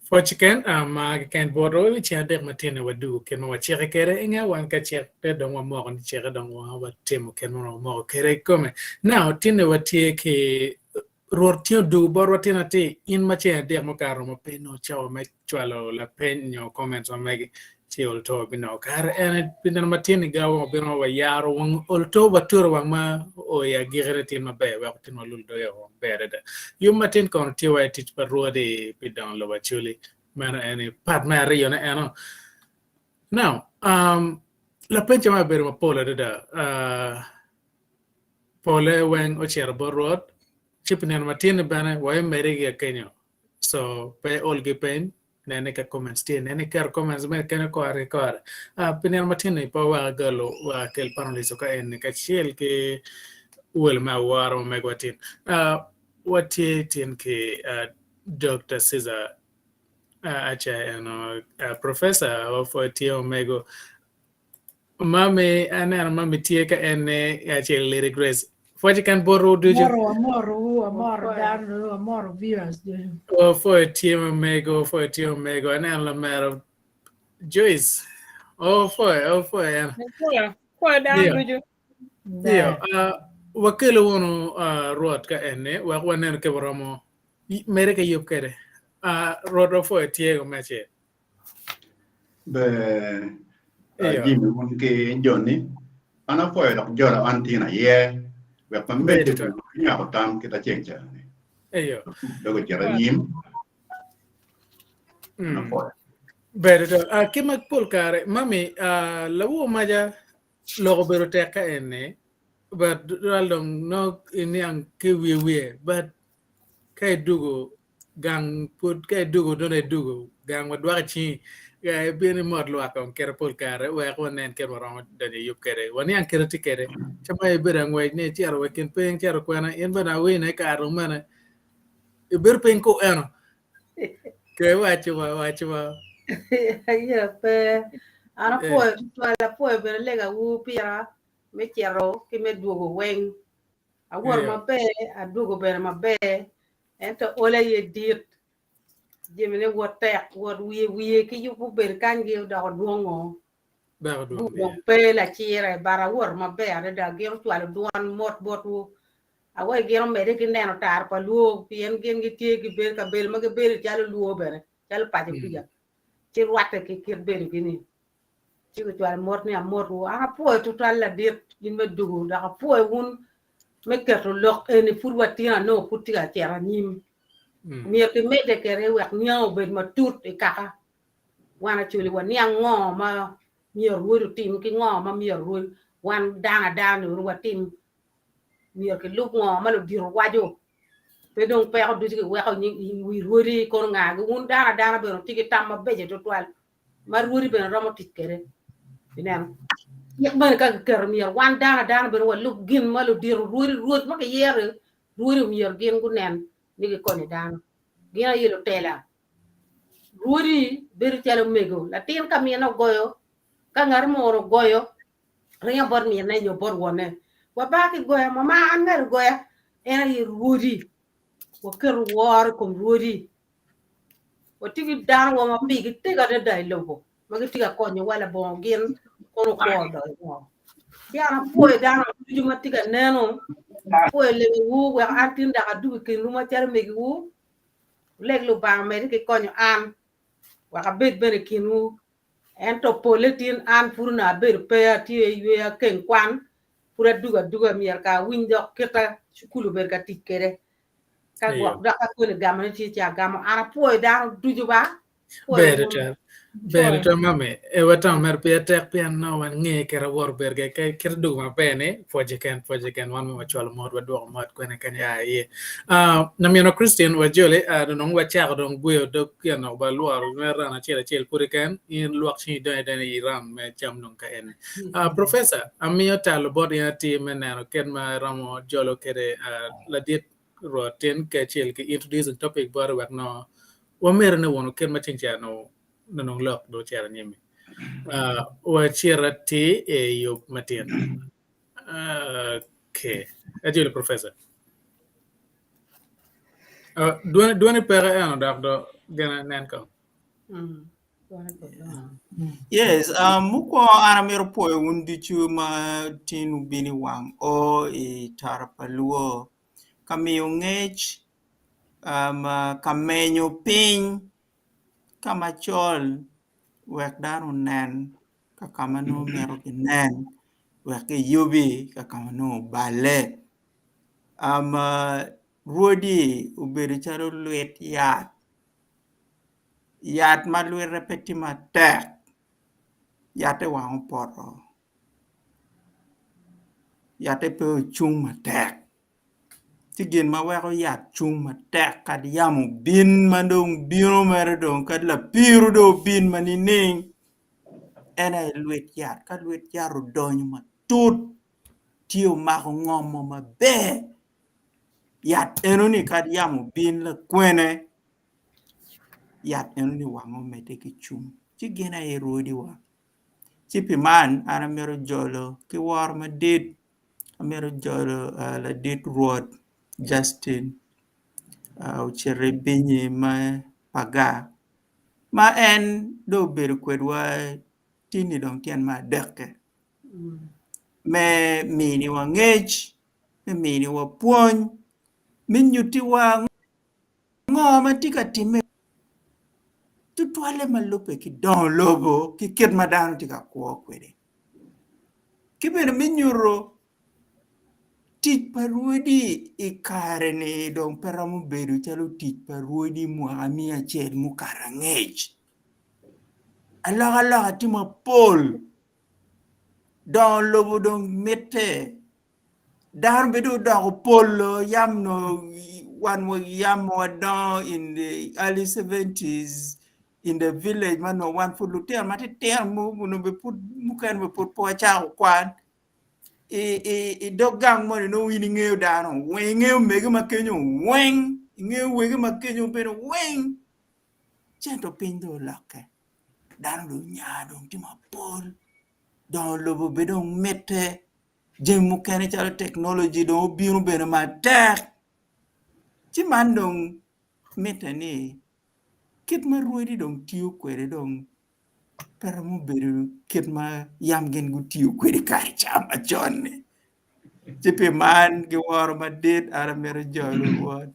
Pwoc keken ma keken bot wa i ceng adek matino wadugo kit ma wacike kwede i nge wan ka cik pe dong wamoko ni cike dong watimo kit ma wamoko kwede kikome. Now tinne watye ki Rwot tye odugo botwa tin atir, in ma ceng adek mukato romo pe inongo cawa me cwalo lapeny nyo comments ma megi, ci olto binongo kare ene pi nino matin i gawa wabino wayaro wang olto waturo wang ma oo i agikine tin maber weko tin walul doge woko maber adada. Yub matin kono tye wa i tic pa Rwodi pi dongo lobo Acholi. Meno eni part me ariyone eno. Now, um, lapeny ca ma obedo mapol adada. Uh, Pole weng ocito bot Rwot, ci pi nino matin-ni bene wabimedde ki akenyo. So pe iolgi piny, nen ni ka comments tye, nen ni iketo comments mere kenyo kore ki kore. Ah, pi nino matin-ni pe wawek agalo wek akel panelists ka eni kacel ki welo me awora ma megwa tin. Ah, watye tin ki ah, Doctor Caesar ah, Aca eno, ah, Professor wapwoyo tye omego Mami, aneno mami tye ka en ni acel Lady Grace. Pwoc kan botwu ducu. Amoro, amoro, amoro dano, amoro viewers ducu. Oh, pwoyo tye omego, pwoyo tye omego. Aneno lamera Joyce. Oh, pwoyo, oh, pwoyo en. Pwoyo, pwoyo dano Iyo. ducu. Iyo, uh, wakelo wunu uh, Rwot ka eni wek waneno ka waromo mere ka yub kede. Uh, Rwot wapwoyo tye me acel. Ber Iyo. Jimmy wun ki Johnny. An apwoyo dok jolo an tin aye wek wamedde Ber ki nywako tam kit aceng ca-ni. Iyo. Dok ocito anyim. An Mm. apwoyo. Ber tutwal. Uh, ki ma pol kare, mami, uh, lawor maca lok obedo tek ka eni, but tutwal dong no iniang ki wiye wiye, but ka idwogo gang pud ka idwogo dong idwogo gang wadwoko i cingi ibino imot lwak kong kite pol kare wek wanen kit waromo donyo i yub kwede waniang kite tye kwede ca ma ibedo angwec ni icito wa i kin piny icito kwena in bene awinyo i kare dong mene ibedo piny ku eno ke waco ba waco ba Aye pe. An apwoyo tutwal, apwoyo bene legawu pira me cito ki me dwogo weng. Awoto maber, adwogo bene maber, ento ol aye dit. Jamine wot tek, wot wiye wiye ki yubo bedo kanygi odoko dwongo. Doko dwong, Dong pe lacire, but awoto maber adada. Gin ocwalo dwon mot botwu. Awaci gin omedde ki neno tar pa lwo, pien gin gitye gibedo kabedo ma gibedo calo lwo bene, calo paco kuca. Ci rwatte ki kit bedogi-ni. Ci gucwalo mot ni amotwu. An apwoyo tutwal ladit in me dugu dok apwoyo wun me keto lok eni pud watin anongo pud tye ka cito anyim. Myero kimedde kwede wek niang obed matut i kaka. Wan Acholi waniang ngo ma myero rwodi otim ki ngo ma myero rwodi wan dano adana ni watim. Myero kilub ngo ma ludito waco. Pe dong peko ducu kiweko i wi rwodi kono ngagi. Wun dano adana bene wutye ki tam mabeco tutwal. ma rwodi bene romo tic kwede. Ineno? Cik bene ka kiketo myero wan dano adana bene walub gin ma ludito rwodi rwod ma kiyero rwodi myero gin gunen ni gikonyo dano. Gin aye lutela. Rwodi bedo calo omego. Latin ka mine ogoyo, ka ngat mo ogoyo, ringo bot mine nyo bot wonne. Waba kigoya, mama an ngat ogoya. En aye rwodi. Waketo woro i kom rwodi. Watye ki dano wa ma pigi tego adada i lobo ma gitye ka konyowa labongo gin kono kwo odonyo ngo. Ci an apwoyo dano ducu ma tye ka neno, apwoyo legowu wek an tin dok adug i kinwu macalo megiwu, wuleg Lubanga omedde ki konyo an wek abed bene i kinwu. Ento polle tin an pud onongo abedo pe atye yweyo akeng kwan, pud adugo aduga myero ka awiny dok kita cukul obedo ka tic kwede. Ka gwok dok ka koni gamone tye ci agamo. An apwoyo dano ducu ba. Ber tutwal. Ber to mami, e watamo mere pire tek pien no wan nge kite wor ber ge ke kite dugo maber ni pwoce ken pwoce ken wan ma wacwalo mot wadwoko mot kwene kany ya iye. Ah, namino Christine wajoli ah, dong wacako dong gweyo dog gino ba lworo me ran acel acel pudi ken in lwak cingi donyo adonya i ram me cam dong ka eni. Ah, professor, amiyo talo bot in atir me neno kit ma iromo jolo kede ah, ladit Rwot tin kacel ki introducing topic bote wek no wamito ni wunu kit ma ceng ca no nonong lok do ocito anyim-mi. Uh, wacito atir i yub matin. Okay. Ajoli professor. Uh, dwoni, dwoni peke eno dok do gene nen kong. Mm. Dwone pe dongo. Yes, um, mukwongo an amito pwoyo wun ducu ma tin wubino i wang o i tara pa luo ka miyo ngec um, ka menyo piny ka macol wek dano onen ka ka ma nongo mito ginen wek giyubi ka ka ma nongo oballe. Um, rwodi obedo calo lwit yat, yat ma lwite pe tye matek yatte wang opoto. Yatte pe ocung matek ci gin ma weko yat cung matek kadi yamo obin ma dong bino mere dong kadi lapiru dong obin ma nining en aye lwit yat ka lwit yat odonyo matut tye omako ngomo maber yat enoni kadi yamo obin lakwene yat enoni wange omedde ki cung ci gin aye rwodiwa. Ci pi man an amito jolo ki woro madit amito jolo ladit Rwot Justin ocito i binyi me Paga ma en dong obedo kwedwa tye-ni dong tyen me adekke me miniwa ngec me miniwa pwony me nyutiwa Ngo ma tye ka timme tutwalle ma lubbe ki dongo lobo ki kit ma dano tye ka kwo kwede? Ki bene me nyuto tic pa rwodi i kare-ni dong pe romo bedo calo tic pa rwodi mwaka miya acel mukato angec. Alokaloka tye mapol, dongo lobo dong mitte. Dano bene dong odoko polo yam nongo wan yam wadongo in the early seventies in the village ma nongo wan pud lutino matitino onongo bene pud mukene bene pud pe wacako kwan i dog gang moni nongo in ingeyo dano weng ingeyo mege ma kenyo weng ingeyo wege ma kenyo bene weng ci ento piny dong olokke dano dong onya dong tye mapol dongo lobo bene dong mitte Jami mukene calo teknoloji dong obino bene matek ci man dong mitte ni kit ma rwodi dong tiyo kwede dong pe romo bedo kit ma yam gin gutiyo kwede kare ca macon-ni ci pi man giworo madit an amito jolo Rwot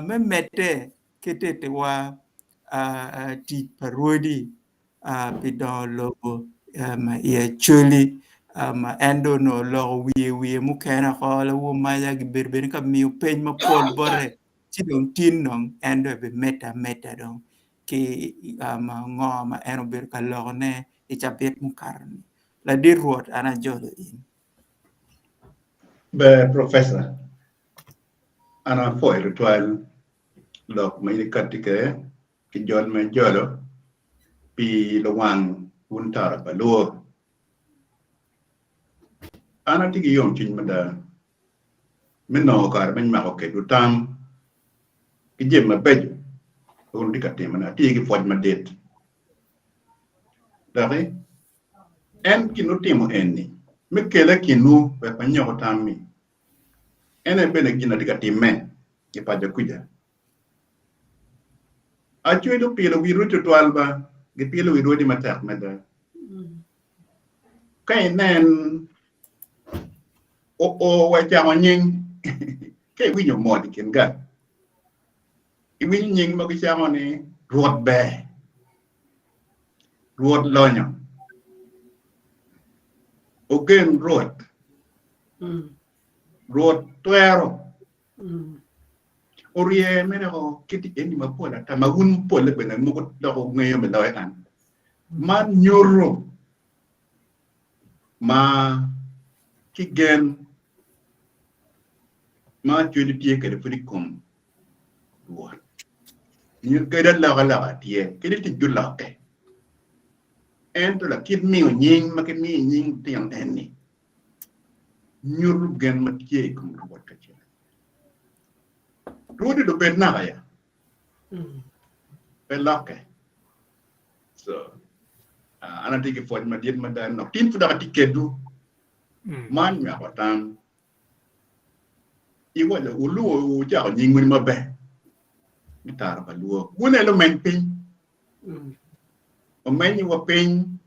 me medde ki tittiwa tic pa rwodi pi dongo lobo i Acholi en dong onongo oloko wiye wiye mukene oko lawor maca gibedo bene ka miyo peny mapol bote ci dong tin dong en dong ebimedde ameda dong ki ngo ma en obedo ka lokone i cabit mukato-ni. Ladit Rwot an ajolo in. Ber Professor, an apwoyo tutwal lok ma in ikatti kwede ki jol me jolo pi luwang wun tara pa luo. An atye ki yomcwiny mada me nongo kare me nywako kedwu tam ki jami mabeco ma wun wutye ka timone. Atye ki pwoc madit. Doki en gin otimo eni me kele i kinwu wek wanyoko tam-mi. En aye bene gin atye ka timme i paco kuca. Acwele opilo wi rwodi twatwal ba, gipilo wi rwodi matek mada. Ka inen oo wa cako nying, ka iwinyo mot i kin gang, iwinyo nying ma gicako ni Rwot ber, Rwot lonyo, ogen Rwot, Rwot twero. Orye mere o kit jami mapol ata ma wun polle bene mogo dok wungeyo me loyo an. Man nyuto ma ki gen ma Acholi tye kwede pud i kom Rwot. Nyo kadi alokaloka tye, kadi tic gulokke. Ento lakit miyo nying ma kimiyo nying lutino eni nyuto gen ma tye i kom Rwot kacel acel. Rwot obed naka ya, pe lokke. So, an atye ki pwoc madit mada ni dok tin pud dok atye kedwu. Man nywako tam. Iwaco wuluwo wucako nyingwu ni maber me tara pa luo. Wun aye lumeny piny. Omenyowa piny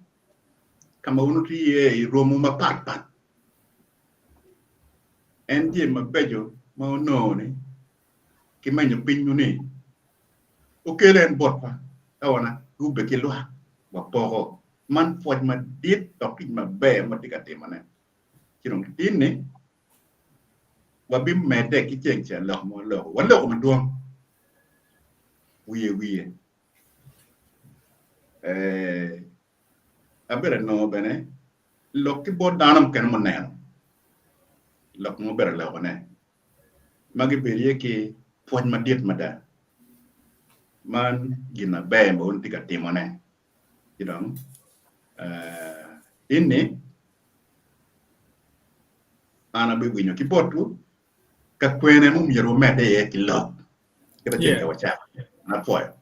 ka ma wun wutye iye i rwomwu mapatpat. En jami mabeco ma wunongo-ni ki menyo pinywu-ni Okel en botwa ka wan rubbe ki lwak wapoko. Man pwoc madit dok tic maber ma watye ka timone. Ci dong tin-ni wabimedde ki ceng ca lok ma waloko. Waloko madwong wiye wiye. Eh, abedo anongo bene lok ki bot dano mukene muneno lok ma wabedo alokone. ma gibedo iye ki pwoc madit mada. Man gin maber ma wun itye ka timone. Ci dong tin-ni an abiwinyo ki botwu ka kwene ma myero wumedde iye ki lok kit acel ka wacako. An apwoyo.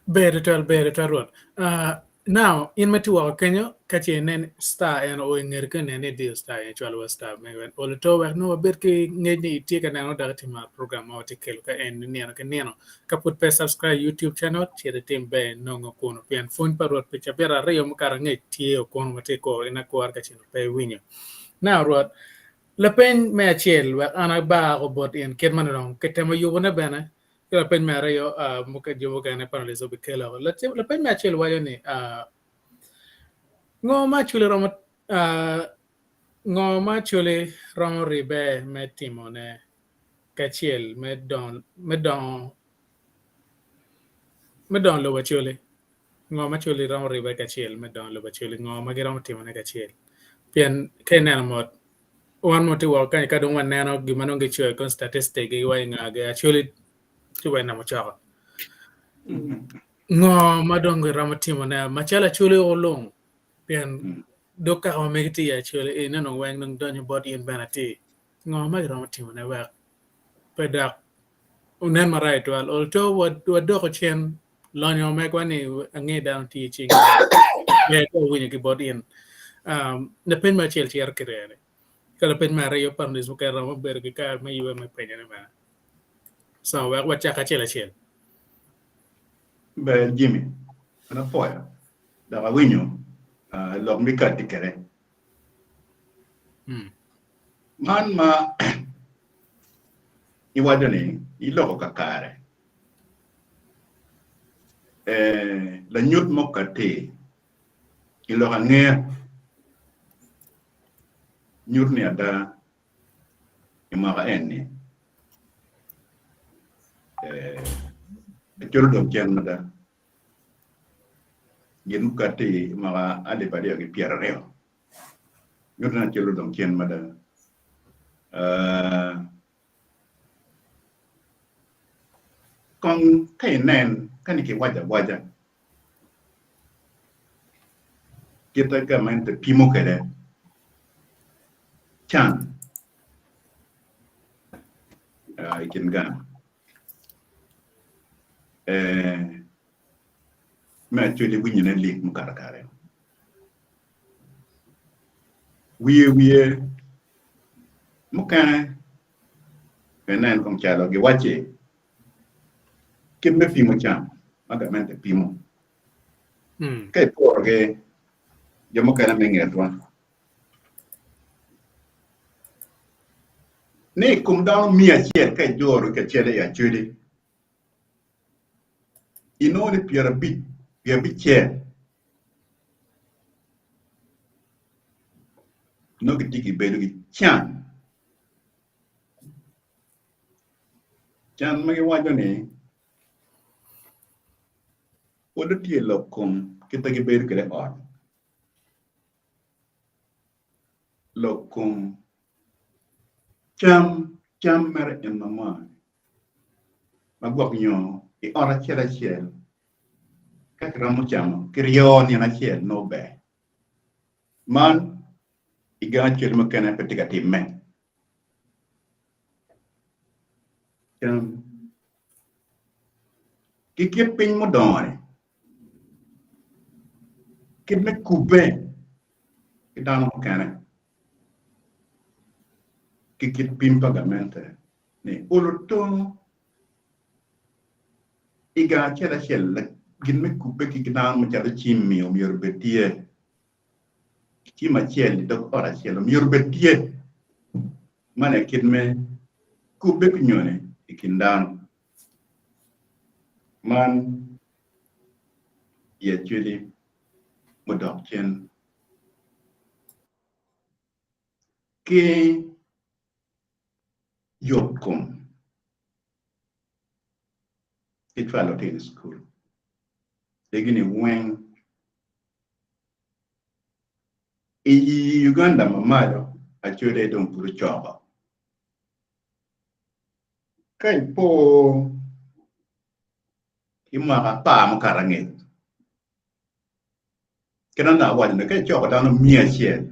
Ber tutwal, ber tutwal Rwot. Uh, now, in ma tye woko kenyo, ka ce inen star en o i ngeti ka inen ni idiyo star en cwalo wa star me wen olo to wek nongo wabed ki ngec ni itye ka neno dok itye maro program ma watye kelo ka en ni nino ki nino. Ka pud pe subscribe YouTube channel, cit itim ber inongo kunu pien pwony pa Rwot pi cabit aryo mukato angec tye okunu ma tye kuro in akura ka ce pe iwinyo. Now Rwot, lapeny me acel wek an abar bot in kit ma nongo kitemo yubone bene Ki lapeny me aryo, jo mukene panelists obikelo. Lapeny me acel waco ni, ngo ma Acholi romo ngo ma Acholi romo ribbe me timone kacel me dongo me dongo me dongo lobo Acholi? Ngo ma Acholi romo ribbe kacel me dongo lobo Acholi? Ngo ma giromo timone kacel? Pien ka ineno mot Wan ma watye woko kany ka dong waneno gin ma nongo gicoyo i kom statistic giwaco ni nga actually tye wa i namo coko. Ngo ma dong giromo timone macalo Acholi olung pien dog kaka ma megi tye i Acholi eni nongo weng dong donyo bot in bene atir. Ngo ma giromo timone wek pe dok onen marac tutwal although wadoko cen lonyo megwa ni ange dano tye i cingi ber ka wawinyo ki bot in. Lapeny me acel cito ki reni ka lapeny me aryo panelists mukene romo bedo ki kare me yube me penyone bene. So wek wacak acel acel. Ber Jimmy, an apwoyo dok awinyo lok ma ikatti kwede. Man ma iwaco ni iloko kakare. Lanyut mo kati i lok angeya nyuto ni ada i mwaka eni ecwalo dong cen mada gin mukati i mwaka alip aryo ki pyeraryo nyuto ni acwalo dong cen mada. Kong ka inen ka ni kiwaco awaca kit ma gamente pimo kwede can i kin gang me acwali winyone lik mukato kare. Wiye wiye mukene inen kong calo giwacci kit me pimo cam ma gamente pimo ka iporo ki jo mukene me ngetwa ni i kom dano miya acel ka ijuro kacel i Acholi inongo ni pyerabic wiye abicel nongo gitye gibedo ki can, can ma giwaco ni pwod tye i lok kom. kit ma gibedo kwede i ot, lok kom cam, cam mere en ma moni ma gwok nyo i ot acel acel ka kiromo camo kiryo nino acel nongo ber. Man i gang acel mukene pe tye ka timme. Cam ki kit piny mudongo-ni, kit me kubbe ki dano mukene ki kit pim pa gamente ni olo tong i gang acel acel gin me kubbe ki dano macalo cim-mi omyero obed tye. Cim acel i dog ot acel omyero obed tye. Man aye kit me kubbe ki nyone i kin dano. Man i acwali mudok cen ki yotkom ki cwalo lutino i cukul egini weng I Uganda ma malo acode dong pud ocoko. Ka ipo ki mwaka apar mukato angec, kit ma nongo awaco ni ka icoko dano miya acel,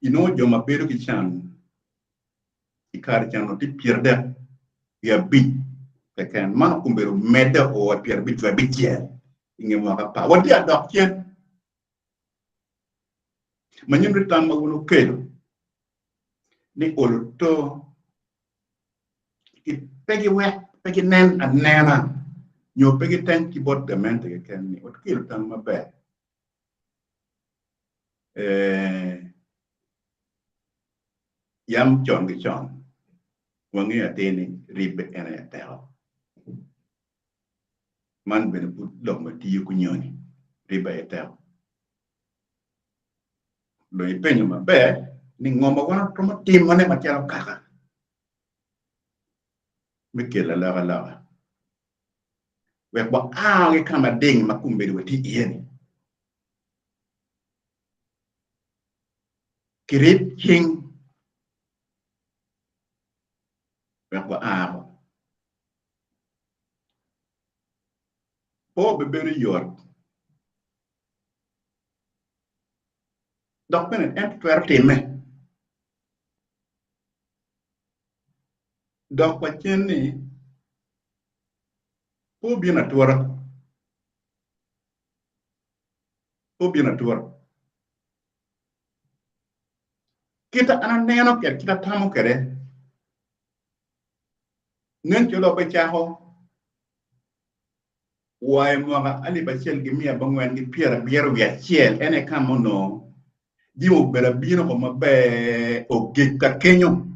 inongo jo ma bedo ki can i kare ca onongo tye 35 keken. Man okombeddi omedde oo i 56 i nge mwaka apar. Watye adok cen ma nyuto ni tam ma wun wukelo ni olo to pe giwek pe ginen anena nyo pe giteny ki bot gamente keken ni okelo tam maber. Eh, yam con ki con wangeyo atir ni ribbe en aye teko. Man bene pud lok ma tiyo ki nyoni, ribbe aye teko. Dong ipenyo maber ni ngo ma wan waromo timone macalo kaka me kelo alokaloka wek waa ki ka mading ma kombeddi watye iye-ni. Kirib cing wek waa ko. Pe obibedo yot dok bene en twero timme. Dok wacen ni pe obino atura. Pe obino atura. Kit an aneno kwede, kit atamo kwede, nen calo wabicako wa i mwaka alip acel ki miya abongwen ki 71 en aye ka ma onongo jami obedo abino ko maber ogik ka kenyo.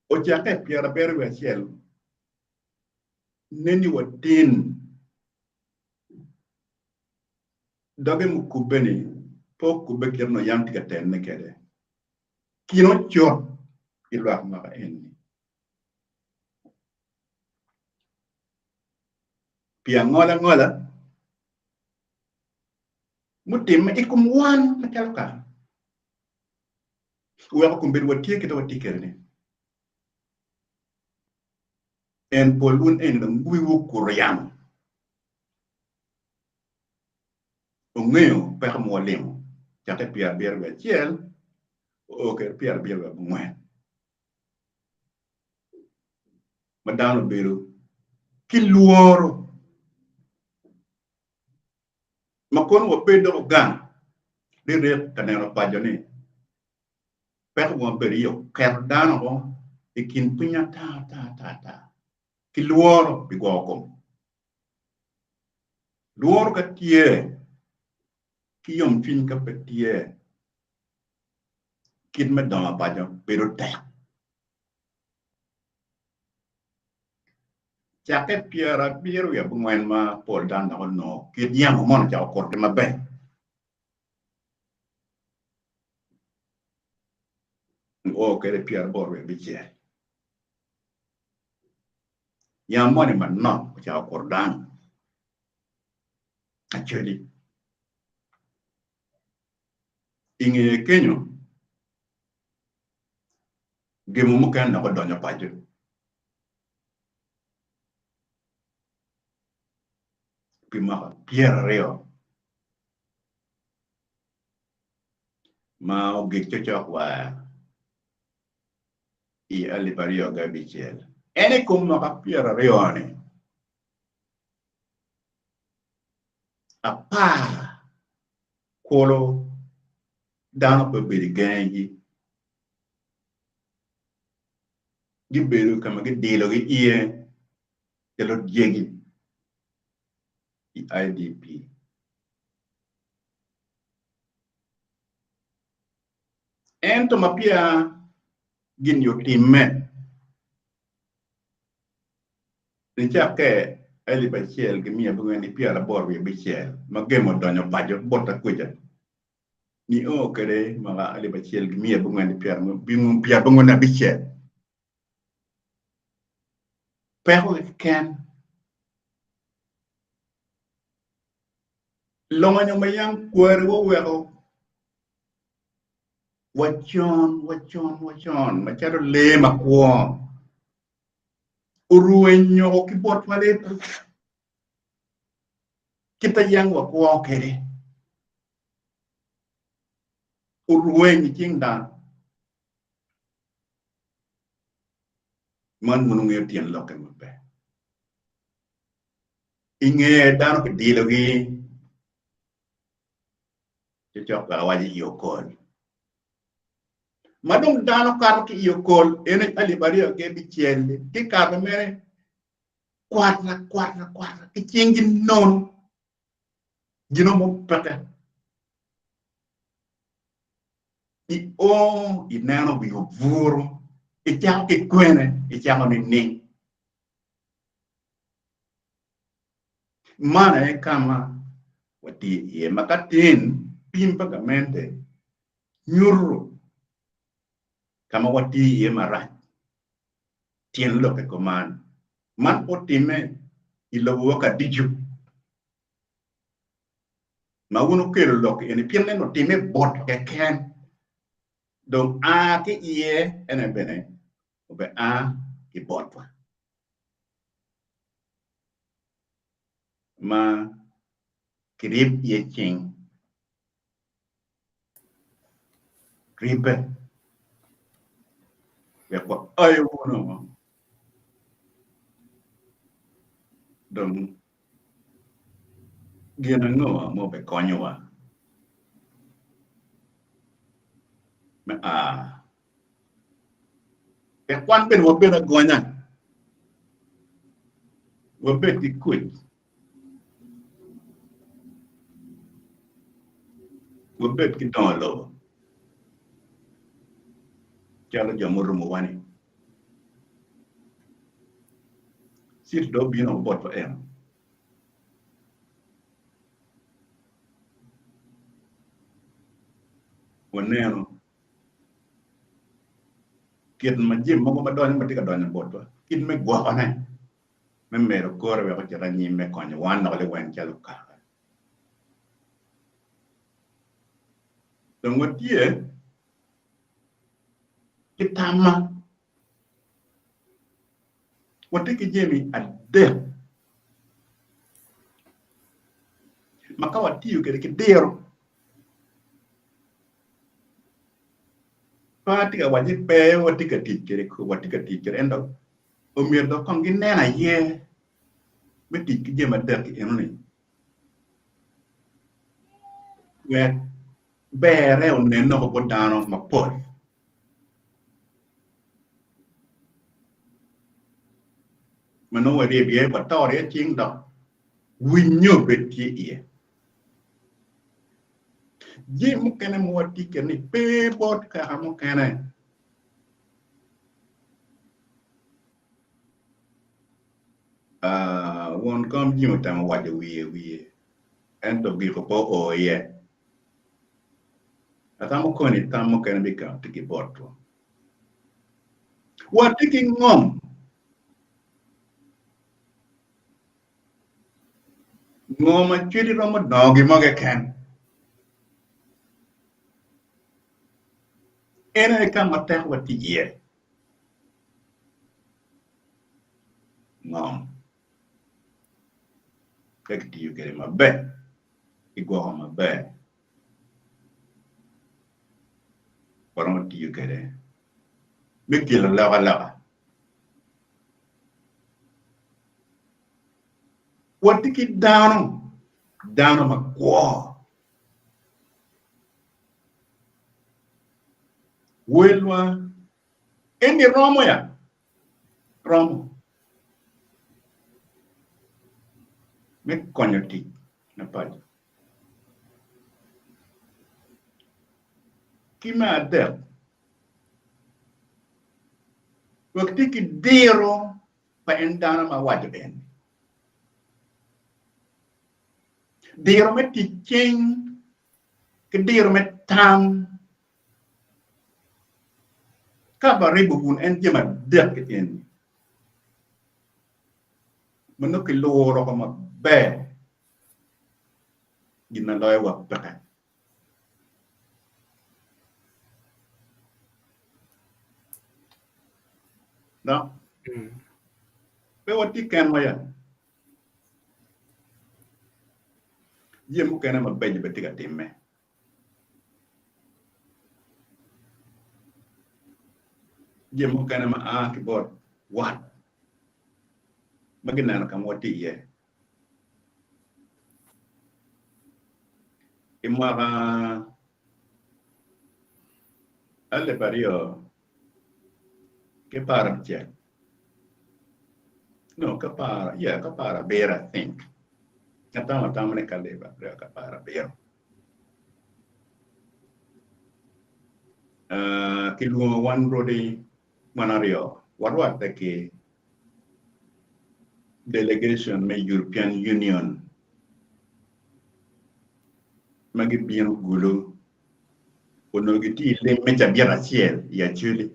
Ocakke i 71 nen ni watin doge mukubbe-ni pe okubbe kit ma yam tye ka tenne kwede. Kine ocut i lwak mwaka eni. Pi angolangola mutimme i kom wan macalo kaka, oweko kombeddi watye kit ma watye kwede-ni. En pol wun eni dong wiwu okuto yamo. Wungeyo peko ma walimo cakke 71 oo kwede 74 ma dano obedo ki lworo ma kono wabed dok ogang rirek ka neno paco ni peko ma wabedo iye oketo dano woko i kin piny ata ata ata ata ki lworo pi gwoko kom. Lworo ka tye ki yomcwiny ka pe tye, kit me dongo paco bedo tek. Cakke 74 ma pol dano dok onongo kit yamo moni ocako kurogi maber. Nio kwede 85. Yamo moni manok ocako kuro dano. Acholi. I ngeye kenyo, gemo mukene dok odonyo paco. Pi mwaka 20 ma ogik cokcok wa i 2006. En i kom mwaka 20-ni, apar kulu dano pe obedo i gangigi, gibedo ka ma gidilogi iye calo dyegi i IDP. Ento ma peya gin-ni otimme, nicakke 1986 ma gemo odonyo paco bot akweca, nio kwede mwaka 1985, peko keken Lonyo ma yam kwariwa oweko wacon wacon wacon macalo lee makwo orwenyo ki botwa lipuc kit ma yam wakwo kwede orweny i cing dano man wun wungeyo tyen lokke maber. I nge dano kidilogi ci cok wek awac i okol. Ma dong dano kato ki i okol en 2006-li kikato mere kwata kwata kwata ki cinggi nono gino mo peke. I o ineno wi obwuro icako ki kwene icako nining? Man aye ka ma watye iye ma ka tin pim pa gamente nyuto ka ma watye iye marac tyen lokke kuman. Man pe otimme i lobowa ka ducu ma wun wukelo lok eni pien en otimme bot keken dong a ki iye ene bene obe a ki botwa. Ma kirib iye cing ribbe wek waayo wunu dong gin ango ma obikonyowa me a Wek wan bene wabed agonya, wabed ki kuc, wabed ki dongo lobo calo jo murumowa-ni. Cito dong obino botwa eno. Waneno Kit ma jami mogo ma donyo ma tye ka donyo botwa, kit me gwokone, me medo kore wek ocit anyim me konyo wan dok liweng calo kaka. Dong watye ki tamma, watye ki jami adek ma ka watiyo kwede ki diro Pe atye ka waco ni pe watye ka tic kwede watye ka tic kwede ento omyero dok kong ginen aye me tic ki jami adek-ki enoni wek berre onen woko bot dano mapol. Ma nongo waryebo iye watoro iye cing dok winyo bed tye iye. Jami mukene ma watye kwede ni pe bot kaka mukene. Won kom jami otemo waco wiye wiye ento giko pe oo iye. Atamo koni tam mukene bikati ki botwa. Watye ki ngom. Ngo ma cwiny romo dongo gin mo keken? En aye ka ma tekowa tye iye. Ngom ka kitiyo kwede maber, kigwoko maber, waromo tiyo kwede me kelo alokaloka. Watye ki dano, dano makwo. Welwa eni romo ya, romo me konyo tic me paco. Ki me adek, wek tye ki diro pa en dano ma awaco eni. Diro me tic cing ki diro me tam ka baribo kun en jami adek eni ma nongo kiluro woko maber gin ma loyo wa peke. Dok pe watye kenwa ya. Jami mukene mabeco bene tye ka timme. Jami mukene ma a ki bot wat ma gineno ka ma watye iye. I mwaka 2016, no ki apar, yeah ki aparabiro I think, atamo atama ni ki alip aryo ki aparabiro, kilwongo wan rwodi wan aryo warwatte ki delegation me European Union ma gibino Gulu onongo gitye i lim me cabit acel i Acholi.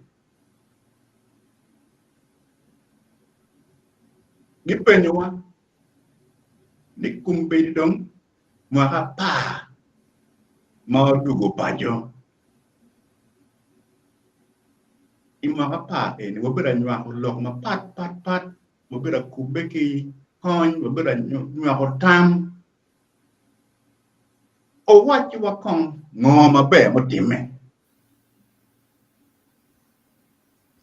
Gipenyowa ni kombeddi dong mwaka apar ma odwogo paco. I mwaka apar eni wabedo anywako lok mapat pat pat, wabedo akubbe ki kony, wabedo anywako tam. Owacciwa kong ngo maber mutimme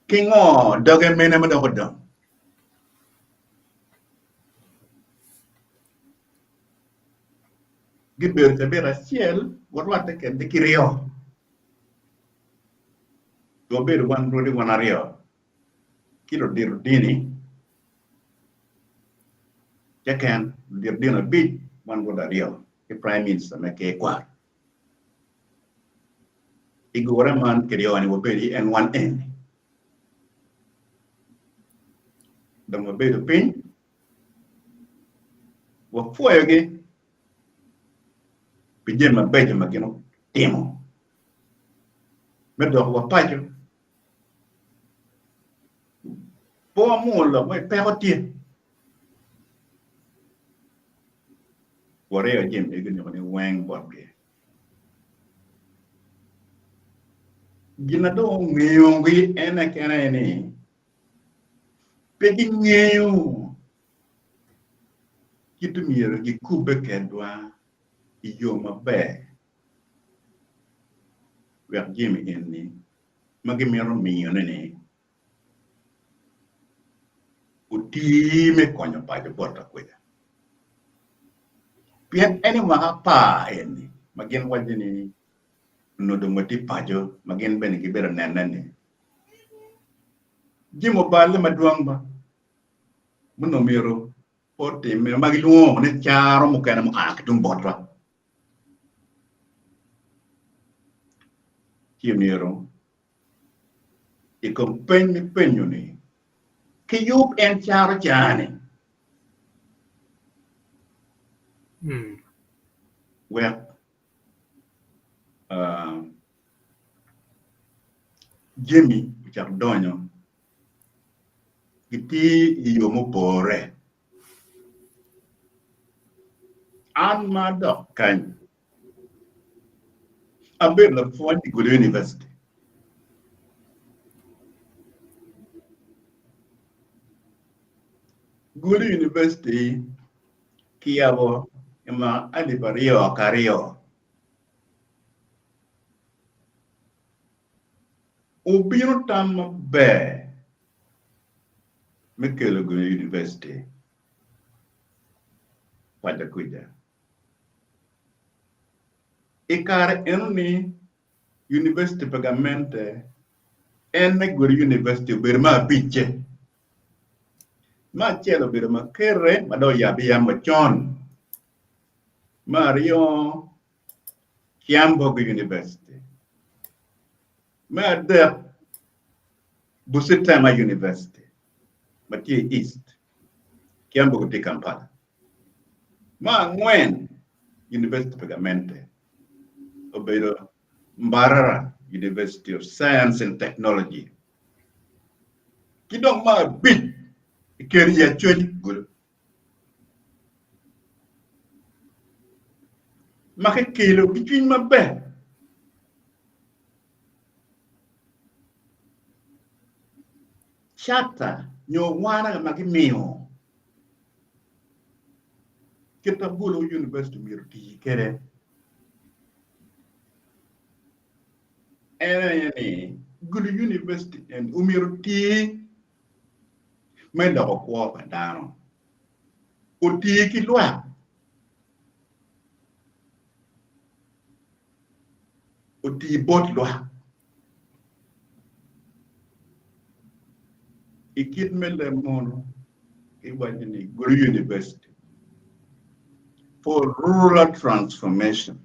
ki ngo doge mene ma dok odong. Gibedo cabit acel warwatte kwedgi kiryo. Wabedo wan rwodi wan aryo ki ludito dini keken, ludito dini abic wan rwodi aryo ki prime minister me ker kwar. I gure man kiryo ni wabedo i en wan eni. Dong wabedo piny wapwoyogi pi jami mabeco ma gin otimo me doko wa paco. Pe wamwol lok ma peko tye. Waryeyo jami megi nyo ni weng botgi. Gin na dong ongeyogi en aye kene aye ni pe gingeyo kit myero gikubbe kedwa i yo maber wek jami eni ma gimito miyone-ni oti me konyo paco bot akweda. Pien en i mwaka apar eni ma gin waco ni onongo dong watye paco ma gin bene gibedo nene-ni, jami oballe madwong ba ma onongo myero pe otimme ma gilwongo ni caro mukene mua ki tung botwa. Ci myero i kom peny mipenyo-ni kiyub en caro ca-ni wek jami ocak donyo giti i yo mupore. An ma adok kany, abedo lapwony i Gulu University. Gulu University kiyabo i mwaka 2002. Obino tam maber me kelo Gulu University paco kuca. I kare enoni, University pa gamente en me Gulu University obedo me abicce. Me acel obedo Makerere ma dong oyabbe yam wacon. Me aryo Kiambogo University. Me adek Busitema University ma tye i East, Kiambogo tye i Kampala. Me angwen University pa gamente obedo Mbarara University of Science and Technology. Ki dong me abic kikelo i Acholi Gulu. Ma kikelo ki cwiny maber. Cata nyo waraga ma gimiyo kit ma Gulu University myero oti kwede en aye ni Gulu University eni myero oti me loko kwo pa dano, oti ki lwak oti bot lwak i kit me leb mono kiwaco ni Gulu University for Rural Transformation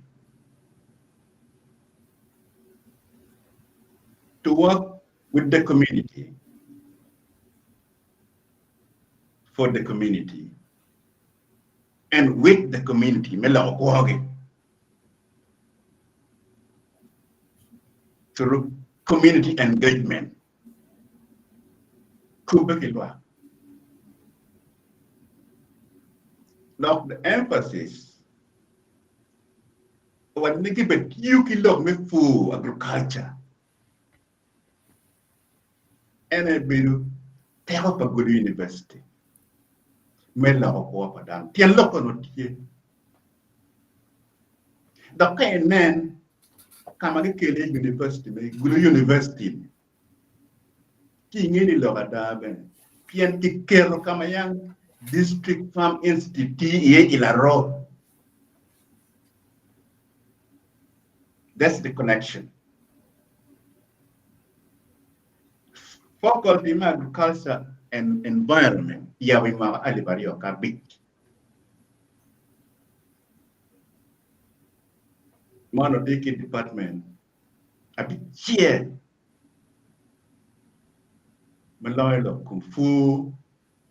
to work with the community for the community and with the community me loko kwogi through community engagement kubbe ki lwak dok the emphasis owaco ni gibetiyo ki lok me pur agriculture En aye bedo teko pa Gulu University me loko kwo pa dano. Tyen lok onongo tye. Dok ka inen ka ma gikelo iye university me Gulu University ni, ci inge ni lok ada bene pien kiketo ka ma yang District Farm Institute tye iye i Laroo. That's the connection. Faculty me Agriculture and Environment yabo i mwaka 2005. Man otye ki department abicel ma loyo lok kom pur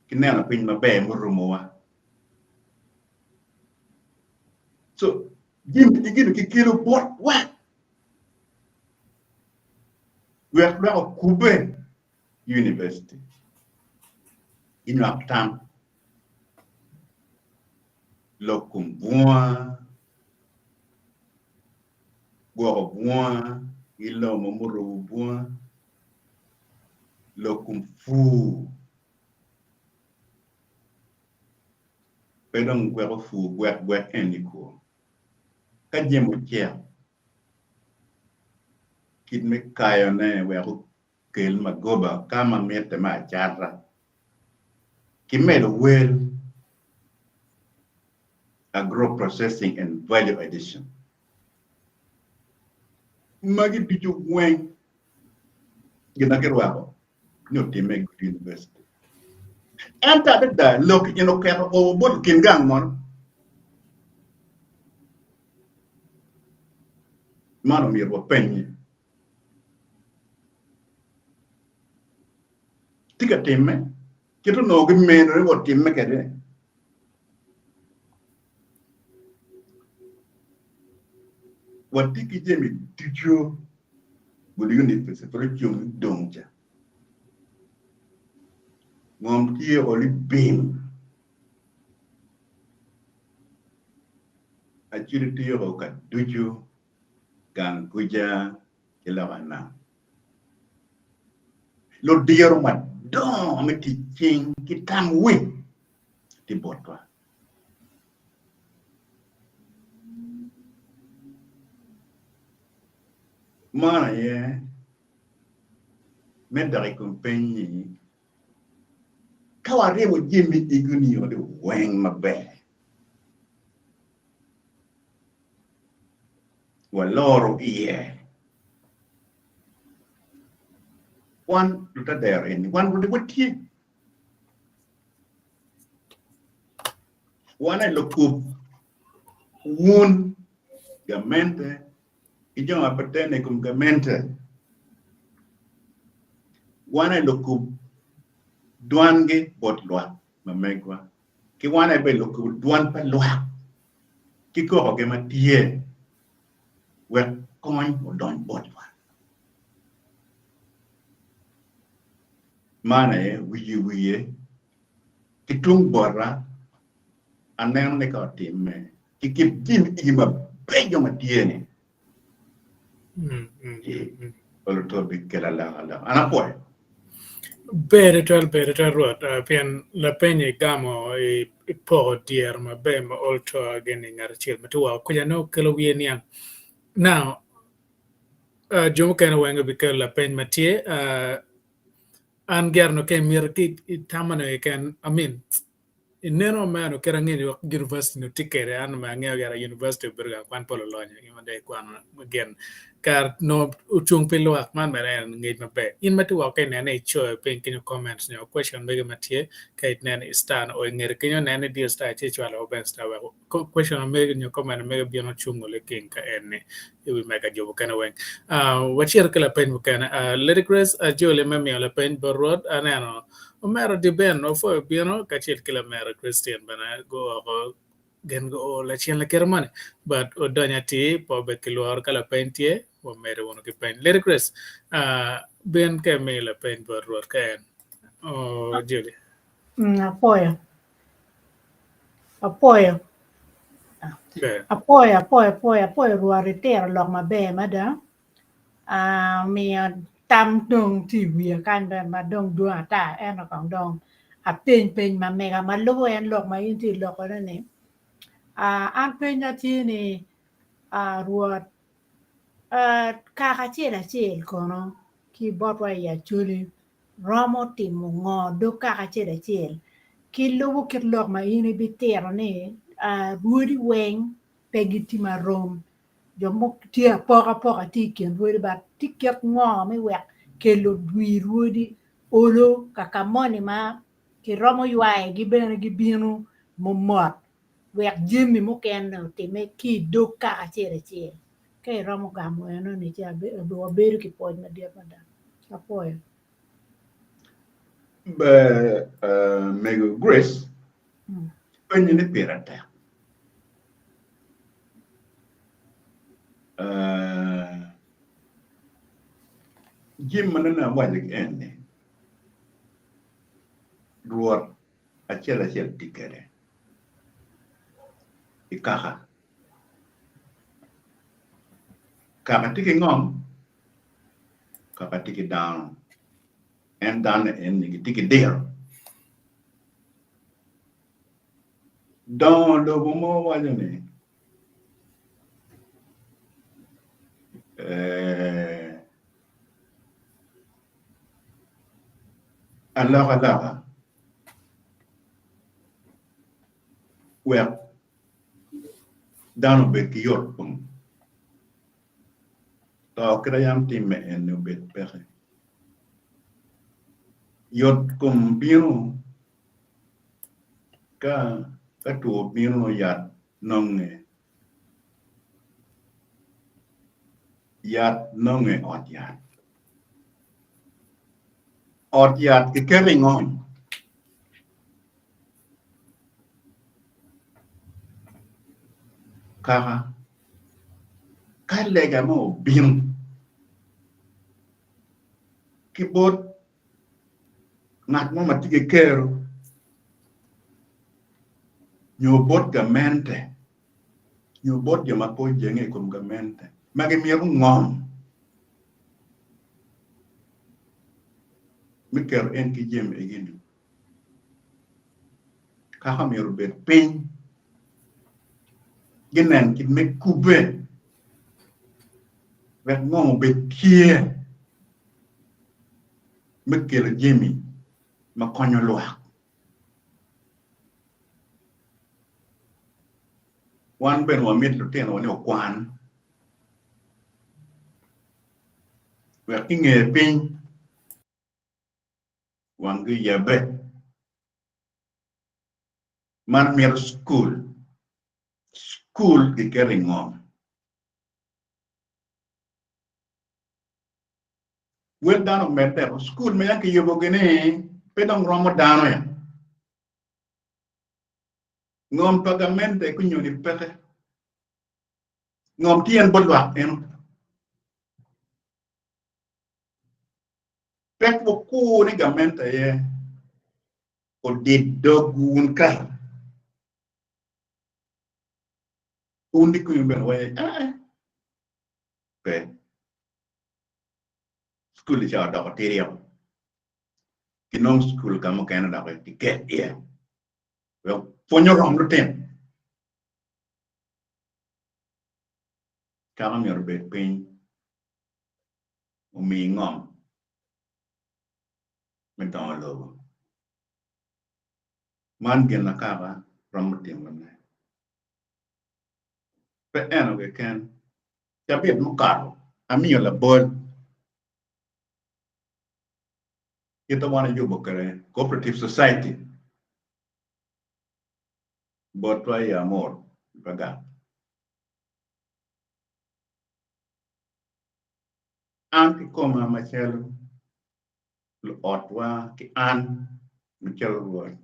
ki neno piny maber murumowa. So jami gino kikelo botwa wek lwak okubbe i univaciti ginywak tam lok kom bunga, gwoko bunga ki lomo murubo bunga, lok kom pur. Pe dong weko pur gwek gwek eni kwo. Ka jami ocek, kit me kayone wek okel magoba ka ma mitte me acata, ki medo wel, agro-processing and value addition. Magi ducu weng gin ma kirwako ni otimme i Gulu University. Ento adada lok in oketo o bot lukin gang mono. Man omyero wapenye. Tye ka timme kit onongo gimeno ni otimme kwede. Watye ki jami ducu Gulu University pud ocung dong ca. Ngom tye oli bim. Acholi tyeko ka ducu, gang kuca ki loka nam. Ludiro madongo me tic cing ki tam wic tye botwa. Man aye me dok i kom peny-nyi, ka waryemo jami egi-ni weng maber, waloro iye. Wan lutedero eni, wan watye. Wan aye lukub wun gamente ki jo ma pe tene i kom gamente. Wan aye lukub dwangi bot lwak ma megwa ki wan aye bene lukub dwan pa lwak ki kokogi ma tye wek kony odony bot lwak. Man aye wiye wiye ki tung bota aneno ni ka otimme ki kit jami egi mabeco ma tye-ni, ci olo to bikelo alokaloka. An apwoyo. Ber tutwal, ber tutwal Rwot, pien lapeny igamo ipoko dyere maber ma ol to gin ngat acel ma tye woko kuca nongo kelo wiye niang. Now, jo mukene weng gibikelo lapeny ma tye, an gire nongo ka imito ki itamo ni keken, I mean, ineno meno kit angeyo ni university nongo tye kwede an bene angeyo gire university obedo gang kwan pa lulonyo in ma dong ikwano gin kare nongo ocung pi lwak man bene en ngec maber in ma tye woko ka inene icoyo piny kenyo comments nyo question mege ma tye ka ineno i star o ingete kenyo nen ni diyo star ci icwalo wa bene star wek question ma mege nyo comment ma mege bino cungo liking ka en ni i wi mega jo mukene weng. Wacito ki lapeny mukene. Lady Grace ajoli me miyo lapeny bot Rwot. Aneno omera Diben opwoyo bino kacel ki lamera Christine bene guoko gin guo lacen lakite moni but odonyo atir pe obed ki lworo ka lapeny tye wamedo wunu ki peny. Lady Grace bin ka imiyo lapeny bot Rwot ka en ojoli. Apwoyo. Apwoyo. Apwoyo, apwoyo, apwoyo, apwoyo Rwot itiro lok maber mada. Ah, omiyo tam dong tye i wiya kany bene ma dong dwong ata ento kong dong apeny peny ma mega ma lubo en lok ma in tye i lokone ni. Ah, an penya tye ni ah, Rwot ah, kaka acel acel kono ki botwa i Acholi romo timo ngo dog kaka acel acel ki lubo kit lok ma in ibitito ni rwodi weng pe gitye marom jo mogo tye apokapoka tye i kin rwodi but tye kit ngo me wek kelo wi rwodi olo kaka moni ma kiromo ywayogi bene gibino momot wek jami mukene otime ki i dog kaka acel acel ka iromo gamo enoni ci wabedo ki pwoc madit mada. Apwoyo. Ber mego Grace, penyo ni pire tek. Jami ma nene awaco ki en ni Rwot acel acel tye kwede i kaka. Kaka tye ki ngom, kaka tye ki dano. En dano eni gitye ki diro. Dongo lobo mo waco ni eh, alokaloka wek dano obed ki yot kom. To kit ma yam timme eni obed peke. Yot kom bino ka ka two bino yat nonge, yat nonge i ot yat. Ot yat kiketo i ngom. Kaka ka lega mo obino ki bot ngat mo ma tye ki kero nyo bot gamente. Nyo bot jo ma pe ojenge i kom gamente ma gimito ngom me keto en ki jami egi-ni. Kaka myero obed piny ginen kit me kubbe wek ngom obed tye me kelo jami ma konyo lwak. Wan bene wamito lutinowa ni okwan wek kinge piny wanggi oyabbe. Man mito cukul, cukul kiketo i ngom. Wel dano omedde, cukul ma yam kiyubogi-ni pe dong romo dano ya. Ngom pa gamente kunyoni peke. Ngom tye en bot lwak eno. Pek wukur ni gamente aye odid dogwu wun kara. Wun dikumi bene waco ni ee pe. Cukul ca odoko tidi o. Kinong cukul ka mukene dok kiket iye wek pwony orom lutino. Kaka myero obed piny omi ngom me dongo lobo. Man gin ma kaka romo timone. Pe eno keken, cabit mukato amiyo labol kit ma wan wayubo kwede cooperative society botwa i Amur i Pagak. An kikoma macalo luotwa ki an macalo rwot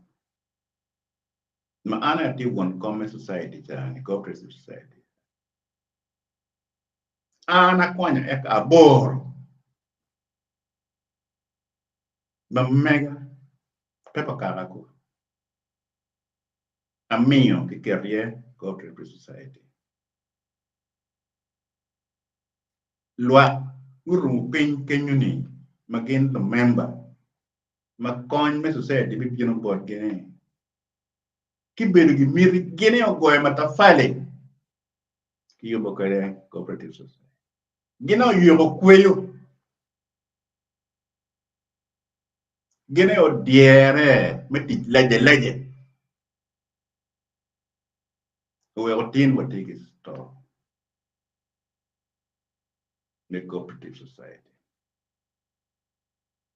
ma an aye atye won kom me society ca-ni, cooperative society. An akwanyo eka aboro ma mega pe pa kaka ku amiyo kiketo iye cooperative society. Lwak gurumo piny kenyo-ni ma gin lumemba ma kony me society bibino botgi-ni ki bedo ki miti gin aye ogoyo matafali ki yubo kwede cooperative society. Gin aye oyweko kweyo, gin aye odyere me tic lejeleje oweko tin watye ki store. Me Cooperative Society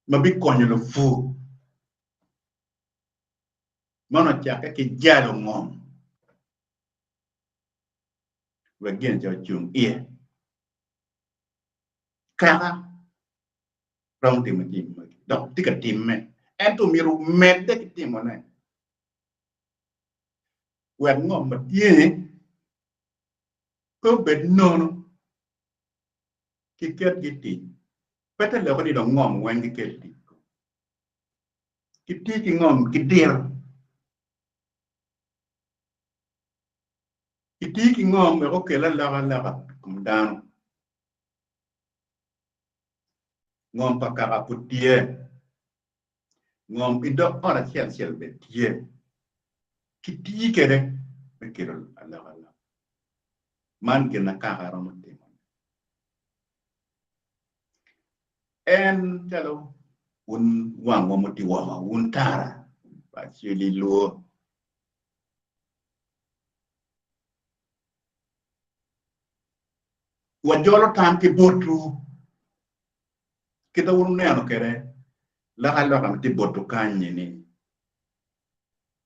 ma bikonyo lupur. Man ocakke ki jalo ngom wek gin ca ocung iye. Kaka romo timo jami magi dok tye ka timme ento myero omedde ki timone wek ngom ma tye pe obed nono kiketgi i tic. Pe te loko ni dong ngom weng giket i tic. Kiti ki ngom ki diro. Kiti ki ngom wek okel alokaloka i kom dano. Ngom pa kaka pud tye. Ngom i dog ot acel acel bene tye. Kiti kwede me kelo alokaloka. Man gin ma kaka romo timo. En calo wun wangwa muti woko, wun tara pa Acholi Luo. Wajolo tam ki botwu kit ma wun wuneno kwede alokaloka ma tye botwu kany-nyi ni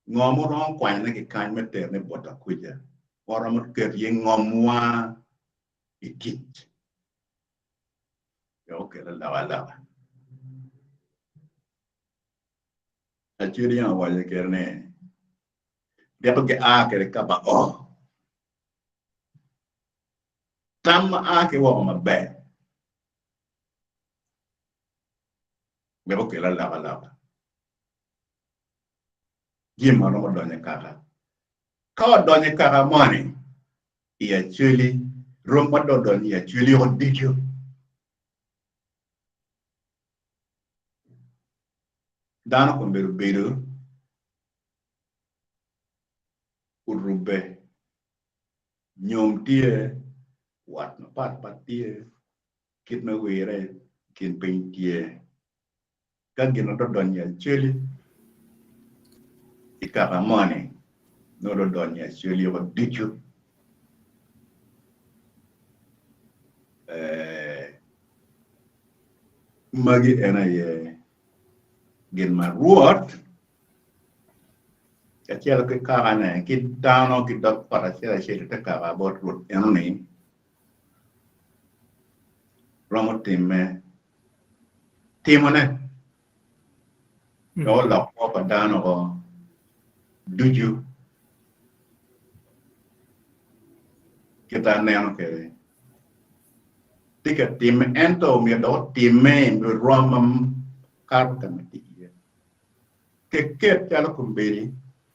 Ngo ma wuromo kwanyone ki kany me terone bot akwica? Waromo keto iye ngomwa i tic wek okel alokaloka. Lacwec yam owaco kede ni, Ryeko gia kwede ka ba o, tam ma a ki woko maber wek okel alokaloka. Jami ma romo donyo i kaka. Ka odonyo i kaka moni, I Acholi, rom ma dong odonyo i Acholi oko ducu. Dano kombeddi obedo orubbe, nyom tye, wat mapatpat tye, kit me wire i kin piny tye. Ka gin ma dong odonyo i Acholi i kaka moni nongo dong odonyo i Acholi woko ducu. Magi en aye gin ma Rwot kacel ki kakane ki dano ki dog ot acel acel i te kaka bot Rwot enoni romo timme timone dok olok kwo pa dano woko ducu kit aneno kwede. Tye ka timme ento myero dok otimme i rwom ma kato ka ma tye iye. Keket calo kombeddi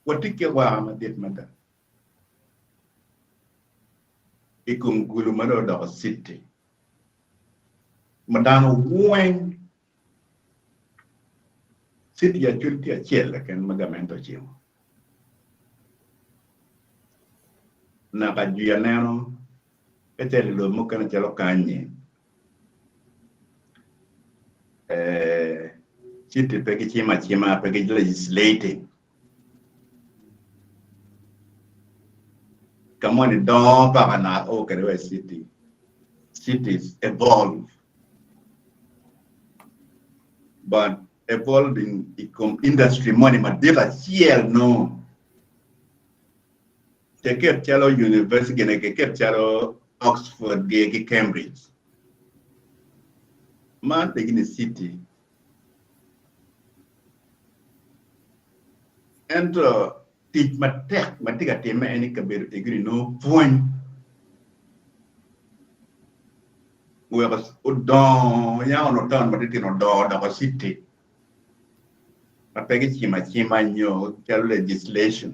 watye ki awaka madit mada i kom gulu ma dong odoko citi ma dano weng citi acwali tye acel keken ma gamente ocimo. Naka jwi aneno ka calo i lobo mukene calo kany-nyi citi pe gicimo acima pe gi legislating ka moni dongo paka naka o kwede wa i citi, cities evolve but evolving i kom industry moni madit acel nongo keket calo university gine keket calo Oxford gi ki Cambridge man pe gini city ento tic matek ma tye ka timme en i kabedo egoni nongo pwony weko odongo yam onongo taun matitino odongo odoko citi ma pe gicimo acima nyo calo legislation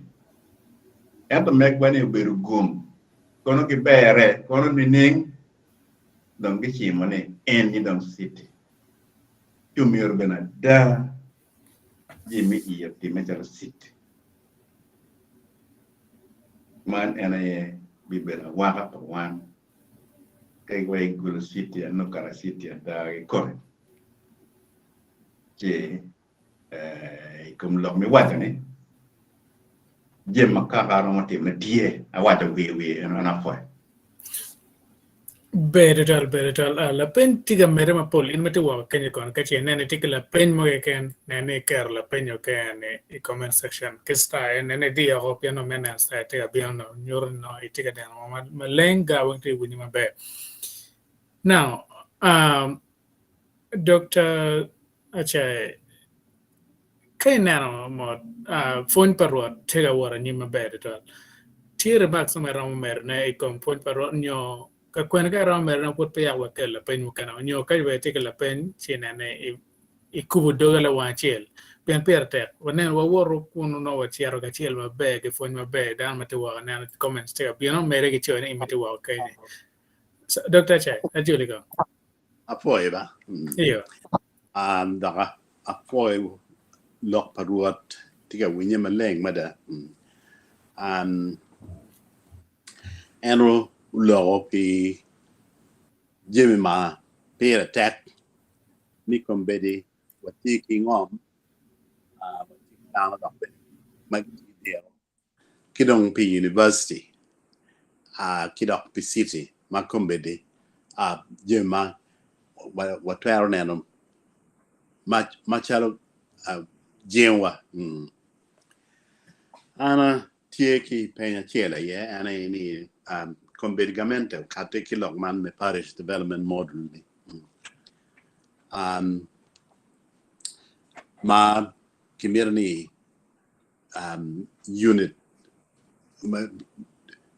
ento megwa ni obedo gum kono giberre kono nining dong gicimo ni en-ni dong citi ci omyero bene ada jami me iye otimme calo citi man en aye bibedo awaka pa wan ka wa i Gulu citi anongo kara citi ada kikome ci i kom lok ma iwaco ni jami ma kaka romo timone tye awaco wiye wiye eno an apwoyo. Ber tutwal, ber tutwal. Ah, lapeny tye ka medde mapol. In ma itye woko kenyo kono, ka ce ineno itye ki lapeny mo keken, nen ni iketo lapeny keken i comment section. Ki star, nen ni idiyo woko pien nongo me neno star tye ka bino nongo nyuto ni nongo itye ka neno ngo maleng, gar weng tye ka winyi maber. Now, um, Dokta Acae, ka ineno mot, pwony pa Rwot tye ka wot anyim maber tutwal. Tye remarks mo ma iromo medone i kom pwony pa Rwot nyo ka kwene ka iromo medone pud peya wakelo lapeny mukene nyo ka bene itye ki lapeny ci inene ikubo doge lawang acel pien pire tek wanen wawoto kun nongo wacito kacel maber ki pwony maber dano ma tye woko aneno comments tye ka bino mede ki coyo ni in ma itye woko kenyi. Dokta Acae, ajoli kong. Apwoyo ba. Iyo. An dok apwoyo lok pa Rwot tye ka winye maleng mada. An en oloko pi jami ma pire tek ni kombeddi watye ki ngom, watye ki dano dok bene ma gitye ki diro. ki dong pi university ki dok pi city ma kombeddi jami ma watwero neno macalo jingowa. An atye ki peny acel aye en aye ni kombeddi gamente okati ki lok man me parish development model ni ma kimito ni unit me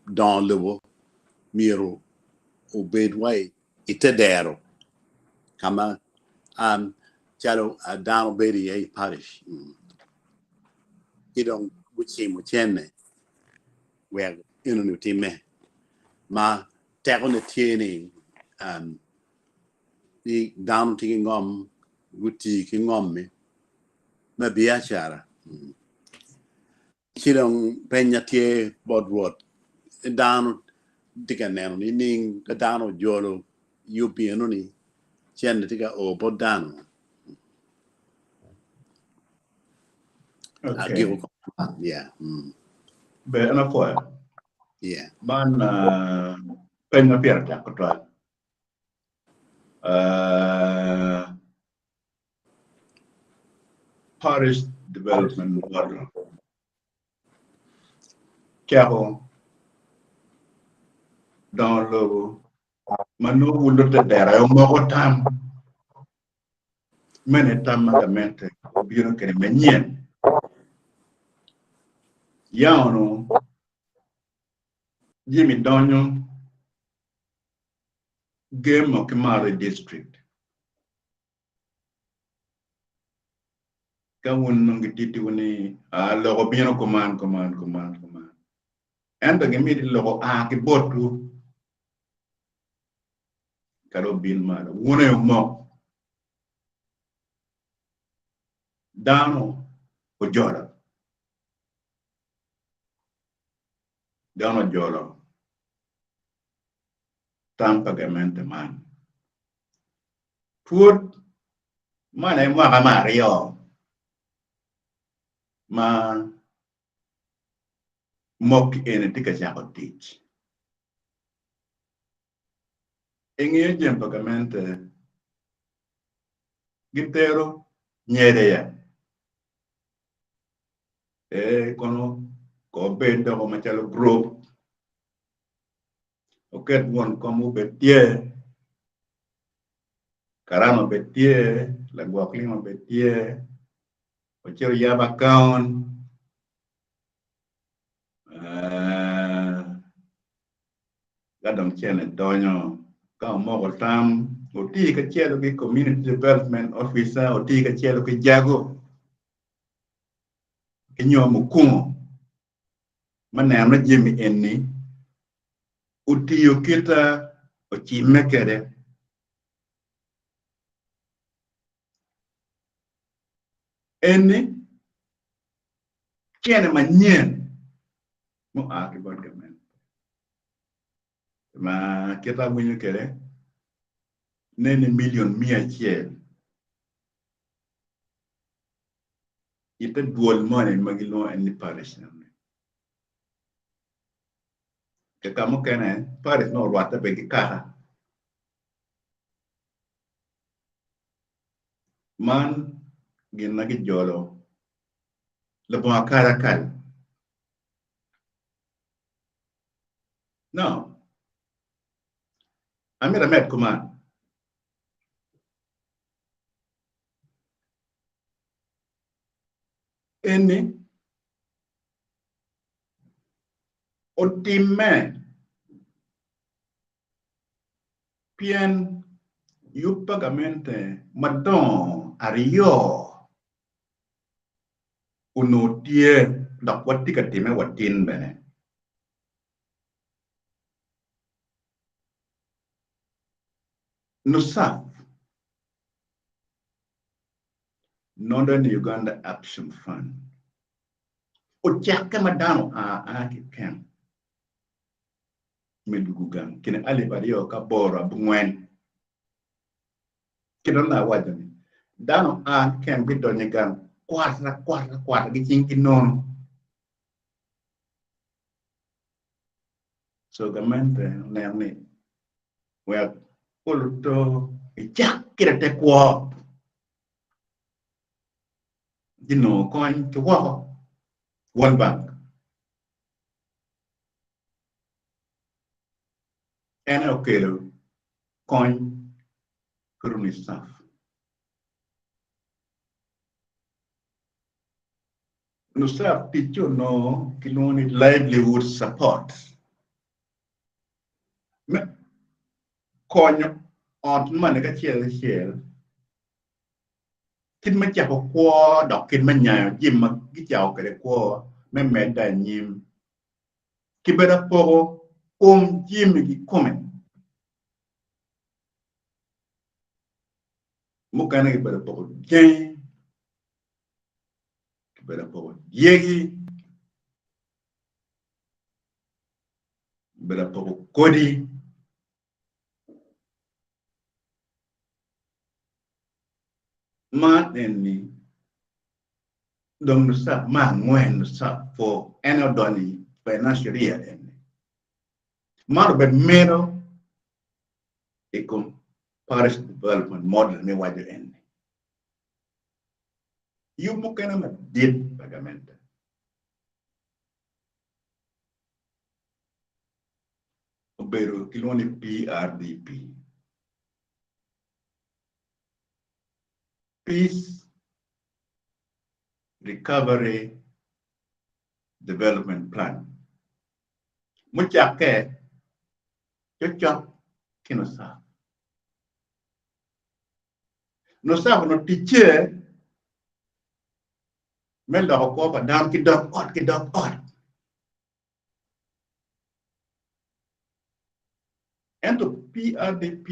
dongo lobo myero obed wa i te dero ka ma calo dano bedo iye i paric ki dong gucimo cene wek enoni otimme. ma tekone tye ni ni dano tye ki ngom guti ki ngom-mi me biacara. Ci dong penya tye bot Rwot ni dano tye ka neno nining ka dano ojolo yub eno-ni cente tye ka o bot dano? Okay. Agiko kong man, yeah. Mm. Ber, an apwoyo. Yeah. Man ah, peny ma pire tek tutwal. Ah, Parish Development Model cako dongo lobo ma nongo wun te dero aye omoko tam Meno aye tam ma gamente obino kwede manyen. Ya onongo jami donyo gemo ki malo i district. Ka wun nongo gititiwu ni aa lok obino kuman kuman kuman kuman ento gimiti lok oa ki botwu ka dong obin malo wun aye wumok dano ojolo dano ojolo tam pa gamente man pwod man aye mwaka me aryo ma mok eni tye ka cako tic. Ingeyo jami pa gamente gitero nyede ya ee kono ko obed doko macalo gurup oket won kom obed tye karan obed tye lagwok lim obed tye ocit oyab akaun Ka dong cene donyo, ka omoko tam, oti kacel ki community development officer, oti kacel ki jago ki nyo mukungo me neno ni jami eni otiyo kita ocimme kwede. Eni cene manyen mua ki bot gamente ma kit ma awinyo kwede nen ni milion 100 ite dwol moni ma gilwongo en ni parish eni ki ka mukene parish nongo orwatte bene ki kaka. Man gin ma gijolo labongo akalakal. No. Amito amed kuman. Eni otimme Pien yub pa gamente madongo aryo onongo tye dok watye ka time wa tin bene. NUSAF, Northern Uganda Action Fund, ocakke ma dano oa aa ki kem. me dwogo gang i kine 2009. Kit ma awaco ni, dano a keken bidonyo i gang kwata kwata kwata ki cinggi nono. So gamente oneno ni wek oluto ecak kite te kwo ginongo kony ki woko World Bank. En aye okelo kony ki Runicaf. NUSAF ticce onongo kilwongo ni livelihood support me konyo ot moni kacel kacel kit me cako kwo dok kit me nyayo jami ma gicako kwede kwo me medde anyim. Ki bene apoko. Kom jami kikome. Mukene kibedo poko dyangi, kibedo poko dyegi, kibedo poko kodi. Man eni dong nucap me angwen nucap po en aye odonyo i financial year eni. Man obed meno i kom parish development model me waco eni. Yub mukene madit pa gamente. Obedo kilwongo ni PRDP, Peace Recovery Development Plan, mucakke cokcok ki NUSAF. NUSAF onongo ticce me loko kwo pa dano ki dok ot ki dok ot. Ento PRDP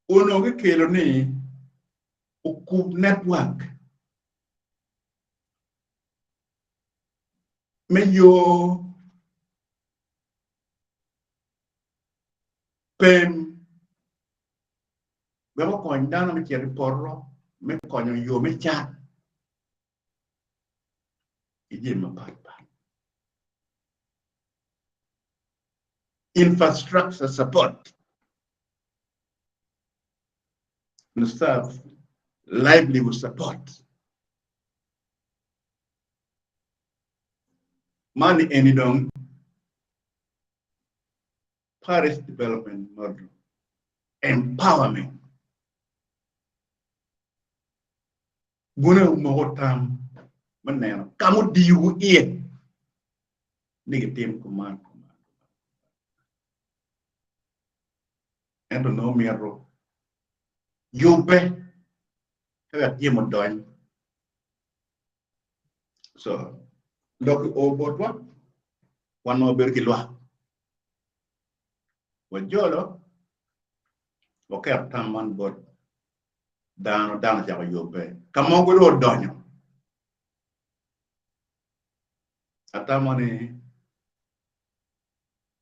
onongo kikelo ni okub network me yo pem wek okony dano me cito i poto me konyo yo me cat. ki jami mapatpat. Infrastructure support NUSAF livelihood support. Man eni dong Parish Development Model Empowerment. Gune omoko tam me neno ka mudiyowu iye ni gitim kuman kuman. Ento nongo myero yubbe ka wek jami odony. So, lok o botwa, wan ma wabedo ki lwak, wajolo, waketo tam man bot dano, dano ocako yubbe. Ka mogo dong odonyo, atamo ni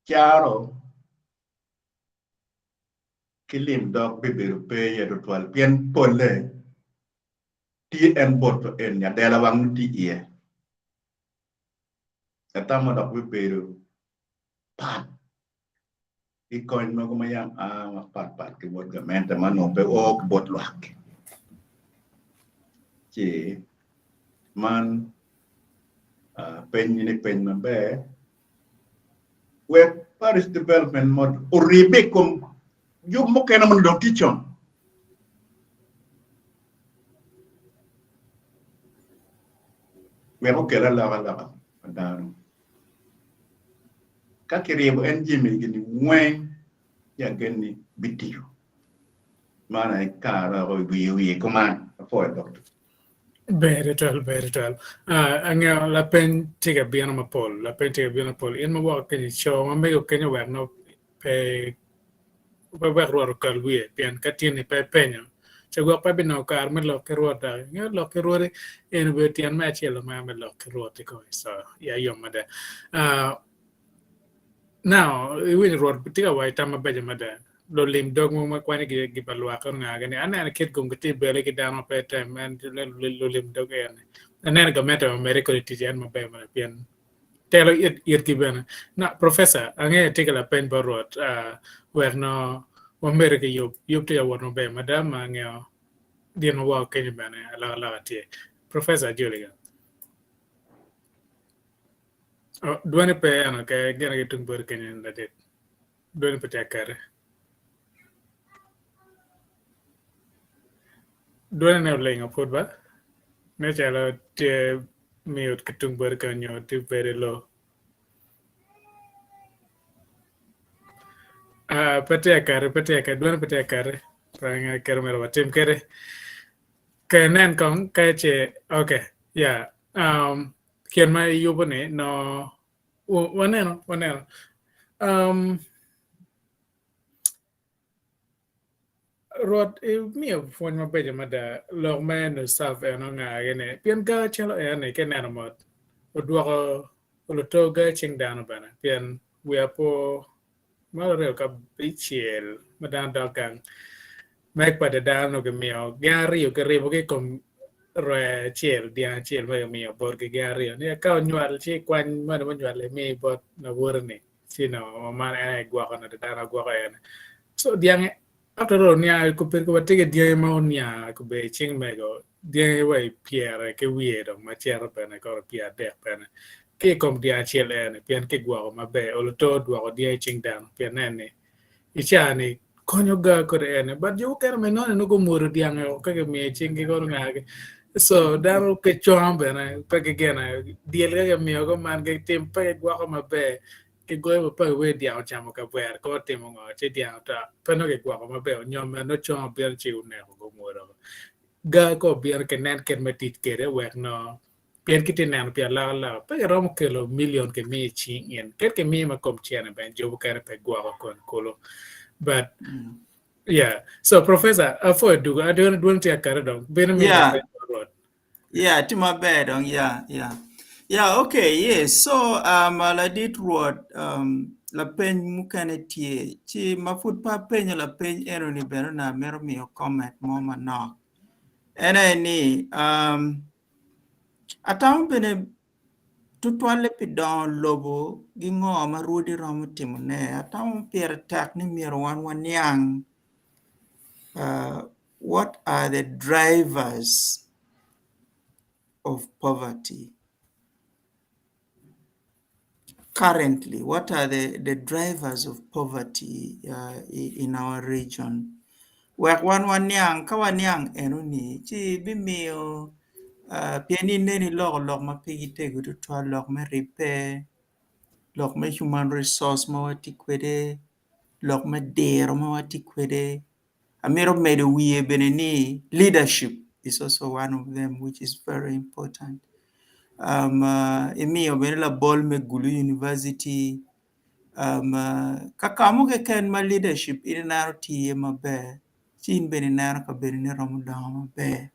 caro ki lim dok bibedo pe iye tutwal pien polle tye en bot eni adela wang nongo tye iye. Atamo dok bibedo pat ki kony mogo ma yam a mapat pat ki bot gamente ma onongo pe o ki bot lwak. Ci man peny ni peny maber wek parish development model oribbe i kom yub mukene ma onongo dong tye con. Wek okel alokaloka pa dano. Ka kiryebo en jami gini weng ci agen ni bitiyo. Man aye kare woko i wiye wiye kuman. Apwoyo Doctor. Ber tutwal, ber tutwal. Ah, angeyo lapeny tye ka bino mapol, lapeny tye ka bino mapol. In ma woko kenyo, co ma mego kenyo wek nongo pe pe wek Rwot okal wiye pien ka tyeni pe ipenyo ci gwok pe binongo kare me lok ki Rwot doki. Ingeyo lok ki Rwoti en obedo tyen me acel omera me lok ki Rwot kikome so iya yom mada. Uh, now iwinyo Rwot tye ka waco tam mabeco mada lulim dog mogo ma kwanyo gi pa lwak ongagi ni aneno kit gum gitye bele ki dano ma pe tem en lulim dog en aneno gamente omede kodi tic en maber mada pien telo itgi bene. Na, Professor, angeyo itye ki lapeny bot Rwot, uh, wek no wamedo ki yub. Yub tye ka wot maber mada ma angeyo gin ma woko kenyo bene alokaloka tye. Professor Ajoliga. Oh, dwani pe eno ke gin ki tung boti kenyo ladit. Dwani pe tye akati. Dwani ne olingo pud ba? Ne calo tye mute ki tung boti kany nyo tye very low. Ah, pe tye akati, pe tye akati, dwani pe tye akati. Pe angeyo kit myero watim kwede. Ka inen kong ka ce okay, yeah. Um, kit ma iyubo ni no. Waneno, waneno. Um, Rwot imiyo pwony mabeco mada lok me nusaf en ongagi ni pien ga calo en ni ka ineno mot odwoko oluto ga cing dano bene pien wiya po mwaka aryo ki abicel ma dano dok gang me kwede dano nongo gimiyo gin aryo kiribogi i kom rwe acel dyang acel ma gimiyo botgi gin aryo ni ka onywal ci ikwany moni munywal imi bot lawoti-ni ci nongo man en aye gwoko nade dano gwoko en so dyangi after all oniang kobedo watye ki dyangi ma oniang obedo i cing mego dyangi wa i pyere ki wiye dong ma cito bene kore pyeradek bene ki i kom dyang acel eni pien kigwoko maber oluto dwoko dyangi i cing dano pien en ni i caa-ni konyo ga kodi eni but jo mukene ma inongo ni nongo gumwodo dyangi woko ka gimiyo i cinggi kono ngagi so dano pe congo bene pe gigeno dyel ka gimiyo kuman gitim pe gigwoko maber gigoyo pa wer dyang ocamo kabwer ko otimo ngo ci dyang oto pe nongo gigwoko maber onyo bene nongo congo obino ci oneko gumwodo woko ga ka obino kinen kit me tic kwede wek nongo pien kitye neno pi alokaloka pe giromo kelo million kimiyo i cing in kadi kimiyo ma kom cene bene jo mukene pe gwoko kon kulu but yeah so professor apwoyo dugo adwon dwon tye akata dong bino miyo Yeah. lapeny bot Rwot. Yeah, tye maber dong. Yeah, yeah. Yeah, okay, yes. So, ladit Rwot, lapeny mukene tye. Ci ma pud pe apenyo lapeny enoni bene onongo amito miyo comment mo manok. En aye ni, atamo bene tutwalle pi dongo lobo gi ngo ma rwodi romo timone. Atamo pire tek ni myero wan waniang what are the drivers of poverty currently? What are the drivers of poverty in our region? Wek wan waniang, ka waniang enoni ci bimiyo pien ni ineno iloko lok ma pigi tego tutwal lok me ribbe, lok me human resource ma watye kwede, lok me diro ma watye kwede. Amito medo wiye bene ni leadership is also one of them which is very important. Imiyo bene labol me Gulu University, ka ka mo keken ma leadership in ineno tye iye maber, ci in bene ineno kabedoni romo dongo maber.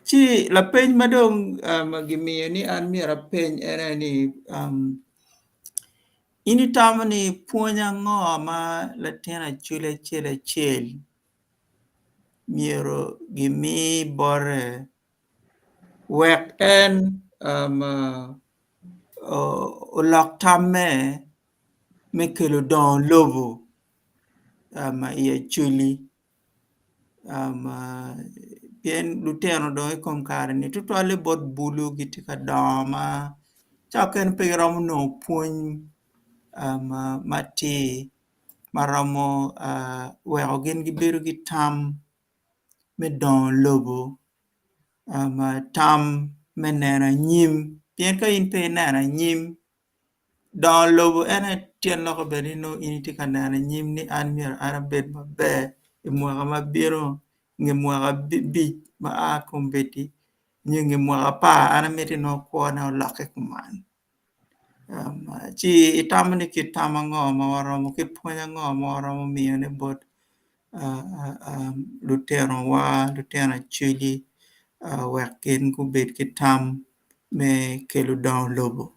Ci lapeny ma dong gimiyo ni an myero apeny en aye ni in itamo ni pwony ango ma latin acwali acel acel myero gimi bote wek en olok tamme me kelo dongo lobo i acholi pien lutino dong i kom kare-ni tutwalle bot bulu gitye ka dongo ma ca okene pe giromo nongo pwony matir ma romo weko gin gibedo ki tam me dongo lobo tam me neno anyim pien ka in pe ineno anyim Dongo lobo en aye tyen lok obedo ni nongo in itye ka neno anyim ni an myero an abed maber i mwaka ma bino nge mwaka abic ma aa kombeddi nyo i nge mwaka apar an amiti nongo kwona olokke kuman. Ci itamo ni kit tam ango ma waromo kit pwony ango ma waromo miyone bot lutinowa lutino acwali wek gin gubed ki tam me kelo dongo lobo.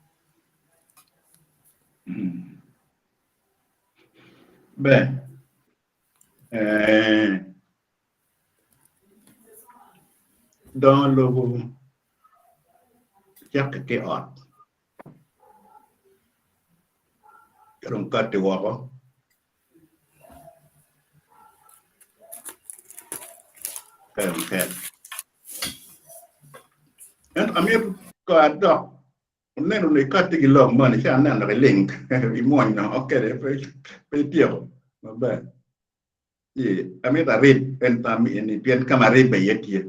Ber. Dongo lobo cakke ki i ot ka dong katti woko ka dong ket. Ento amito ka adok oneno ni katti ki lok moni ci aneno dok iling imwony nongo kede pe ityeko maber. Ci amito arib en tam eni pien ka ma aribbe iye tye.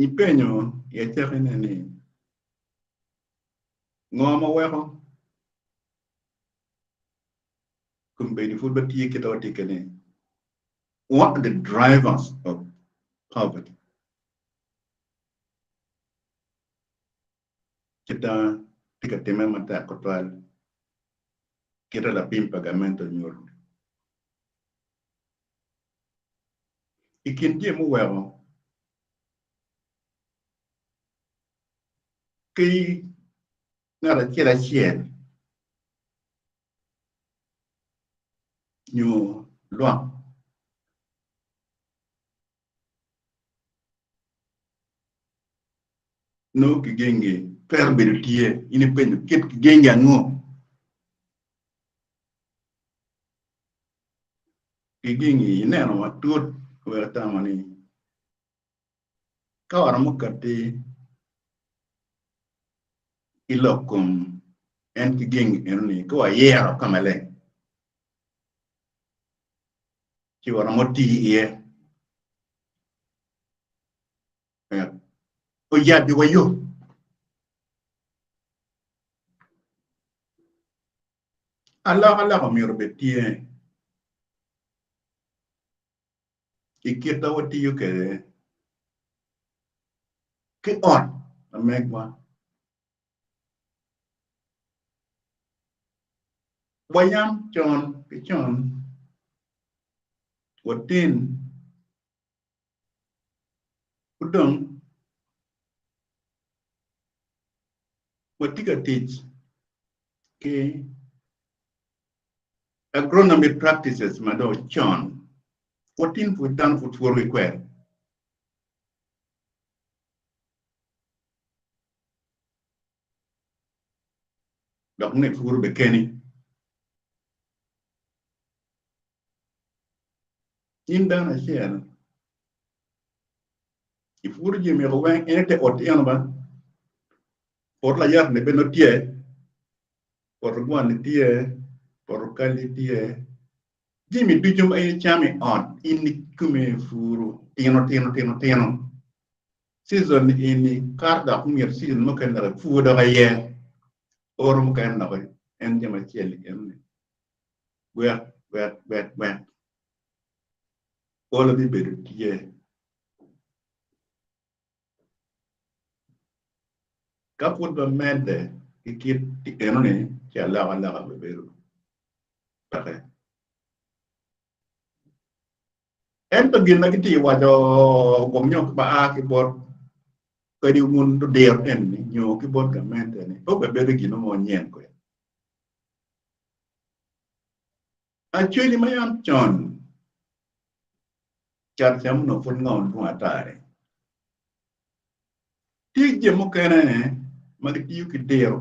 Ipenyo i acakine ni ngo ma weko kombeddi pud watye kit ma watye kwede-ni? What are the drivers of poverty? Kit ma tye ka timme matek tutwal kit ma lapim pa gamente onyuto. I kin jami muweko ki ngat acel acel nyo lwak nongo kigengi twero bedo tye in ipenyo kit kigengi ango? Kigengi ineno matut wek itamo ni ka waromo kati ki lok kom en kigengi enoni ka wayero ka maleng ci waromo tii iye wek oyabiwa yo. Alokaloka myero obed tye i kit ma watiyo kwede ki ot ma megwa. Wayam con ki con watin pud dong watye ka tic ki agronomy practices ma dong con watin pud dano pud pworo ki kwede. Dok nongo ipuro bene keni. In dano acel ipuro jami mego weng en ite ot eno ba poto layat ni bene nongo tye poto gwan-ni tye poto kal-li tye jami ducu ma in icamo i ot in kikomi ipuro tino tino tino tino Season eni kato dok myero season mukene dok ipur dok aye oro mukene dok en jami acel eno-ni gwek gwek gwek gwek olo bibedo tye. Ka pud wamedde ki kit eno-ni ci alokaloka bibedo peke. Ento gin ma gitye ka waco gwok nyo ma a ki bot kadi wun ludiro eni nyo ki bot gamente ni pe obedo gin mo nyen kwede. Acholi ma yam con cat cam onongo pud ngom dwong ata-ni, tye jami mukene ma gitiyo ki diro.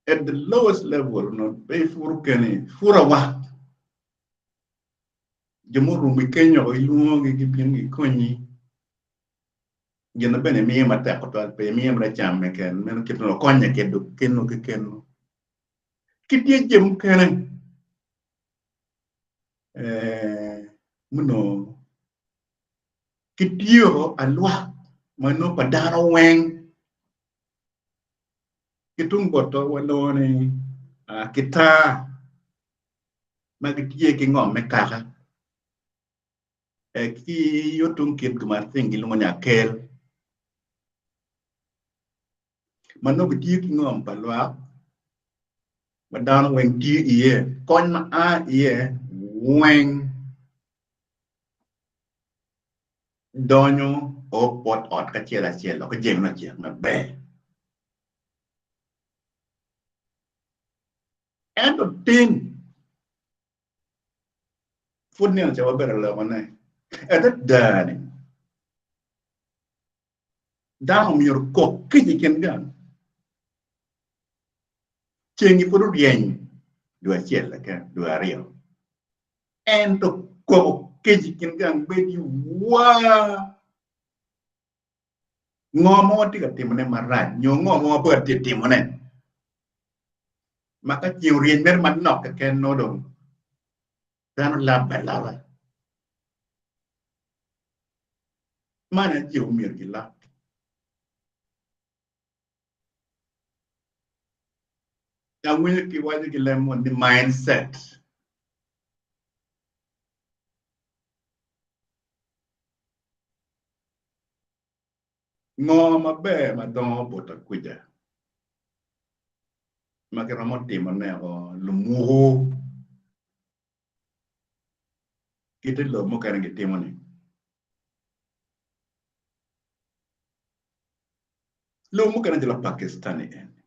At the lowest level onongo pe ipuro keni, ipuro awak. Jo murumi kenyo ilwongogi gibino gikonyi. Gin ma bene imiyo matek tutwal pe imiyo mere cam keken, meno kit ma konye kwede keno ki keno. Ki tye jami mukene eh, munongo kitiyo alwak ma nongo pa dano weng Ki tung botwa walongo ni kitaa ma gitye ki ngom me kaka ki yo tung kit gin ma thing gilwongo ni akel ma nongo gitiyo ki ngom pa lwak ma dano weng tiyo iye kony ma a iye weng donyo o bot ot kacel acel dok ki jami me ocek maber. Ento tin pud nino ca wabedo alokone. Adada ni dano myero okok kic i kin gang. Cengi pud oryeny dwe acel keken, dwe aryo. Ento koko kec i kin gang bed i wa. Ngo ma watye ka timone marac nyo ngo ma wape watye ka timone? Ma ka ceng oryeny mere manok keken nongo dong dano labbe alaba. Man aye jo myero gilab. Awinyo kiwaco ki leb moni ni mindset. Ngo maber ma dongo bot akwica ma kiromo timo neko lumuku kit i lobo mukene gitimo ni? Lobo mukene calo Pakistan ni eni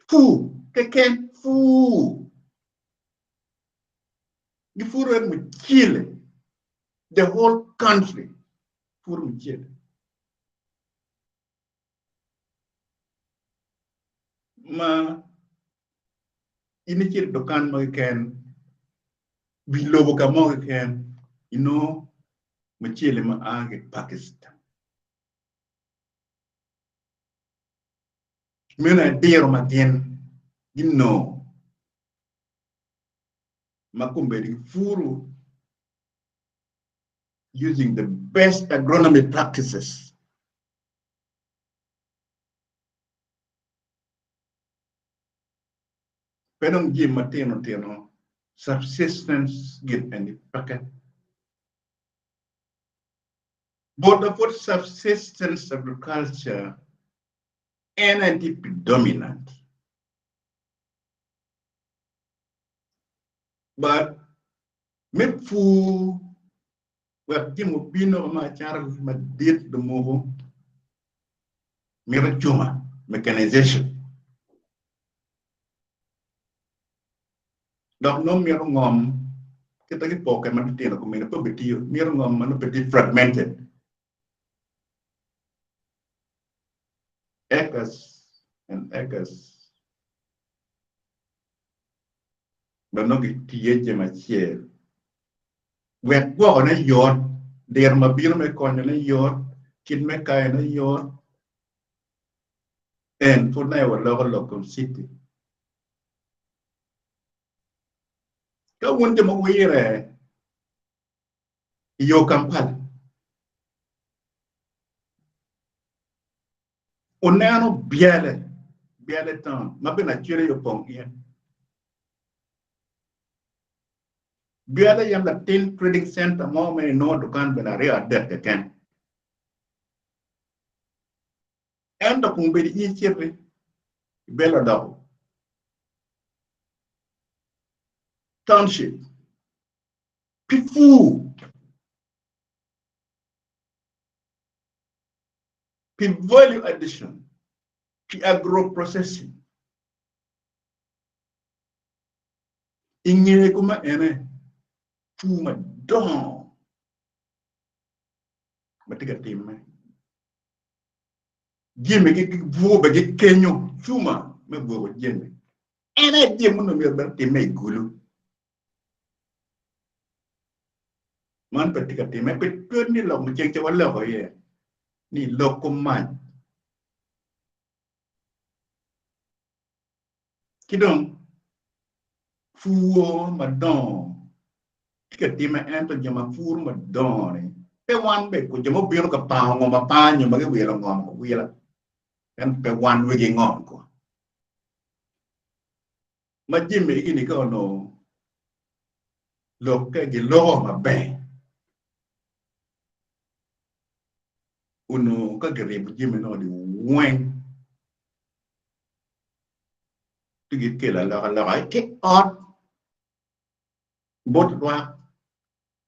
pur keken pur gipuro en mucele the whole country puro mucele. Ma in icito i dukan mo keken, wi lobo ka mo keken, inongo mucele ma a ki i Pakistan. Meno aye diro ma gin ginongo ma kombeddi gipuro using the best agronomy practices. Pe dong jami matino tino subsistence gin eni peke. Bot ma pwod subsistence agriculture en aye tye predominant. But me pur wek jami obino ma acata madit lumuku mito cuma, mechanization. Dok nongo mito ngom kit ma kipoke matitino kumene pe obitiyo, mito ngom ma nongo pe tye fragmented. Acres and acres ma nongo gitiyo i jami acel wek gwokone yot, diro ma bino me konyone yot, kit me kayone yot. En pud nongo waloko lok kom citi. Ka wun jo ma wire i yo Kampala, Oneno byele, byele town ma bene acwele aye opong iye. Byele yam latin trading center mo ma inongo dukan bene aryo adek keken. Ento kun bedo in iciti i Bella odoko township pi pur. Pi value addition, pi agro processing. I nge kuma ene pur madongo ma tye ka timme. Jami gi bwugo bene gikenyo cuma me bwugo jami. En aye jami ma onongo myero bene otimme i Gulu. Man pe tye ka timme pi twed ni lok ma ceng ca waloko iye ni lok kom mac ki dong pur madongo tye ka timme ento jo ma puro madongo-ni pe wan bene jo ma obino ka pango ngom apanga nyo ma giwilo ngom awila ento pe wan wegi ngom ko. Ma jami egi-ni ka onongo lokke giloko maber, onongo ka giribo jami-ni weng ci gikelo alokaloka ki ot bot lwak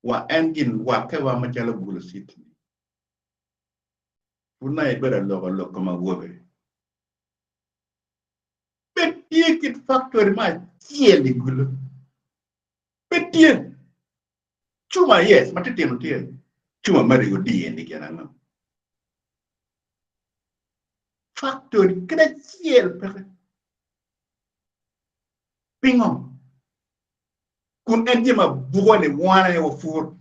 wa en gin rwakkewa macalo Gulu City-ni. Pud nongo ibedo aloko lok kom awobe. Pe tye kit factory mo acel i Gulu. Pe tye. Cuma yes, matitino tye. Cuma ma rigo diye ni gin ango? Factory kit acel peke. Pingo? Kun en jami abuka ni wan aye wapur.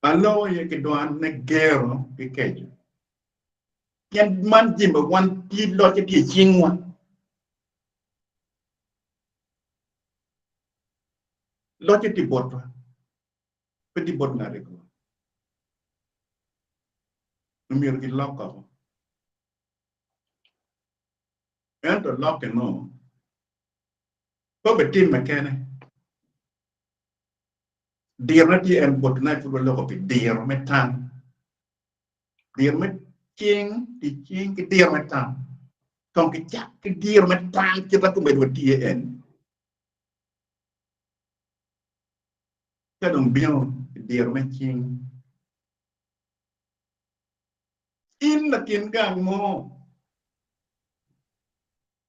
Aloko iye ki dwan me gero ki keco, pien man jami ma wan tye locce tye i cingwa. Locce tye botwa, pe tye bot ngat keken. Myero gilok oko. Ento lokke nongo pe obitimme kene. Dirone tye en bot tonight pud waloko pi diro me tam. Diro me cing, tic cing ki diro me tam. Kong kicak ki diro me tam kit ma kombeddi watye en. Ka dong bino i diro me cing, in latin gang mo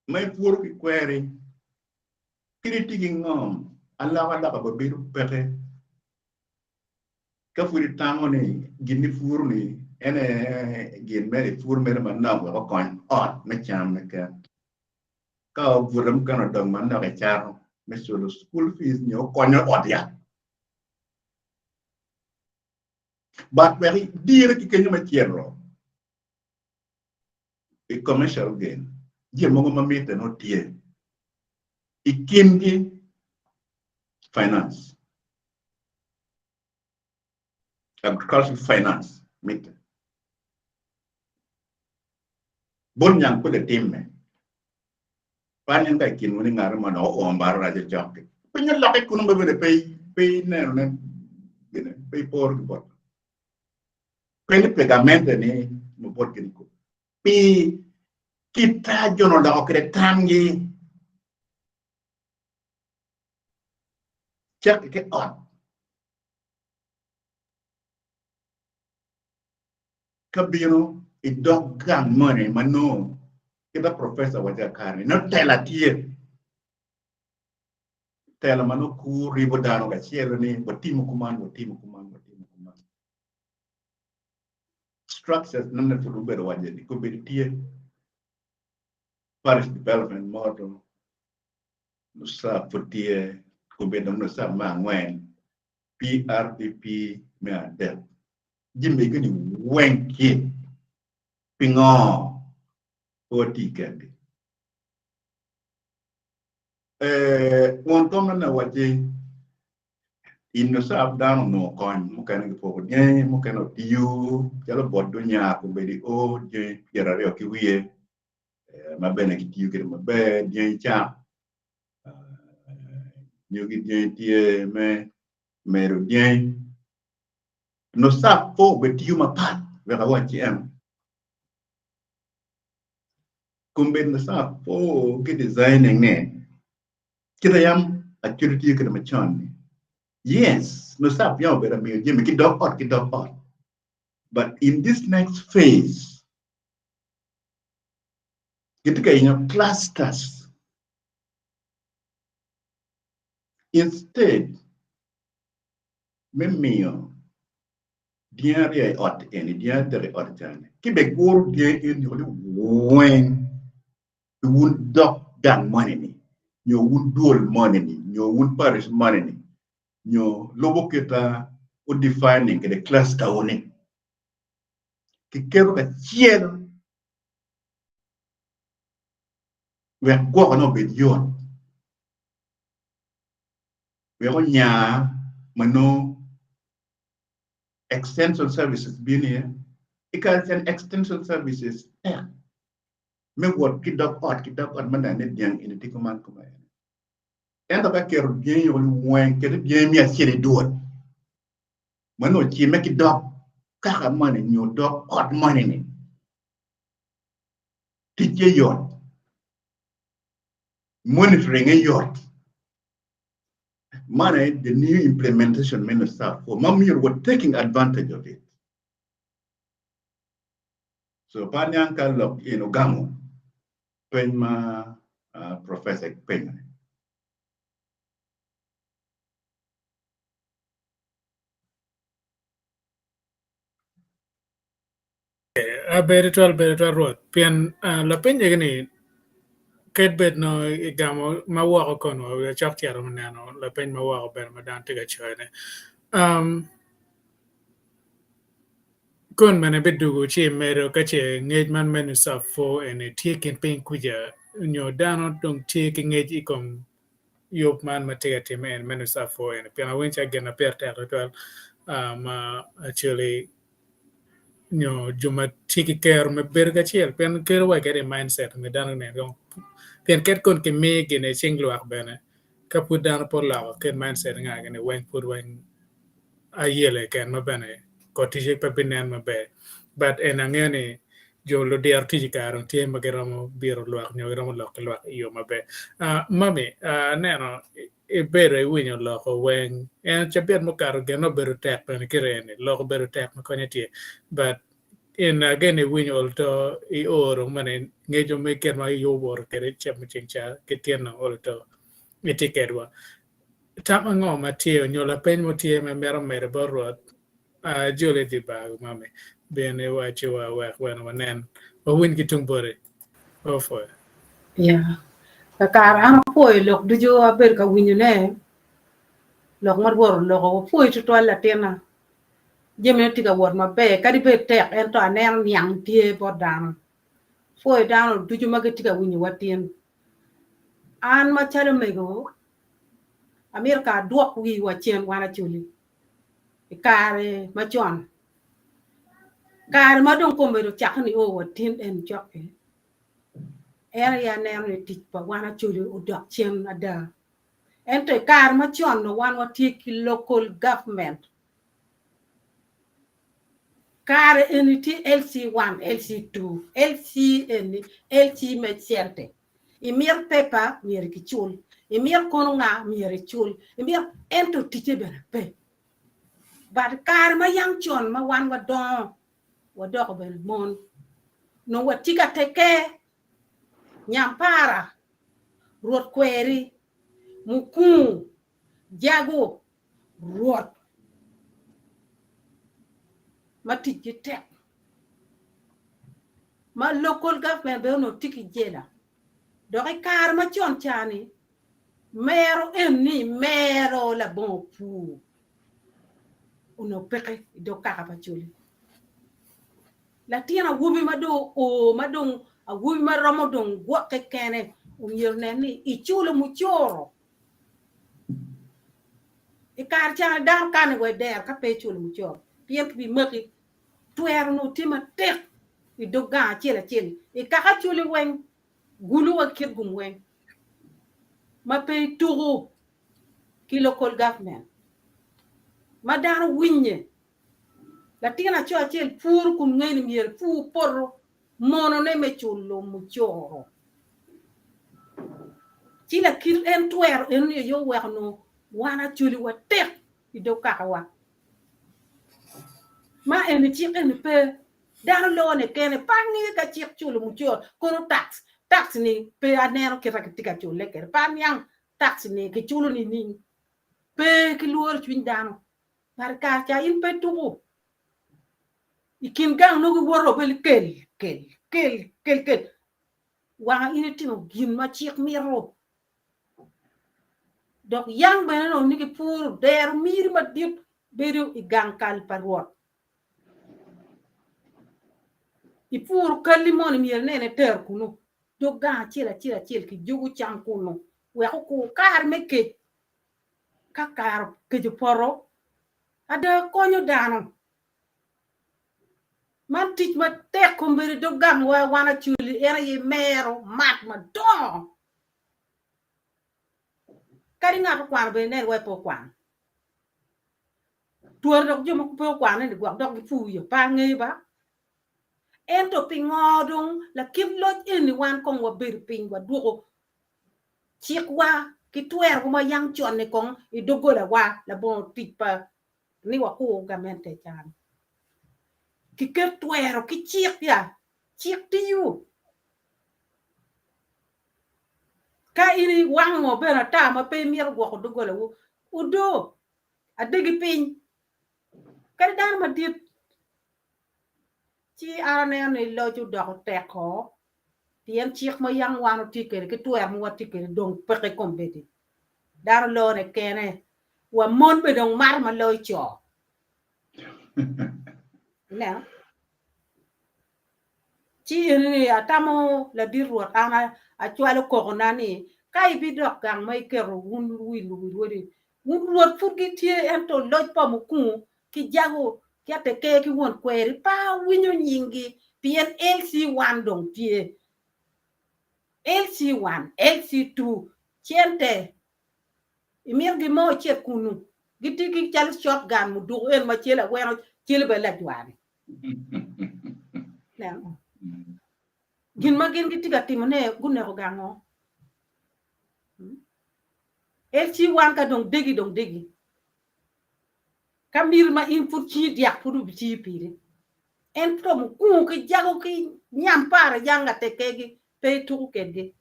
ma ipworo ki kweri, kadi itye ki ngom, alokaloka bene bedo peke. Ka pud itamo ni gin ma ipuro-ni en aye gin mere ipuro mere manok wek okony ot me cam keken, ka obute mukene odong manok icato me culo cukul pic nyo konyo ot yat. But wek idire ki kenyo me cito i commercial gain, jami mogo ma mitte nongo tye i kingi finance, agricultural finance mitte. Bot nyang pe gitimme. Pe aneno ka i kinwu ni ngat mo dok oo mbararac cok-ki. Piny olokke kunu ma bene pe pe inenone gine pe iporo ki bot. Pe ni pi gamente ni nyo bot gin ko. Pi kit a jo-ni oloko kwede tamgi cakke ki ot. Ka bino i dog gang moni ma nongo kit ma professor waco kakare ni nongo tela tye, tela ma nongo kur ribo dano kacel ni watimo kuman, watimo kuman, watimo kuman. Structures nongo pud obedo waco ni kobedo tye parish development model NUSAF pud tye kobedo dong NUSAF me angwen PRDP me adek. Jami mege-ni weng tye. Pingo pe wati kengi? Ee, won kom nene owacci i NUSAF dano onongo kony, mukene gipoko dyangi, mukene otiyo calo bot dunya kombeddi o dyangi 20 ki wiye ma bene gitiyo kwede maber, dyangi cak nyo ki dyangi tye me medo dyangi. NUSAF pe obedo tiyo mapat wek awac ci eno. Kombeddi NUSAF pe ki designing ne kit ayam Acholi tiyo kwede macon ni. Yes, NUSAF yam obedo amiyo jami ki dog ot ki dog ot but in this next phase gitye ka yenyo clusters instead me miyo dyangi aryo i ot eni, dyangi adek i ot cani, ki bene guro dyangi eni woko liweng pi wun dok gang moni-ni, nyo wun dwol moni-ni, nyo wun parish moni-ni, nyo lubo kit ma wu defining kwede cluster-wu-ni. Kiketo kacel wek gwokone obed yot. Wek onya ma nongo extension services bino iye. I kare ca ni extension services tek me wot ki dog ot ki dog ot me neno ni dyang eni tye kuman kuman eni. Ento ka keto dyangi woko liweng keti dyangi miya acel i dwol ma nongo ocimme ki dog kaka moni nyo dog ot moni-ni ticce yot, monitoring-nge yot. Man aye the new implementation me NUSAF ma myero wa taking advantage of it. So pe aniang ka lok in ogamo peny ma professor penyo ni. Abedo twal bedo twal Rwot, pien lapeny egi ni kadi bed nongo igamo ma woko kono wacok cito me neno lapeny ma woko bene ma dano tye ka coyone. Kon bene bidwogo ci imedo ka ce ngec man me NUSAF 4 eni tye i kin piny kuca nyo dano dong tye ki ngec i kom yub man ma tye ka timme eni me NUSAF 4 eni pien awinyo calo gin ma pire tek tutwal ma actually nyo jo ma tye ki kero me bedo kacel pien kelo wa kede i mindset me dano nen kong pien kadi kon kimi gin i cing lwak bene ka pud dano pe oloko kit mindset nga gini weng pud weng. Ayele keken ma bene kor ticce pe binen maber. But en angeyo ni jo ludiro tic i kare ni tye ma giromo biro lwak nyo giromo lok ki lwak i yo maber. Mami, aneno ibedo iwinyo loko weng en cabit mukato gin obedo tek bene ki reni lok obedo tek ma konye tye but in again iwinyo ol to ioro mene ngeco me kit ma yubo owoto kwede cen me ceng ca ki tyen dong ol to itye kedwa. Tam ango ma tye nyo lapeny mo tye ma imito medo bot Rwot? Ajoli di bar mami bin iwacciwa wek wene wanen wawiny ki tung boti. Opwoyo. Ya. Kakare an apwoyo lok ducu abedo ka winyone, lok ma Rwot oloko. Wapwoyi tutwal latinna. Jamine tye ka wot maber kadi bed tek ento aneno niang tye bot dano. Apwoyo dano ducu ma gitye ka winyowa tin. An macalo mego, amito ka adwok wiwa cen wan Acholi i kare macon, kare ma dong kombeddi ocakke nio wa tin en cok-ki, en aye aneno ni tic pa wan Acholi odok cen ada. Ento i kare macon nongo wan watye ki local government. Kare eni tye LC1, LC2, LC eni, LC me cente. Imito paper myero kicul, imito kono nga myero icul, imito ento ticce bene pe. But kare ma yang con ma wan wadongo wadoko bene mon, nongo watye ka teke, nyampara, rwot kweri, mukungu, jago, Rwot ma ticgi tek ma local government bene onongo tye ki jela dok i kare macon ca-ni mero eni mero labongo pur onongo peke i dog kaka pa Acholi. Latin awobi ma dong oo ma dong awobi ma romo dong gwokke kene omyero onen ni iculo mucoro I kare ca dano kane wa i dero ka pe iculo mucoro pien kibimaki. Twero onongo tye matek i dog gang acel acel i kaka Acholi weng, gulu wa ki Kitgum weng ma pe ituko ki local government ma dano winye. Latin aco acel puro kun ngeyo ni myero epur poto monone me culo mucoro. Ci lakit en twero enoni aye oweko nongo wan Acholi watek i dog kakawa. Ma eni cik eni pe dano lone kene pe angeyo ka cik culo mucoro kono tax tax ni pe aneno kita kitye ka cule kwede pe aniang tax ni kiculo nining pe ki lworo cwiny dano but kare ca in pe tuku I kin gang nongo giwoto obed kel kel kel kel kel wanga in itimo gin ma cik mito dok yang bene nongo ni gipuro dero miri madit bedo i gang kal pa Rwot ipuro kalli moni myero inen itero kunu dog gang acel acel acel kijuko cam kunu wek okur kare me kec ka kare kec opoto Ada konyo dano. Man tic matek kombeddi dog gangwa wan Acholi en aye mero mat madongo. Kadi ngat okwano bene inen wai pe okwano. Twero dok jo ma pe okwano ni gwok dok gipur yo pe angeyo ba. Ento pingo dong lakit loc eni wan kong wabedo piny wadwoko Cikwa ki twerowa ma yang con-ni kong i doggolawa labongo tic pa ni wakur gamente can. Kiket twero ki cik ya, cik tiyo. Ka in iwango bene ata ma pe imito gwoko doggolawu, odo adegi piny. Kadi dano madit ci an aneno ni loc odoko teko pien cik ma yam wan watye kwede ki twero ma watye kwede dong peke kombeddi. Dano lone kene, wa mon bene dong mato ma loyo co. Ineno? Ci eni ni atamo ladit Rwot an acwalo kokona ni ka ibidok gang ma iketo wun wi luwi rwodi, wun rwot pud gitye ento loc pa mukungu ki jago ki ateker ki won kweri pe awinyo nyinggi pien LC1 dong tye. LC1, LC2, cente, imito gin mo icit kunu. Gitye ki calo shotgun muduku en ma celo aweno celo bene lajwa-ni. Neno. Gin ma gin gitye ka timone guneko gang ngo? LC1 ka dong degi dong degi. Ka miti ma in pud cingi dyak pud obitiyo piri. Ento mukungu ki jago ki nyampara yang atekegi pe ituko kedgi.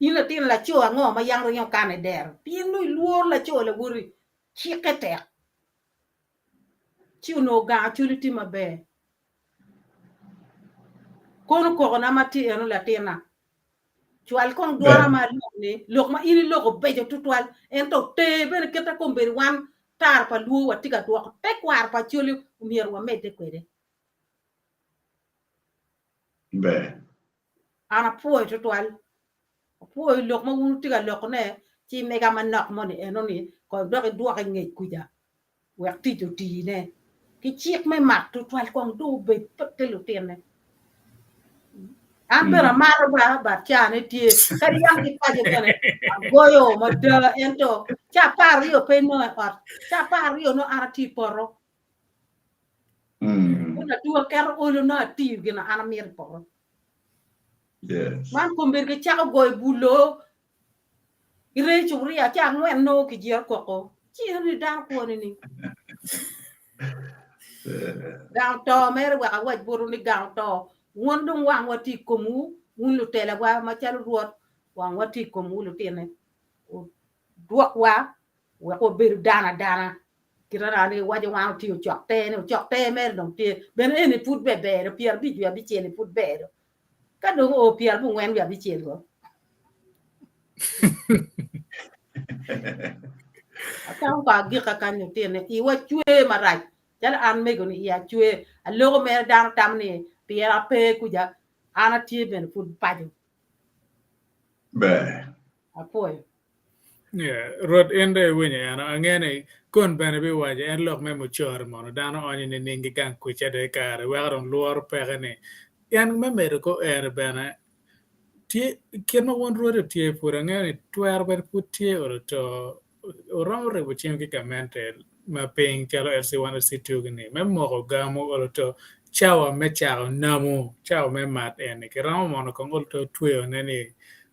In latin laco ango ma yang ringo kano i dero? Pien nongo ilworo laco lawoti, cikke tek. Ci onongo gang acoli tye maber. Kono kokona ma tye eno latinna, cwal kong dwona ma aloko-ni, lok ma in iloko beco tutwal, ento ter bene kit ma kombeddi wan tara pa lwor watye ka dwoko tekwaro pa Acholi omyero wamedde kwede. Ber. An apwoyo tutwal, apwoyo lok ma wun wutye ka lokone, ci imega manok moni enoni kong dok idwok i ngec kuca. wek tic otine. Ki cik me mat tutwal kong dong obed pe lutinne. An bene amato ba but cane tye kadi yam ki paco bene agoyo mada ento ca 12 pe inongo i ot ca 12 nongo an atye i poto. Kun atuga keto olo nongo atiyo gin ma an amito i poto. Yes. Man kombeddi kicako goyo bulo Ireyo cuburia ca angwen nongo kijiro koko ci eno ni dano kwo nining? Gang to mere wek awac botwu ni gang to wun dong wangwa tye i komwu wun lutelawa macalo Rwot wangwa tye i komwu lutine wudwokwa wek wabedu dano adana kit ma ni giwaco wan otye ocok te ni ocok te mere dong tye bene eni pud ber ber 50 wiye abicel ni pud ber do Ka dong oo pyerabongwen wiye abicel go. Atamo ko agika kany lutine iwa cwer marac calo an mego ni iya cwer aloko mere dano tamo ni pien ape kuca an atye bene pud paco. Ber. Apwoyo. Yeah, Rwot in dong iwinyo en, angeyo ni kun bene biwaco en lok me mucoro mono dano onyo nining ki gang kuca dong i kare weko dong lworo peke ni en me medo ko eri bene tye kit ma wun rwodi tye pud angeyo ni twero bene pud tye olo to wuromo ribo cing ki gamente ma piny calo LC1 LC2 gini me moko gamo olo to cawa me cako namo cawa me mat eni kiromo mono kong olo to tweyo ne ni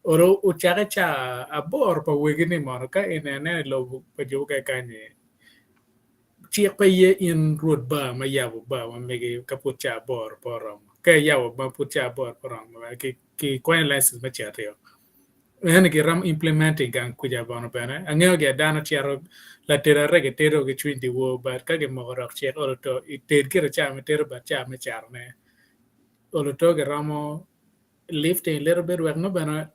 olo ocake ca aboro pa wegi ni mono ka inene i lobo pa jo mukene kany-ni cik pe ye in rwod bar ma yabo bar ma megi ka pud ca aboro pe oromo ka iyabo ma pud ca aboro pe oromo kikwanyo licence me cito Eni giromo implement i gang kuca bono bene. Angeyo gire dano cito latedo arege tedo ki cwiny dyewor but ka gimoko dok cik olo to ited gire ca me tedo but ca me catone olo to giromo lifting a little bit wek nongo bene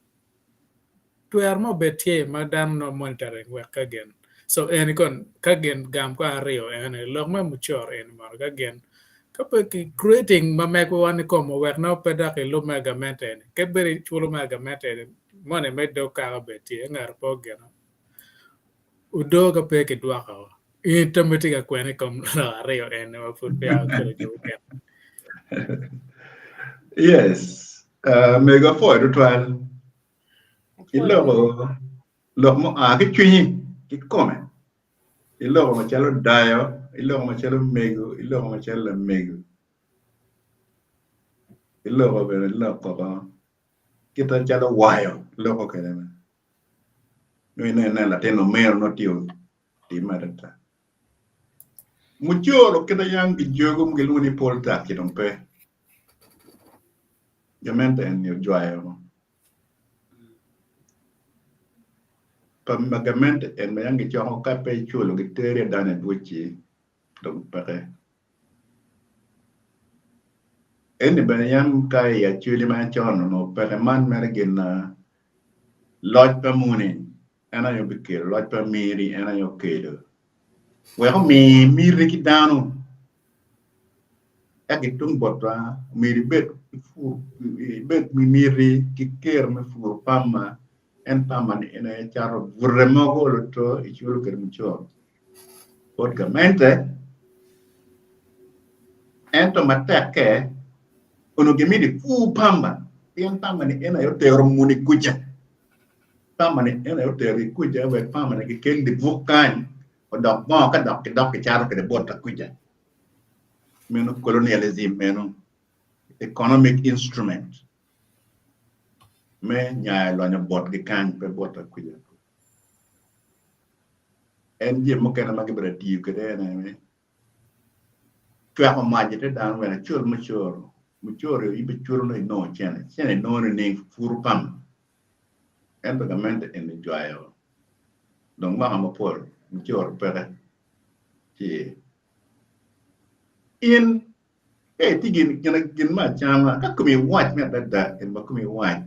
twero mo obed tye ma dano nongo monitoring wek ka gin so eni kon ka gin gam ko aryo eni lok me mucoro eni mono ka gin Ka pe ki creating ma megwa ni kom owek nongo pe dok ilub me gamente eni ka ibedo iculo me gamente eni moni me dog kaka bed tye ngato pe ogeno odoo ka pe ki dwoko in tammi tye ka kwene i kom lok aryo eni ma pud peya okelo jo mukene. Yes, uh, mego apwoyo tutwal. Iloko lok mua ki cwinyi kikome. Iloko macalo dayo, iloko macalo mego, iloko macalo lamego, iloko bene lok koko kit macalo wayo loko kwede bene. Nongo ineno ineno latin omiro nongo tye otimme adada. Mucoro kit ma yam gijogo ma gilwongo ni poll tax ci dong pe. Gamente eni ojwayo Pa ma gamente en ma yam gicoko ka pe iculo giteri adana i buc-ci dong peke. Eni bene yam ka i Acholi ma con onongo peke man mere gin loc pa muni en aye obikelo loc pa miri en aye okelo wek omi miti ki dano Ka ki tung botwa, myero ibed ki miti ki kero me puro pama, en pama-ni en aye cato bute mogo luto iculo kwede mucoro bot gamente. Ento matekke onongo gimito ipur pamba pien pamba-ni en aye otero muni kuca. Pamani en aye oterogi kuca wek pamani gikel libuk kany odok bongo ka dok gidok gicato kwede bot lakuca. Meno colonialism meno economic instrument me nyayo lonyo botgi kany pe bot lakuca. En jami mukene ma gibedo ka tiyo kwede ene me cwako mac ite dano wek ecul mucoro, mucoro in ibiculo nongo inongo cene, cene inongo nining? Puru pam ento gamente eni ojwayo dong mwaka mapol mucoro peke ci in ka itye gin me acama ka komi wac me adada gin ma komi wac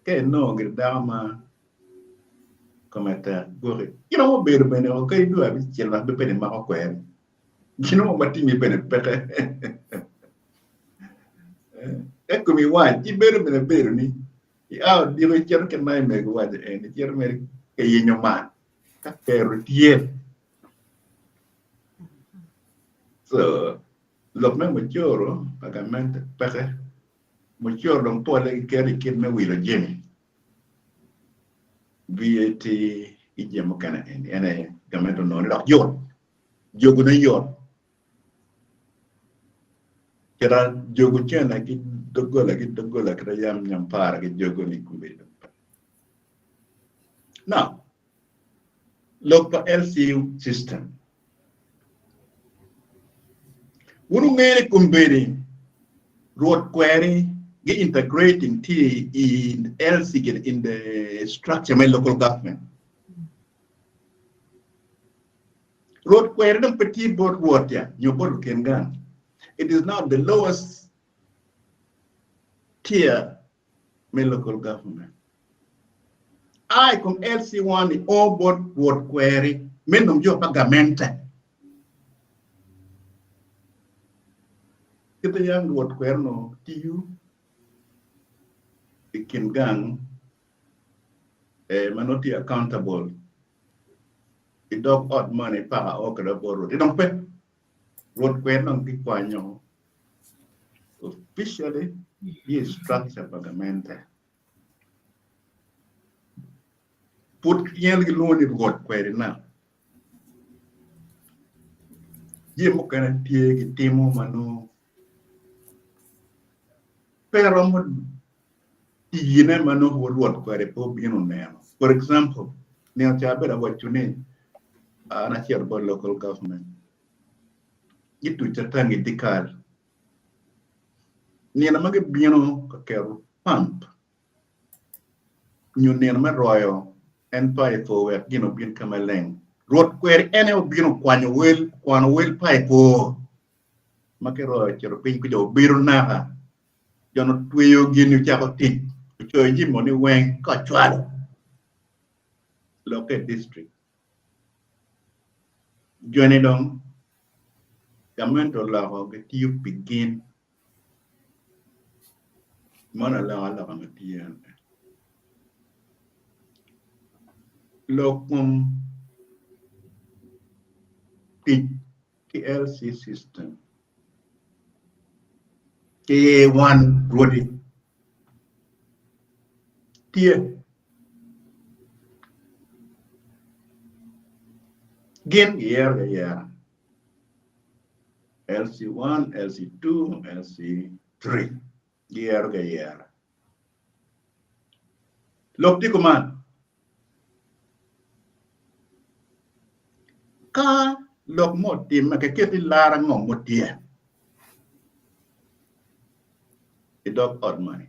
Ka inongo gire dako ma kome tek gwoki, iromo bedo bene o kadi dwe abicel ma pe imako kweri. Gin mo ma timi bene peke. Ka komi wac, ibedo bene bedo ni ia odiko icito kit ma omego owaco eni, icito mere ka yenyo mac ka kero tye. So, lok me mucoro pa gamente peke. Mucoro dong polle giketo i kit me wilo jami, VAT ki jami mukene eni en aye gamente onongo ni dok yot, jogone yot. Kita jogo cene ki doggola ki doggola kita yam nyampara ki jogo ni kombeddi dong pe. Now, lok pa LCU system. Wun wungeyo ni kombeddi Rwot kweri gi integrating tye i LC in the structure me local government. Rwot kweri dong pe tye bot Rwot ya nyo bot lukin gang. It is now the lowest tier me local government. A i kom LC1 i o bot Rwot kweri me nong jo pa gamente. Kite yang Rwot kweri onongo tiyo i kin gang eh, ma nongo tye accountable i dog ot moni paka o kwede bot Rwot. Dong pe Rwot kweri dong gikwanyo officially i structure pa gamente. Pud tyen gilwongo ni Rwot kweri na. Jami mukene tye gitimo ma nongo pe romo tiyine ma nongo Rwot kweri pe obino oneno. For example, nino ca abedo awaco ni an acito bot local government gituca tangi dyekal. Nino ma gibino ka keto pump nyo nino me royo en paipo wek gin obin ka maleng. Rwot kweri en aye obino okwanyo wel, okwano wel paipo ma kiroyo ocito piny kuca obedo naka. Jon otweyo gin-ni ocako tic, ocoyo jami moni weng ka ocwalo lokke i district. Joni dong gamente oloko gitiyo pi gin. Meno alokaloka ma tye ene. Lok kom tic ki LC system ki wan rwodi tye. Gin giyero ki ayera LC1, LC2, LC3 giyero ki ayera. Lok tye kuman, ka lok mo otimme kiketo i lar ango ma tye i dog ot moni?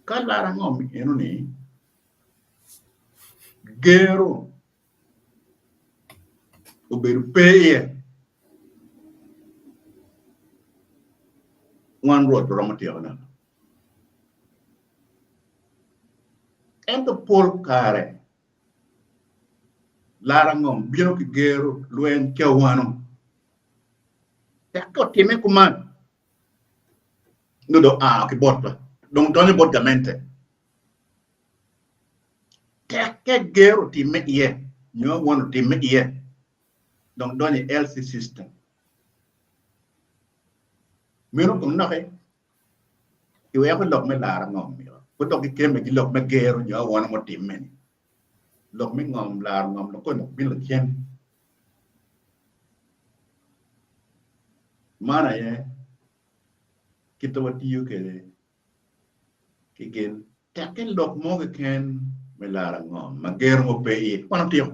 Ka lar ango eno-ni gero obedo pe iye, wan Rwot waromo tyekone. Ento pol kare lar angom bino ki gero lweny ki awano. Tek ka otimme kuman, nongo dong oa ki botwa, dong donyo bot gamente. Tekke gero otimme iye nyo awano otimme iye, dong donyo i LC system. Meno kong noki. Kiweko lok me laro ngom mito pud dok gikemme ki lok me gero nyo awona mutimme-ni. Lok me ngom, laro ngom dok koni dok bino lacen. Man aye kit ma watiyo kwede ki gin. Tekke lok mo keken me laro ngom ma gero mo pe iye, wan otyeko.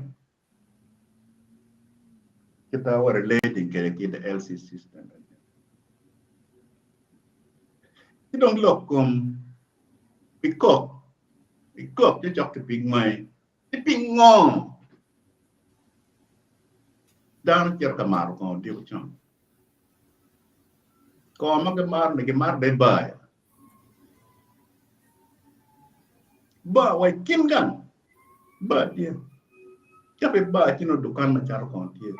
Kit ma wa relating kwede ki the LC system eni. Ki dong lok kom pi kok, pi kok tye cok ki pig ngwangi, ki pi ngo dano cito ka mato kongo odiko con. Kongo ma gimato ni gimato bene bar. Bar wa i kin gang, bar tye. Ka pe bar ci nongo dukan ma cato kongo tye.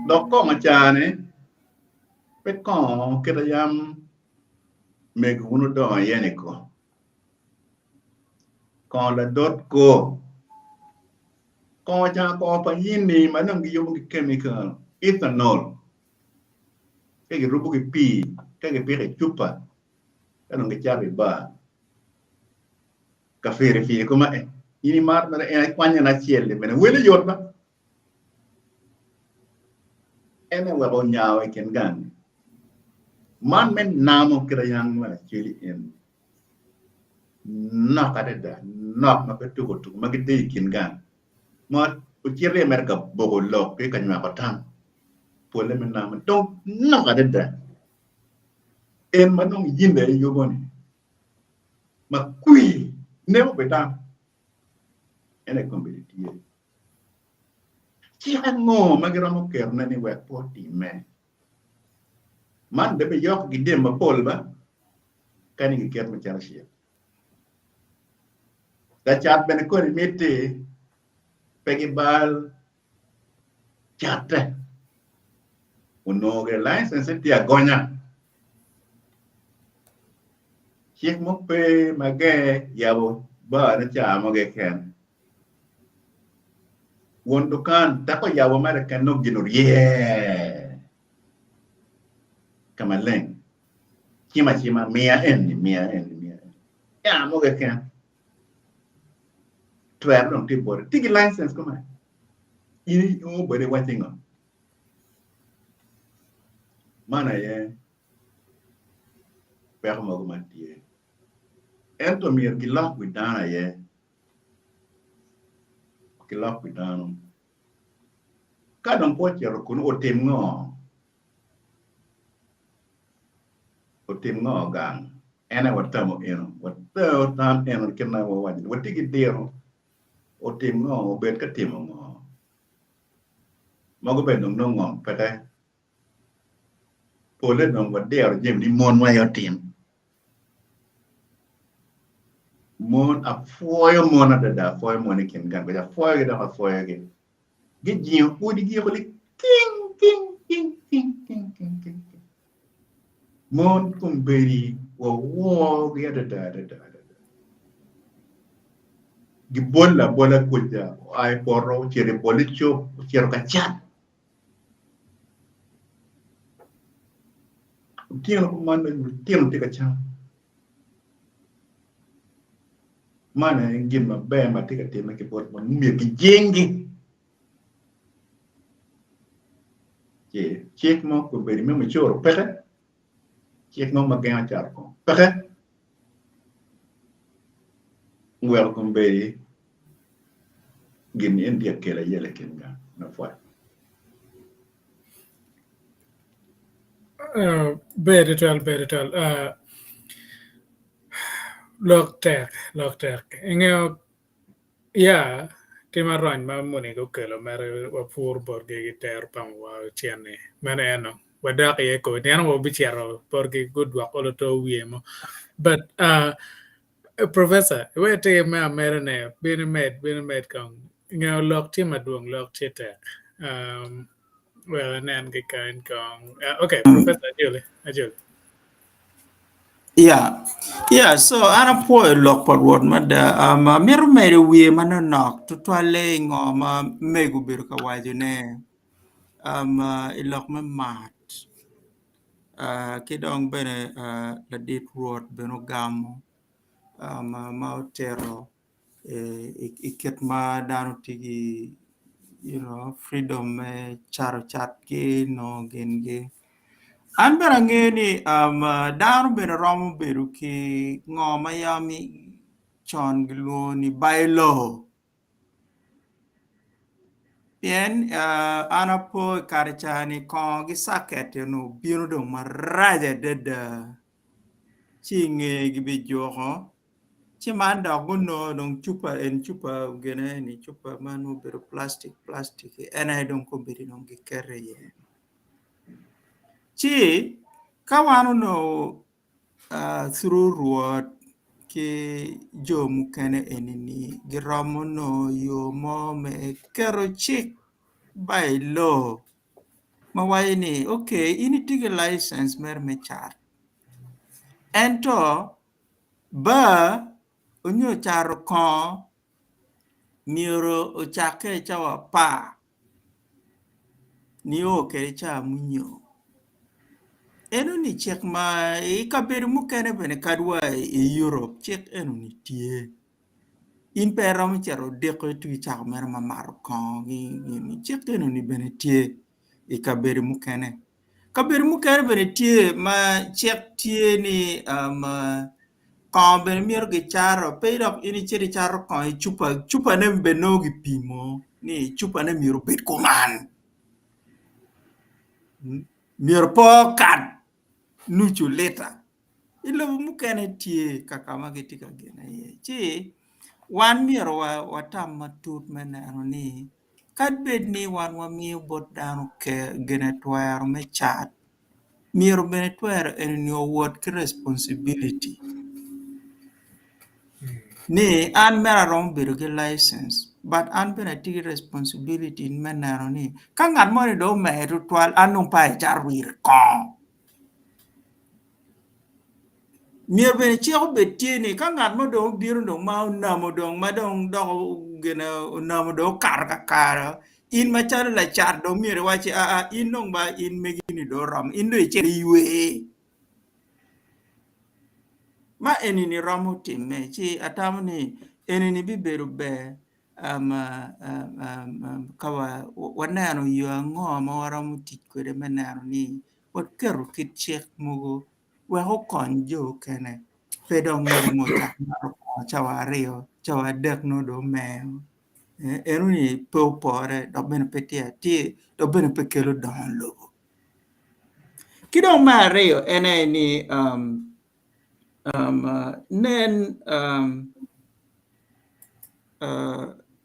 Dok kongo ca-ni pe kongo kit ma yam mego wun wudongo iye-ni ko. Kongo ladot ko. Kongo ca kongo pa nyini ma dong giyubo ki kemikal, ethanol. ka girubo ki pii ka gipiko i cupa ka dong gicato i bar ka firifiri koma eh in imaro mere en ikwanyo en acel-li bene wele yot ba en aye weko onyawo i kin gang-ngi man me namo kit yang me aceli eni nok adada nok ma pe tuko tuko ma gitye i kin gang ma ocito iye mere ka boko lok ki ka nywako tam pole me namo dong nok adada en ma dong in aye iyubo ni ma kwir neko pi tam en aye kombeddi tye. Cik ango ma giromo ketone ni wek pe otimme? Man bene biyoko ki jami mapol ba ka ni giket macalo cik. Lacat bene koni miti pe gibal catte onongo gire license tye agonya cik mo pe ma genge yabo bar ne ca mo keken won dukan dok oyabo mere keken nongo gin orye ka maleng cim acima miya eni miya eni miya eni ca mo keken twero dong tye bote tye ki license kume in inongo bene iwacci ngo man aye peko mogo ma tye ento myero gilok wi dano aye gilok wi dano ka dong pe ocito kunu otim ngo otim ngo gang En aye watamo eno, watero tam eno kit ma wawaco ni watye ki diro, otim ngo, obed ka timo ngo. Mogo bene dong nongo ngom peke. Pole dong wadiro jami ni mon aye otim. Mon, apwoyo mon adada, apwoyo mon i kin gang kwica, apwoyogi dok apwoyogi. Gijingo odigi woko ni king king king king king king king. Mon kombeddi waworgi adada adada adada. Gibolo abola kuca oa i poto ocito i bol i cuk ocito ka cat. Otyeno kuman lutino tye ka cam. Man aye gin maber ma tye ka timme ki bot mon myero gijinggi. Ci cik mo obedo me mucoro peke, cik mo ma gengo cato kongo peke. Weko kombeddi gin en tye ka kelo ayela i kin gang me pwony. Ber tutwal, ber tutwal. Lok tek, lok tek. Ingeyo Ya, tim arony ma moni gukelo mere wapur botgi gitero pamawa ocen-ni, meno eno wadok iye kor nino wabicito botgi gudwok olo to wiye mo. But uh, Professor, iwek atir me ameda-ne, bin imed, bin imed kong. Ingeyo lok tye madwong, lok tye tek. Um, wek anen ki kany kong. Uh, okay, Professor Ajoli, Ajoli. Yeah, yeah, so an apwoyo lok pa Rwot mada. Um, amito medo wiye manonok tutwalle i ngo ma mego obedo ka wacone um, uh, i lok me mat. Ki dong bene ladit Rwot bene ogamo ma otito i kit ma dano tye ki you know freedom me cato catgi nongo gingi. An bene angeyo ni dano bene romo bedo ki ngo ma yam con gilwongo ni by-law. Pien an apo i kare ca-ni kongo ki caket onongo obino dong marac adada ci i ngeye gibijuko ci man dok gunongo dong cupa en cupa gine ni cupa ma nongo obedo plastic plastic en aye dong kombeddi dong giketo iye ci ka wan onongo Through Rwot ki jo mukene eni-ni giromo nongo yo mo me keto cik by law ma waco ni okay in itye ki licence mere me cat ento bar onyo cato kongo myero ocakke i cawa apar nio kwede ca munyo. Enoni cik ma i kabedo mukene bene kadi wa i Europe cik enoni tye. In pe iromo cito odiko itugi cako mere me mato kongo cik enoni bene tye i kabedo mukene. Kabedo mukene bene tye ma cik tye ni kongo bene myero gicato pe dok in icit icato kongo i cupa cupane bene nongo gipimo ni cupane myero obed kuman myero pe okat nucu lita i lobo mukene tye kaka ma gitye ka gine iye ci wan myero watam matut me neno ni Kadi bed ni wan wamiyo bot dano gine twero me cat, myero bene twero eni owot ki responsibility ni an mere aromo bedo ki licence but an bene atye ki responsibility me neno ni ka ngat moni dong omer tutwal an dong pe acato wire kongo. Myero bene cik obed tye ni ka ngat mo dong obino dong ma onamo dong ma dong dok gine onamo dong okato kakare in macalo lacat dong myero iwaci aa in dong ba in megi-ni dong oromo in dong icit iywe. Ma eni-ni romo timme ci atamo ni eni-ni bibedo ber ka waneno yo ango ma waromo tic kwede me neno ni waketo kit cik mogo wek okony jo okene pe dong ngat mo ocak mato kongo cawa aryo cawa adek nongo dong omero enoni pe opore dok bene pe tye atir dok bene pe kelo dongo lobo. Ki dong me aryo en aye ni nen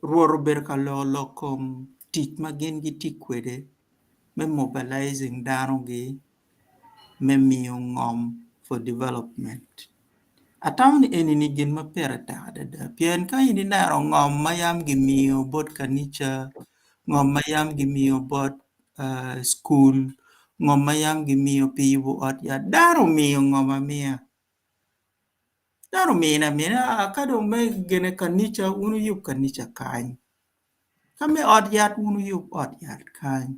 Rwot obedo ka loko lok kom tic ma gin gitye kwede me mobilizing danogi me miyo ngom for development. Atamo ni eni-ni gin ma pire tek adada pien ka in ineno ngom ma yam gimiyo bot kanica, ngom ma yam gimiyo bot cukul, ngom ma yam gimiyo pi yubo ot yat, dano omiyo ngom amiya. Dano omine amina ka dong me gine kanica wun wuyub kanica kany, ka me ot yat wun wuyub ot yat kany.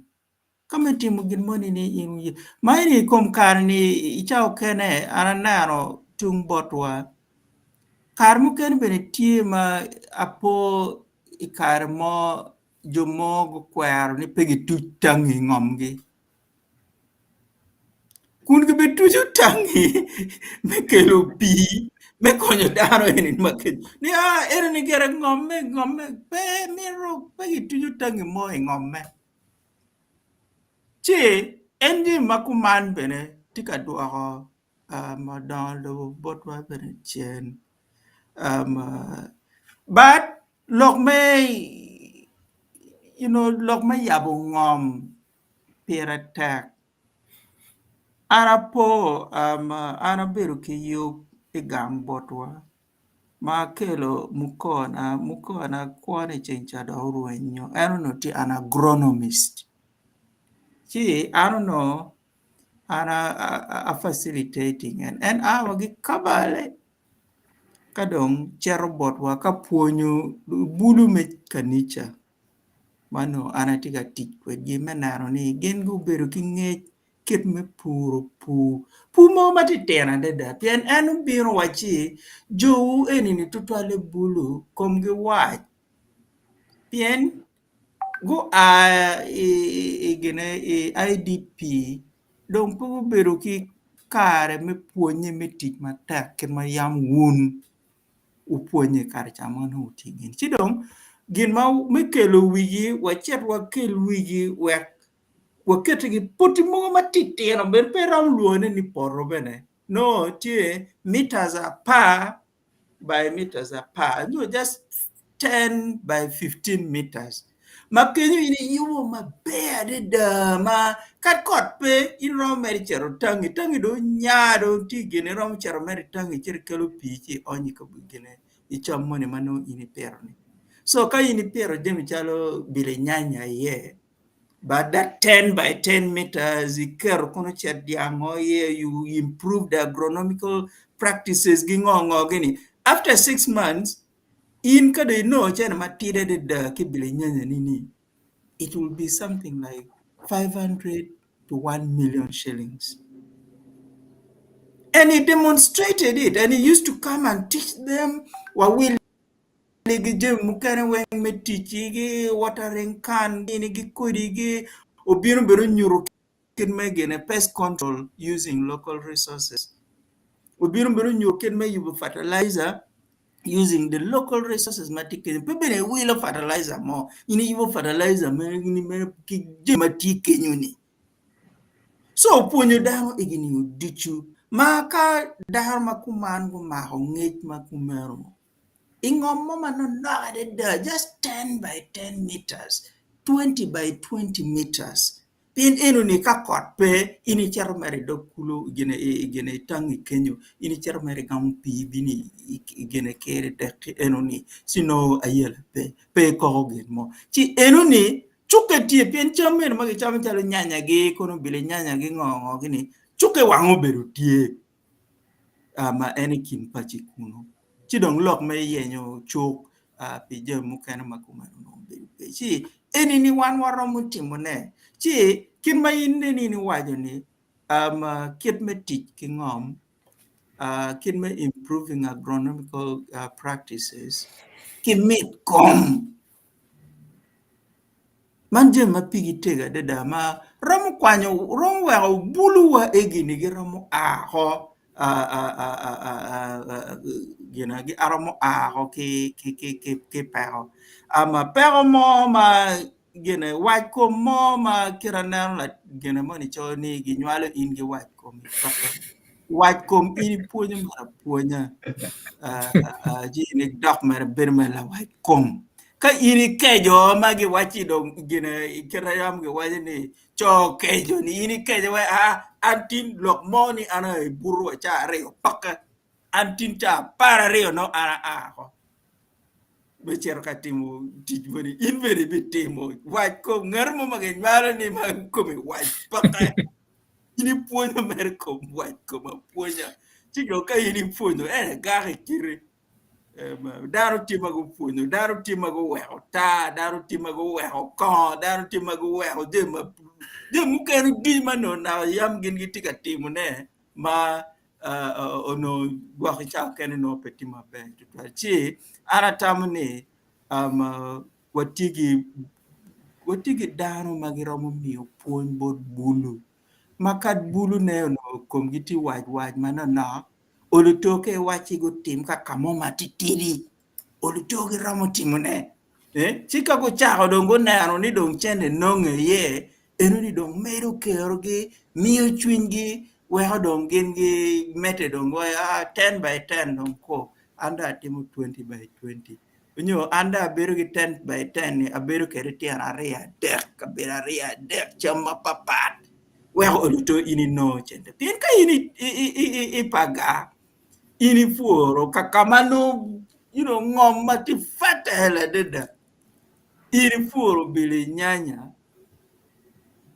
Ka me timo gin moni ni in wiye ma eni i kom kare-ni i cawa okene an aneno tung botwa kare mukene bene tye ma apo i kare mo jo mo gukwero ni pe gituc tangi i ngomgi kun gibituco tangi me kelo pii me konyo dano eni ma kec ni aa eni gire ngomme ngomme pe mito pe gituco tangi mo i ngomme. Ci en jami ma kuman bene tye ka dwoko dongo lobo botwa bene cen but lok me you know lok me yabo ngom pire tek an apo an abedo ki yub i gang botwa ma akelo mukona, mukona kwone ceng ca dok orwenyo en onongo tye an agronomist ci an onongo an a facilitating en, en a wa ki Kabale ka dong cito botwa ka pwonyo bulu me kanica ma onongo an atye ka tic kwedgi me neno ni gin gubedo ki ngec. kit me puro pur. Pur mogo matitino adada pien en obino wacci jowu eni-ni tutwalle bulu komgi wac pien gua i gine i IDP dong pe gubedo ki kare me pwonye me tic matek kit ma yam wun wupwonye i kare ca ma nongo wutye gin. Ci dong gin ma me kelo wigi wacit wakel wigi wek waketigi poti mogo matitino bene pe iromo lwongone ni poto bene nongo tye meters apar by meters apar nyo just 10 by 15 meters ma kenyo in iyubo maber adada ma kadi kot pe in iromo mere cito tangi, tangi dong onya dong tye gine iromo cito mere i tangi ci ikelo pii ci ionyo i gine i cam moni ma nongo in ipito ni. So ka in ipito jami calo bilinyanya iye but that 10 by 10 meters iketo kono cet dyang o iye you improve the agronomical practices gi ngo ngo gini after 6 months In ka dong inongo cene matidi adada ki i bilinyanyani ni, it will be something like 500 to 1 million shillings. And he demonstrated it and he used to come and teach them wa wiligi jami mukene weng me ticigi, watering can gini kodigi, obino bene onyuto kit me gine pest control using local resources. Obino bene onyuto kit me yubo fertilizer using the local resources ma tye kenyo. Pe bene iwilo fertilizer mo, in iyubo fertilizer mere ki jami ma tye kenyo ni. So opwonyo dano egini ducu ma ka dano ma kuman gumako ngec ma kumeno i ngom mo manonok adada just 10 by 10 meters, 20 by 20 meters Pien enoni ka kot pe, in icito mere i dog kulu gine itangi kenyo, in icito mere igamo pii ibino gine ikiro i dek enoni ci nongo ayela pe, pe ikoko gin mo. Ci enoni cukke tye pien cam meno ma gicamo calo nyanyagi kono bilinyanyagi ngo ngo gini cukke wang obedo tye. ma en i kin paci kunu. Ci dong lok me yenyo cuk pi jami mukene ma kumeno onongo obedo pe. Ci eni ni wan waromo timone. Ci kit ma in neni in iwaco ni kit me tic ki ngom, kit me improving agronomical practices ki mit kom. Man jami ma pigi tego adada ma romo kwanyo romo weko buluwa egini giromo a oko giromo a oko ki peko peko mo ma gine wac kom mo ma kit aneno gine moni coyo ni ginywalo in ki wac kom wac kom in ipwonyo mere apwonya ci in idok mere ibedo mere lawac kom. Ka in ikeco ma giwacci dong gine kite yam giwaco ni co okeco ni in ikeco wai aa an tin lok mo ni an aye ibuto wa caa aryo peke an tin caa apararyo nongo an aa oko me cito ka timo tic moni in bene ibitimo wac kom ngat mo ma ginywalo ni ma kome wac peke in ipwonyo mere kom wac kom apwonya ci dong ka in ipwonyo en agak i kiti. Dano tye ma gupwonyo, dano tye ma guweko taa, dano tye ma guweko kongo, dano tye ma guweko jami mukene ducu ma onongo naka yam gin gitye ka timone ma onongo gwok i cawa mukene nongo pe tye maber tutwal. Ci an atamo ni watye ki dano ma giromo miyo pwony bot bulu ma kad bulune onongo komgi tye wacwac manonok Oluto ka iwacci gutim ka ka mo matitidi, oluto giromo timone. Eh? Ci ka gucako dong guneno ni dong cente nonge iye, enoni dong medo kerogi, miyo cwinygi, weko dong gin gimedde dong wa ah, 10 by 10 dong ko, an dong atimo 20 by 20. Onyo an dong abedo ki 10 by 10 ni abedo kwede tyen aryo adek, kabedo aryo adek, cam mapapat. Weko oluto in inongo cente. Pien ka in i paga, in ipworo ka ka ma nongo you know, ngom ma tye fertile adada. In ipworo bilinyanya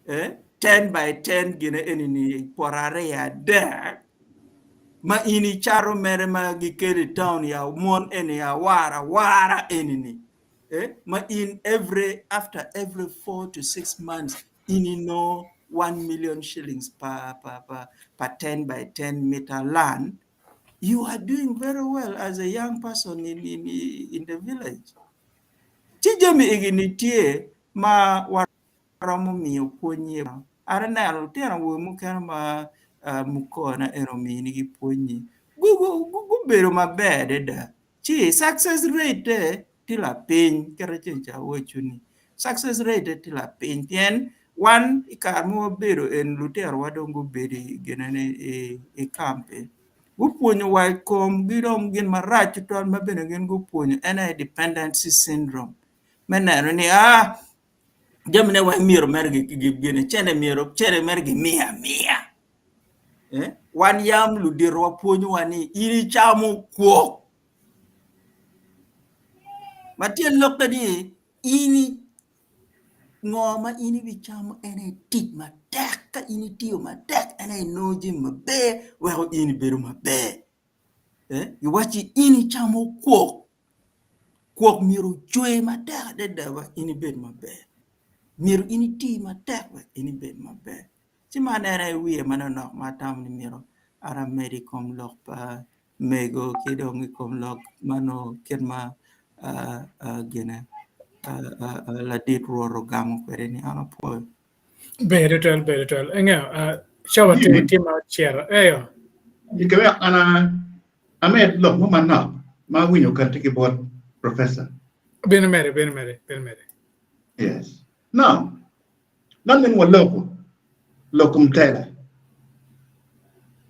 eh, 10 by 10 gine eni-ni poto aryo adek ma in icato mere ma gikelo i town ya mon eni awara awara eni-ni eh, ma in every after every 4 to 6 months in inongo 1 million shillings per, per, per, per 10 by 10 meter land, you are doing very well as a young person in, in, in the village. Ci jami egini tye ma waromo miyo pwony iye. An aneno lutino awobe mukene ma uh, mukona en ominigi pwony-nyi gubedo maber adada. Ci success rate tye lapiny kit aceng ca awaco-ni. Success rate tye lapiny pien wan i kare ma wabedo en lutinowa dong gubedo i ginene i kampi gupwonyowa i komgi dong gin marac tutwal ma bene gin gupwonyo en aye dependency syndrome me neno ni aa jamine weng myero mere gine cene myero cene mere gimiyo amiya. Eh? Wan yam luditowa pwonyowa ni in icamo kwok. Ma tyen lokke ni in ngo ma in ibicamo en aye tic matek ka in itiyo matek en aye inongo jami maber weko in ibedo maber. Eh? Giwacci in icamo kwok. Kwok myero ocwe matek adada wek in ibed maber. Myero in iti matek wek in ibed maber. Ci man en aye wiye manonok ma atamo ni myero an amed i kom lok pa mego ki dong i kom lok ma nongo kit ma gine ladit Rwot ogamo kwede ni an apwoyo. Ber tutwal, ber tutwal. Ingeyo, cawa tye tye ma ocito. Eyo. Ike wek an amed lok mo manok ma awinyo kati ki bot professor. Bino mere, bino mere, bino mere. Yes. Now, man min waloko lok kom tela.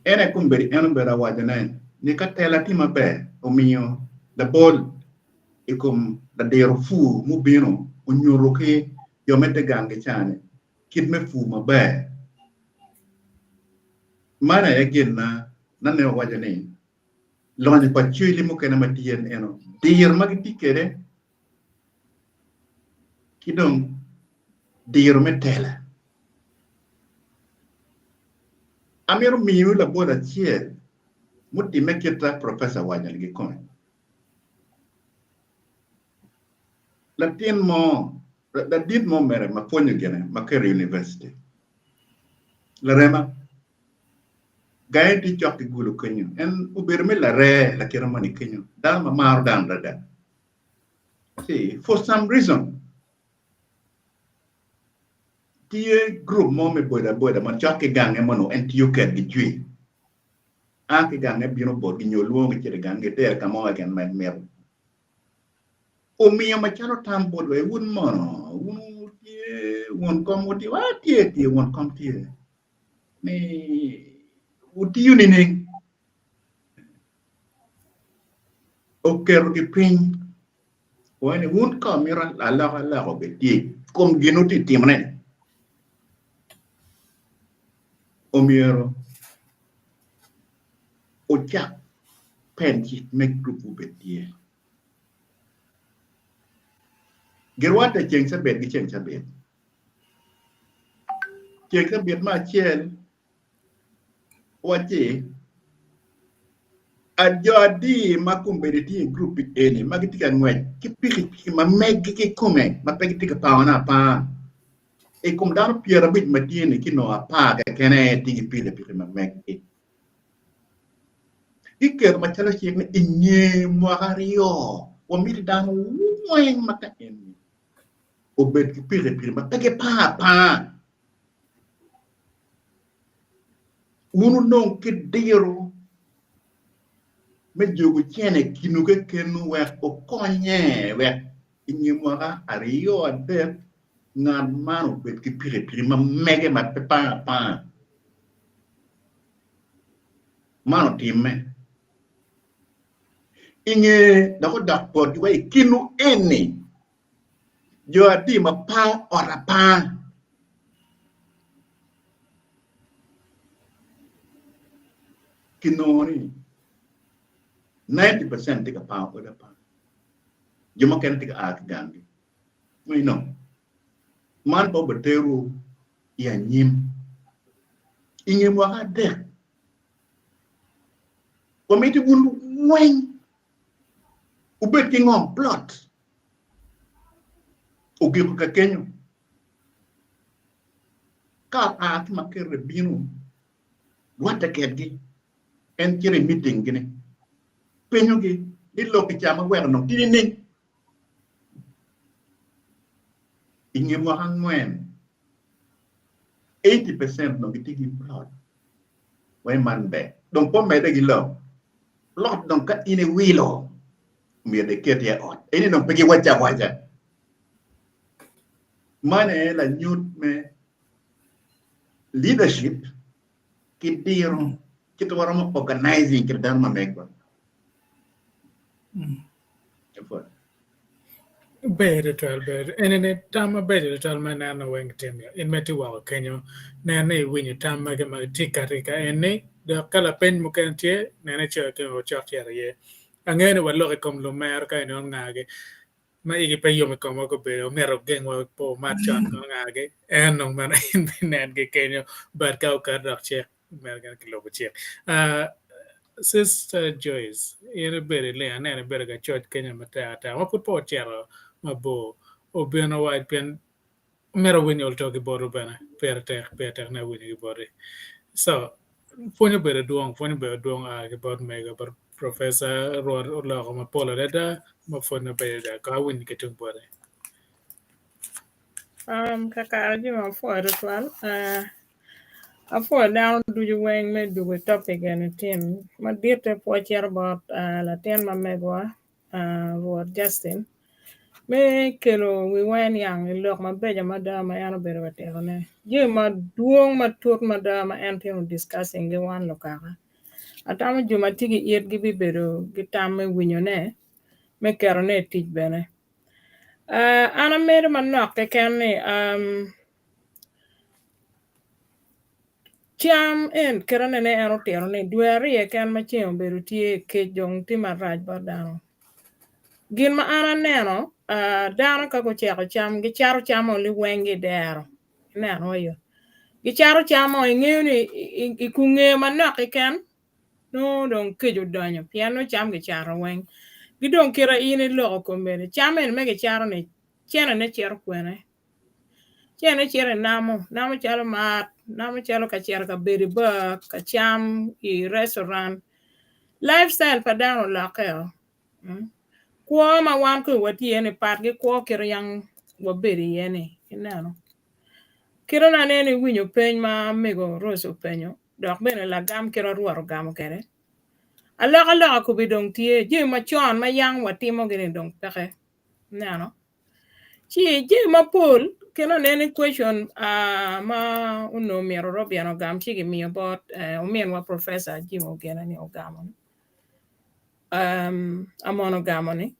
En aye kombeddi en obedo awacone ni ka tela tye maber omiyo labol i kom ladiro pur mubino onyuto ki jo me te gang ki cani kit me pur maber. Man aye gin ma nane wawaco ni lonyo pa cwili mukene ma tye en eno diro ma gitye kwede ki dong diro me tela. Amito miyi labol acel mutimme kita Professor waco ni kikome. Latin mo, ladit mo mere ma pwonyo gine ma keto i university. Larema, gange tye cok ki Gulu kenyo. En obedo me lare lakite moni kenyo. Dano ma maro dano adada. See, for some reason, tye group mo me boda boda ma cok ki gange mono en tiyo kedgi jwi. A ki gange bino botgi nyo lwongo gi cito i gange gitere ka mo keken ma en mito. Omiyo macalo tam botwa, wun mono, wun wutye, won kom wutye, wa tye tye, won kom tye, ni wutiyo nining? Oketogi piny, owaco ni wun ka wumito alokaloka obed tye i kom gin wutye ka timone-ni, omyero wucak pen cik me gurup obed tye. Girwatte ceng cabit ki ceng cabit. Ceng cabit me acel wacci jo adi ma kombeddi tye i gurup eni ma gitye ka ngwec ki pikipiki ma meggi kikome ma pe gitye ka pangone apanga. I kom dano 50 ma tye-ni ki nongo apar keken aye tye ki pikipiki ma meggi. Giketo macalo cik ni i nge mwaka aryo wamiti dano weng ma ka eni obed ki pikipiki ma pe gipango apanga. Wun wunong ki diro me jogo cene i kinwu kekenwu wek wukonye wek i nge mwaka aryo adek ngat man obed ki pikipiki ma mege ma pe pango apanga. Man otimme i nge dok odok botgi wa i kinwu eni jo adi ma pango ot apanga. Kinongo ni 90% tye ka pango odi apanga, jo mukene tye ka a ki ganggi. No, man pe obiterowu i anyim. I nge mwaka adek, wamiti wun weng wubed ki ngom, plot, ogiko ka kenyo. Ka oa ki Makerere bino, rwatte kedgi, en cito i meeting gi ni, penyogi ni lok i ca ma weko nongo tye nining? I nge mwaka angwen, 80% nongo gitye ki plot. Wai man ber. Dong pe omedde ki lok. Plot dong ka in iwilo, myero iket iye ot. Eni dong pe giwaco awaca. Man aye lanyut me leadership ki diro kit ma waromo organizing kit dano ma megwa. Ber tutwal ber eni ni tam mabeco tutwal ma ineno weng timo in ma itye woko kenyo nen ni iwinyo tam magi ma tye kati ka eni dok ka lapeny mukene tye nen icoyo kenyo wacok cito iye. Angeyo ni waloko i kom lumero ka inongo ngagi ma igi pe yom i komwa gubedo omyero ogengwa pe omat con kono ngagi en dong meno in binengi kenyo but ka oket dok cik mere kene kilubo cik. Sister Joyce in ibedo iling aneno ibedo ka coc kenyo matek atek ma pud pe ocito mabor obino wac pien myero awiny ol to ki botwu bene pire tek pire tek ni awinyo ki boti so pwony obedo dwong pwony obedo dwong a ki bot mego bot professor Rwot oloko mapol adada ma pwony mabeco adada kong awinyo ki tung boti. Um, kakare jami apwoyo tutwal. Uh, apwoyo dano ducu weng me dwogo i topic eni tin. Maditte pwoc cito bot uh, latin ma megwa uh, Rwot Justin me kelo wiwa niang i lok mabeco mada ma en obedo ka titone. Jami madwong matut mada ma en tye discussing ki wan lukaka. Atamo jo ma tye ki itgi bibedo ki tam me winyone me ketone i tic bene. Uh, an amedo manok keken ni um, cam en kit anene en otito ni dwe aryo keken ma ceng obedo tye kec dong tye marac bot dano. Gin ma an aneno uh, dano ka guceko cam gicato cam o liweng ki i dero ineno ayo gicato cam o ingeyo ni i kunge manok keken nongo dong kec odonyo pien nongo cam gicato weng. Ki dong kite in iloko komedi cam eni ma gicato ni cene cito kwene Cene cito i namo, namo calo mat, namo calo ka cito ka bedo i bar, ka cam i restaurant. Lifestyle pa dano olokkeo. Kwo ma wan kong watye iye-ni pat ki kwo kit yang wabedo iye-ni, ineno. Kite ma aneno iwinyo peny ma mego Rose openyo dok bene lagam kit ma Rwot ogamo kwede. Alokaloka kobi dong tye, jami macon ma yang watimogi-ni dong peke, ineno. Ci jami mapol kit aneno ni question ma onongo myero Robin ogam ci kimiyo bot ominwa professor Jim Ogene ni ogamo ni Amon ogamo ni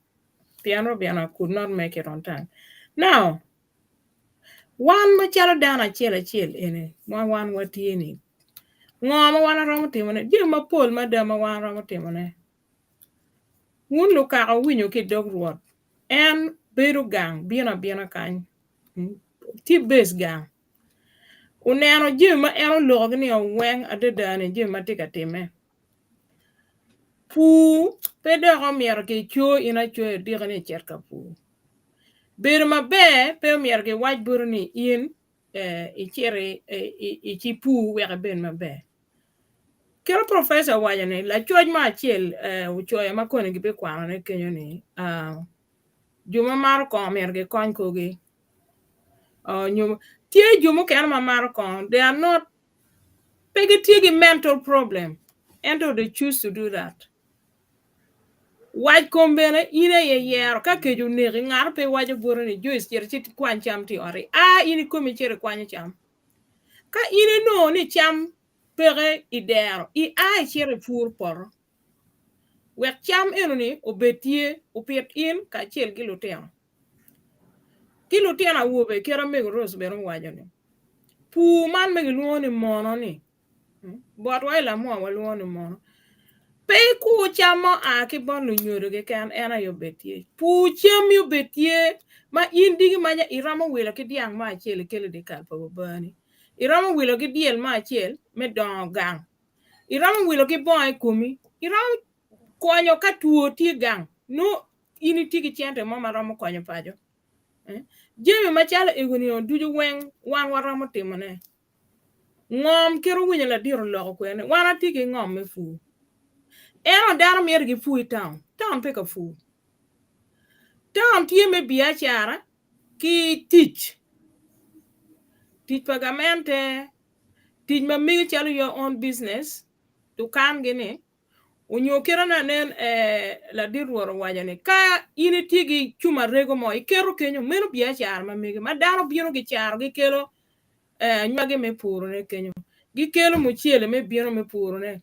pien Robin could not make it on time. Now wan macalo dano acel acel eni ma wan watye ni ngo ma wan waromo timone jami mapol mada ma wan waromo timone. Wun lukaka wuwinyo ki i dog Rwot, en bedo gang, bino abina kany, tye base gang. Oneno jami ma en olokogi ni weng adada-ni jami ma tye ka timme. Pur pe dok omyero kico in acoya odiki ni icit ka pur. Bedo maber pe omyero kiwac boti ni in icit icipur wek ibed maber. Kit professor owaco ni lacoc mo acel ocoyo ma koni gibikwanone kenyo ni jo ma maro kongo myero gikony korgi nyo tye jo mukene ma maro kongo they are not pe gitye ki mental problem ento they choose to do that. Wac kom bene in aye iyero ka kec oneki ngato pe waco boti ni Joyce cit icit ikwany cam tye i ot-ti a in ikomi icit ikwanyo cam. Ka in inongo ni cam peke i dero, ia icito ipur poto, wek cam enoni obed tye, opit in kacel ki lutino. Ki lutino awobe, kit ma Mego Rose bene owaco-ni, pur man ma gilwongo ni mono-ni, Botwa i lamwa walwongo ni mono. Pe ikur cam ma oa ki bot lunyodo keken en aye obed tye. Pur cammi obed tye ma in diki maca iromo wilo ki dyang mo acel ikelo i dyekal pa babani. Iromo wilo ki dyel mo acel me dongo gang. Iromo wilo ki bongo i komi. Iromo konyo ka two tye gang nongo in itye ki cente mo ma romo konyo paco. Jami macalo ego-ni ducu weng wan waromo timone. Ngom kit owinyo ladit oloko kwede ni wan atye ki ngom me pur. Ento dano myero gipur i taun, taun pe ka pur. Taun tye me biacara ki tic, tic pa gamente, tic ma megi calo your own business, dukan gi ni, onyo kite ma nen ladit rwot owaco ni ka in itye ki cuma rego mo iketo kenyo meno biacara ma megi ma dano bino gicaro gikelo anywagi me purone kenyo gikelo mucele me bino me purone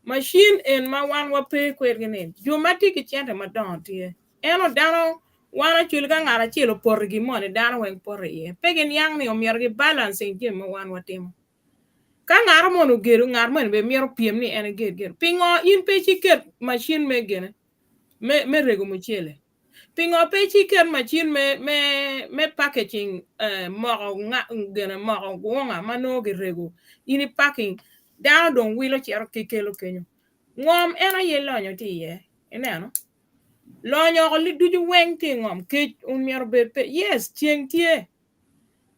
macin en ma wan wape kwedgi ni jo ma tye ki cente madongo tye ento dano wan acwali ka ngat acel opoto i gin moni dano weng poto iye pe giniang ni omyero gi balancing jami ma wan watimo. Ka ngat moni ogedo, ngat moni bene mito pyem ni en eged gire. Pingo in pe iket macin me gine me me rego mucele? Pingo pe iket macin me me me packaging eh, moko nga gine moko gunga ma nongo girego in i packing dano dong wilo cito ki kelo kenyo. Ngom en aye lonyo tye iye. Ineno? Lonyo oko ducu weng tye i ngom. Kec myero obed pe. Yes, ceng tye.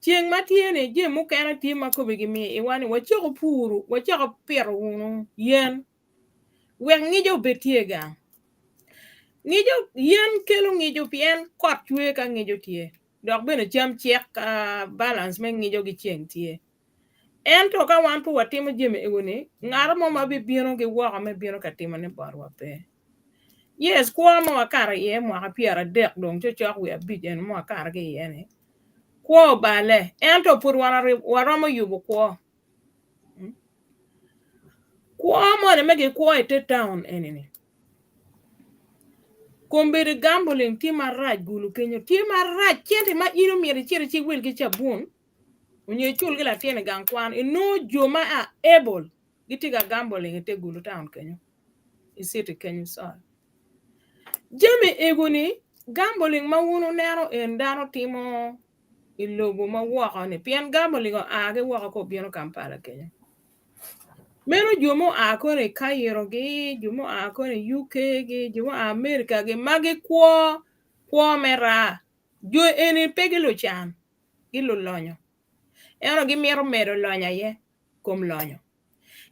Ceng ma tye ni jami mukene tye ma kobe gimiyo iwa ni wacako puru, wacako pito wunu yen wek ngico obed tye i gang. Ngico, yen kelo ngico pien kot cwer ka ngico tye dok bene cam cek ka balance me ngico ki ceng tye. Ento ka wan pe watimo jami ego-ni, ngat mo ma bibino ki woko me bino ka timone botwa pe. Yes, kwo ma wakato iye mwaka pyeradek dong cocok wiye abic eni ma wakato ki iye ni, kwo obale ento pud wan waromo yubo kwo. Kwo moni ma gikwo i te taun eni ni, kombeddi gambling tye marac gulu kenyo tye marac cente ma in omyero icit iciwil ki cabun onyo icul ki latin i gang kwan inongo jo ma are able gitye ka gambling i te gulu taun kenyo. i citi kenyo con. Jami ego-ni gambling ma wun wuneno en dano timo i lobo ma woko-ni pien gambling oa ki woko ka obino Kampala kenyo. Meno jo mua kono i Cairo-gi, jo mua kono i UK-gi, jo mua America-gi ma gikwo kwo me raa. Jo eni pe gilucan, gilulonyo ento gimito medo lonyo aye kom lonyo.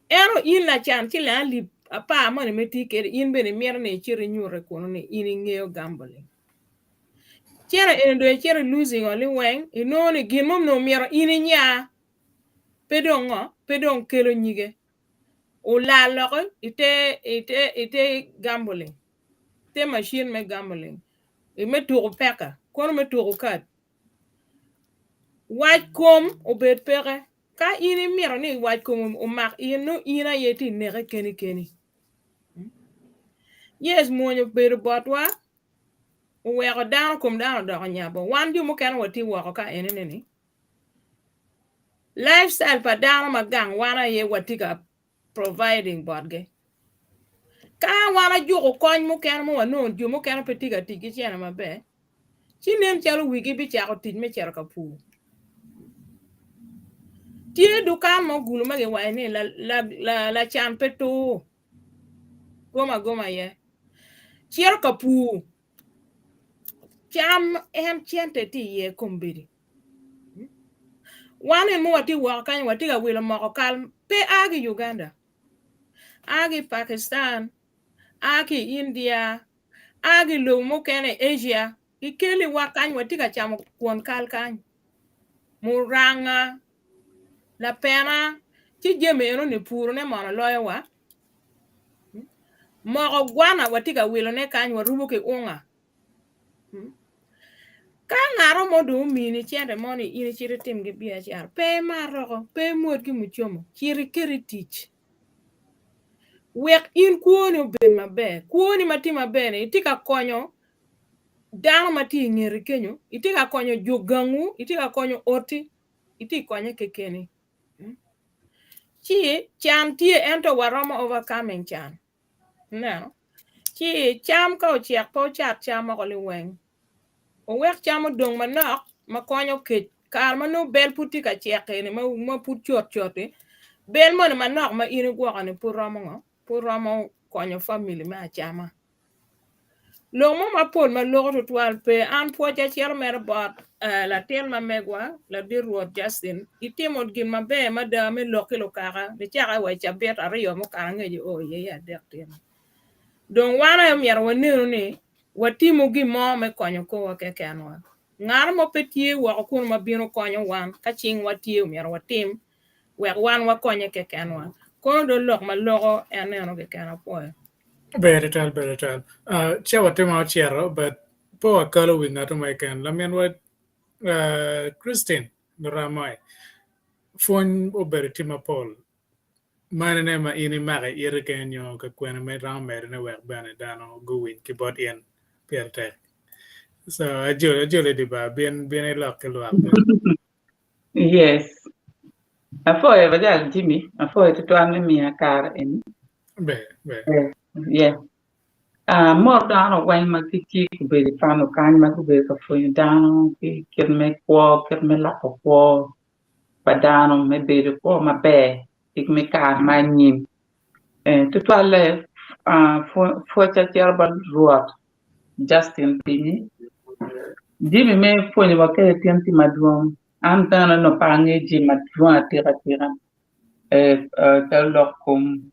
Ento in lacan ci leng alip apar moni ma itye kwede in bene imito ni icit inyute kunu ni in ingeyo gambling. Cito eni dong icito i losing o liweng inongo ni gin mo onongo myero in inya pe dong ngo pe dong kelo nyige olal loko ite ite ite gambling te machine me gambling me tuko peka kono me tuko kad wac kom obed peke. Ka in imito ni wac kom omak in, nongo in aye itye ineke keni keni. Yes, mwony obedo botwa, oweko dano kom dano odoko nyabo. Wan jo mukene watye woko ka enene ni, lifestyle pa dano ma gang wan aye watye ka providing botgi. Ka wan ajuko kony mukene ma wanongo jo mukene pe tye ka tic ki cene maber, ci nen calo wigi bicako tic me cito ka pur. Tye dukan mo gulu ma giwaco ni lacan pe tur, gom agoma iye. Cito ka pur, cam en cente tye iye kombeddi. Wan en ma watye woko kany watye ka wilo moko kal pe a ki Uganda, a ki Pakistan, a ki India, a ki lobo mukene i Asia gikeliwa kany watye ka camo kwon kal kany muranga, lapena ci jami enoni purone mono loyowa moko gwana watye ka wilone kany warubo ki unga. Ka ngat mo dong omini cente mo ni in icit itim ki biacara, pe imat oko, pe imwod ki mucomo, cit iket i tic. Wek in kwoni obed maber. Kwoni ma tye maber-ni itye ka konyo dano ma tye i ngeti kenyo, itye ka konyo jo gangwu, itye ka konyo oti, itye ka konye kekeni. Ci can tye ento waromo overcoming can. Ineno? Ci cam ka ocek pe wucat cam woko liweng. Wuwek cam odong manok ma konyo kec. Kare ma nongo bel pud tye ka cek eni ma pud cut cut-ti, bel moni manok ma in igwoko-ni pud romo ngo? Pud romo konyo famili me acama. Lok mo mapol ma loko tutwal pe. An pwoca cito mere bot latin ma megwa, ladit Rwot Justin. Itimo gin maber mada me lok ki lukaka nicake wa i cabit aryo mukato angec o iye i adek tino. Dong wan aye omyero wanenu ni watimo gin mo me konyo korwa kekenwa. Ngat mo pe tye woko kunu ma bino konyo wan ka cingwa tye omyero watim wek wan wakonye kekenwa. Kono do lok ma loko en neno keken apwoyo. Ber tutwal, ber tutwal. Uh, ce watimo ocito, but pe wakalo wi ngat mo keken. Laminwa uh, Christine Luramoy, pwony obedo tye mapol. Manene ma in imako i iti keken nyo ka kwene ma iromo medone wek bene dano guwiny ki bot in pire tek. So ajoli, ajoli di ba, bin, bin ilok ki lwak bene. Yes. Apwoyo bajal Jimmy, apwoyo tutwal me miya kare eni. Ber, ber. Eh, yeah. Ah, mot dano weng ma gitye gubedo i pano kany ma gubedo ka pwonyo dano ki kit me kwo, kit me loko kwo pa dano me bedo kwo maber ki me kare ma anyim. Eh, tutwalle ah, pwocca cito bot Rwot Justin Pinyi. Jami me pwonyowa kwede tin tye madwong. An bene onongo pe angeyo jami madwong atika atika calo lok kom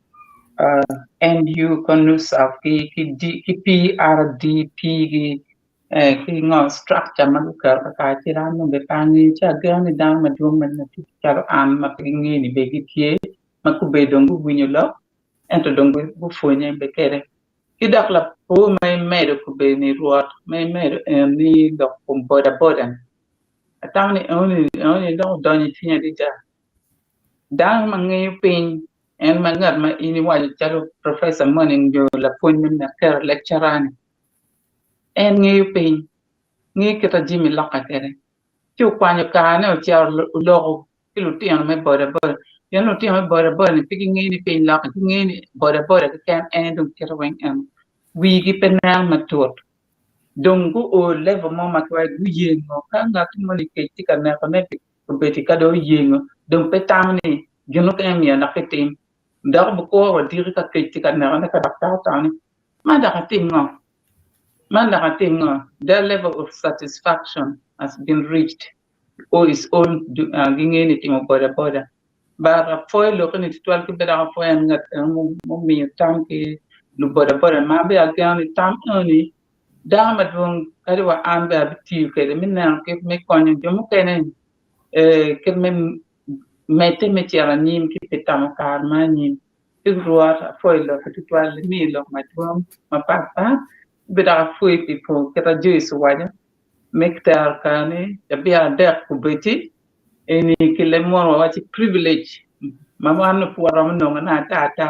NU KONUSA ki PRDP gi ki ngo structure ma guketo kakacel an dong bene pe angeyo ci ageno ni dano madwong ma tye calo an ma pe gingeyo ni bene gitye ma gubedo dong guwinyo lok ento dong gupwonye bene kwede. Ki dok lapor ma imedo kobedo ni Rwot ma imedo en ni lok kom boda boda ni atamo ni enoni enoni dong odonyo i cwinya adada. Dano ma ngeyo piny en ma ngat ma in iwaco calo professor moni nyo lapwony me Makerere lecturer ni en ngeyo piny ngeyo kit ma jami lokke kwede ci okwanyo karene ocito oloko ki lutino me boda boda pien lutino me boda boda ni pe gingeyo ni piny lokke gingeyo ni boda boda keken en aye dong kite weng eno wigi pe nen matut dong guo level mo ma kiwaco guyengo ka ngat moni kec tye ka nekone pi obedi ka dong oyengo dong pe tamo ni gin mukene myero dok etim dok obikuro odiki ka kec tye ka nekone ka dok cako tamo ni man dok atim ngo man dok atim ngo their level of satisfaction has been reached or is own gingeyo ni timo boda boda but apwoyo lokke ni tutwal ki bene dok apwoyo en ngat mumiyo tam ki luboda boda ma bene ageno ni tam eno-ni dano madwong kadi wa an bene abitiyo kwede me neno kit me konyo jo mukene kit me medde me cito anyim ki pi tamo kare ma anyim. Ci Rwot apwoyo lokki tutwal imiyo lok madwong mapatpat bene dok apwoyi pi pwo kit ma Joyce owaco me tero kare-ni cabit adek obedi eni ki leb munu wawaco privilege ma wan nongo pe waromo nongone ata ata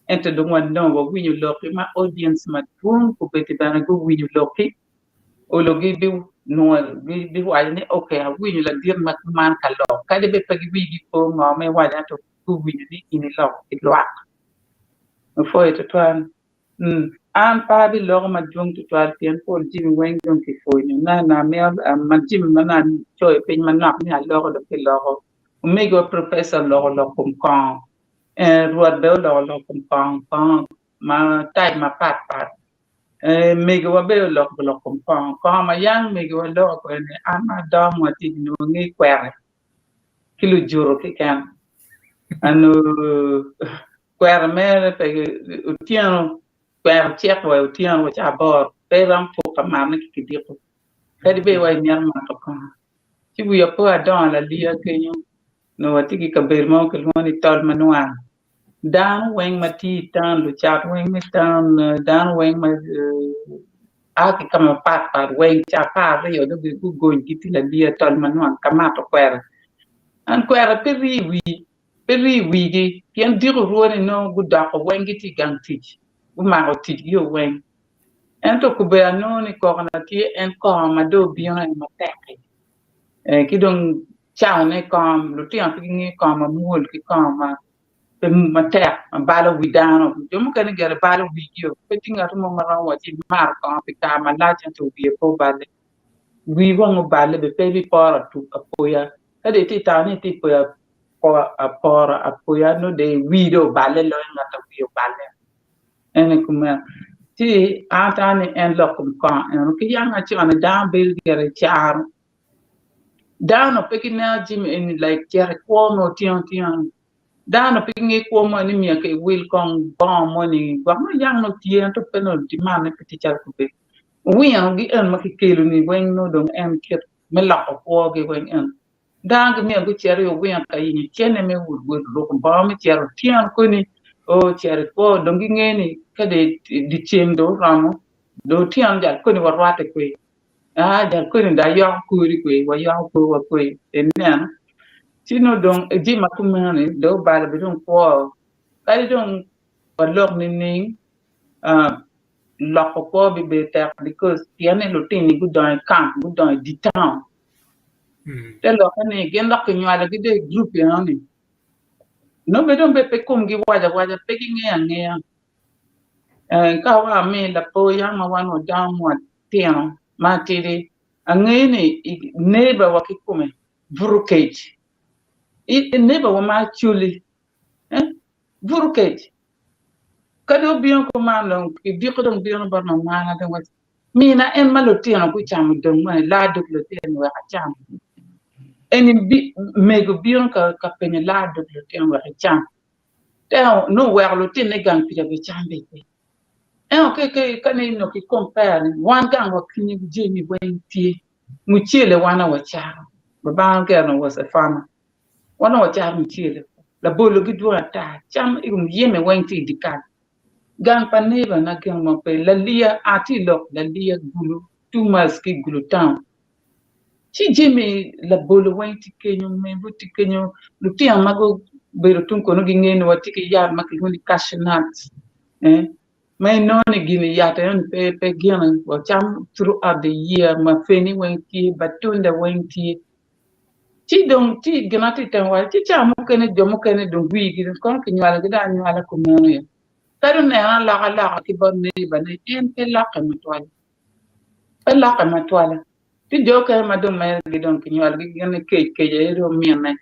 ento dong wanongo wawinyo lokki ma audience madwong obedi bene guwinyo lokki olo gibiwaco ni ok awinyo ladit ma kuman ka lok kadi bed pe wigi po ngo ma iwaco ento guwinyo ni in iloko ki lwak. Apwoyo tutwal. An pe abiloko madwong tutwal pien pol jami weng dong kipwonyo na na jami ma nongo acoyo piny manok ni aloko dong kiloko. Omegiwa professor oloko lok kom kongo, Rwot bene oloko lok kom kongo, kongo ma type mapat pat. Megiwa bene oloko lok kom kongo, kongo ma yang megiwa loko kwede ni an ma adongo atye nongo angeyo kwere ki lujuto keken Kwero mere pe otyeno, kwero cik wa otyeno wa ca aboro pe iromo puk ka matone ki kidiko kadi bed wa imito mato kongo. Ci wiya po adongo laliya kenyo onongo watye ki kabedo mo kilwongo ni tol ma nwang dano weng ma tye i taun lucat weng me taun dano weng ma a ki ka mapat pat weng ca 12 dong gugony gitye laliya tol ma nwang ka mato kwero en kwero pe rii i wii Pe rii i wigi, pien diko orwone nongo gudoko weng gitye i gang tic, gumako ticgio weng. Ento kubbe anongo ni kokona tye en kongo ma dong obino en matek-ki, ki dong cawane kongo, lutino pe gingeyo kongo mamwol ki kongo ma pe matek ma balo wi dano. Jo mukene gire balo wigio, pe tye ngat mo ma romo wacci imato kongo pi kare malac ento wiye pe oballe. Wii wang oballe bene pe ibiporo apoya. Ka dong itye ka tamo ni itye ka poro apoya nongo dong wii dong oballe loyo ngat ma wiye oballe. Ene kumeno. Ci an atamo ni en lok kom kongo eno ki yang acon ni dano bedo gire i caro dano pe gineno jami eni like cito i kwo me otyeno otyeno ni dano pe gingeyo kwo mo ni myero ki wil kong bongo moni gwok nongo yang nongo tye ento pe nongo demand ne pe tye calo kubedi owino gi eni ma kikelo ni weng nongo dong en kit me loko kwogi weng eni Dano gimyero gucit i owino ka yenyo cente me wot ruko bongo me cito otyeno koni o cito i kwo dong gingeyo ni ka dong dyeceng dong oromo dong otyeno jal koni warwatte kwe aa jal koni dong ayoko kori kwe wayoko korwa kwe ineno ci nongo dong jami ma kumeno ni dong obalo bene dong kwo kadi dong walok nining loko kwo bibedo tek because pien ni lutini gudongo i camp gudongo i dye town Te lokke ni gin dok kinywalogi dong i gurup enoni. Nongo bene dong pe komgi waco awaca, pe gingeyo angeya. Ka wa ami lapor yam ma wan wadongo ma watino ma atidi, angeyo ni neighbor wa kikome buto kec. Neighbor wa ma Acholi buto kec. Ka dong obino kuman dong kidiko dong bino bot mamana dong waco Mina en ma lutino gucamo dong moni laa dog lutino wek acam. Eni mego bino ka penyo laa dog lutino wek ecam. Ento nongo oweko lutine gang pida be cam be pe. Ento ka ni nongo ki compare ni wan gang wa kinyi jami weng tye mucele wan aye wacato. Babana gire was a farmer. Wan aye wacato mucele labolo gidwong ata cam muyeme weng tye i dye kal. Gang pa neighbor na gin mo pe laliya atye i lok laliya gulu 2 miles ki gulu town ci jami labolo weng tye kenyo mego tye kenyo lutino ma gubedo tung kunu gingeyo ni watye ki yat ma kilwongo ni cashew nut ma inongo ni gini yat enoni pe pe gine wacamo throughout the year mapeni weng tye batunda weng tye ci dong ci gin ma atye ka temo waco ci cawa mukene jo mukene dong wigi kono kinywalogi dong anywala kumeno ya kadi oneno alokaloka ki bot neighbor ne en pe lokke matwal pe lokke matwala ci jo okene ma dong mergi dong kinywalogi gin ni kec kec aye dong mine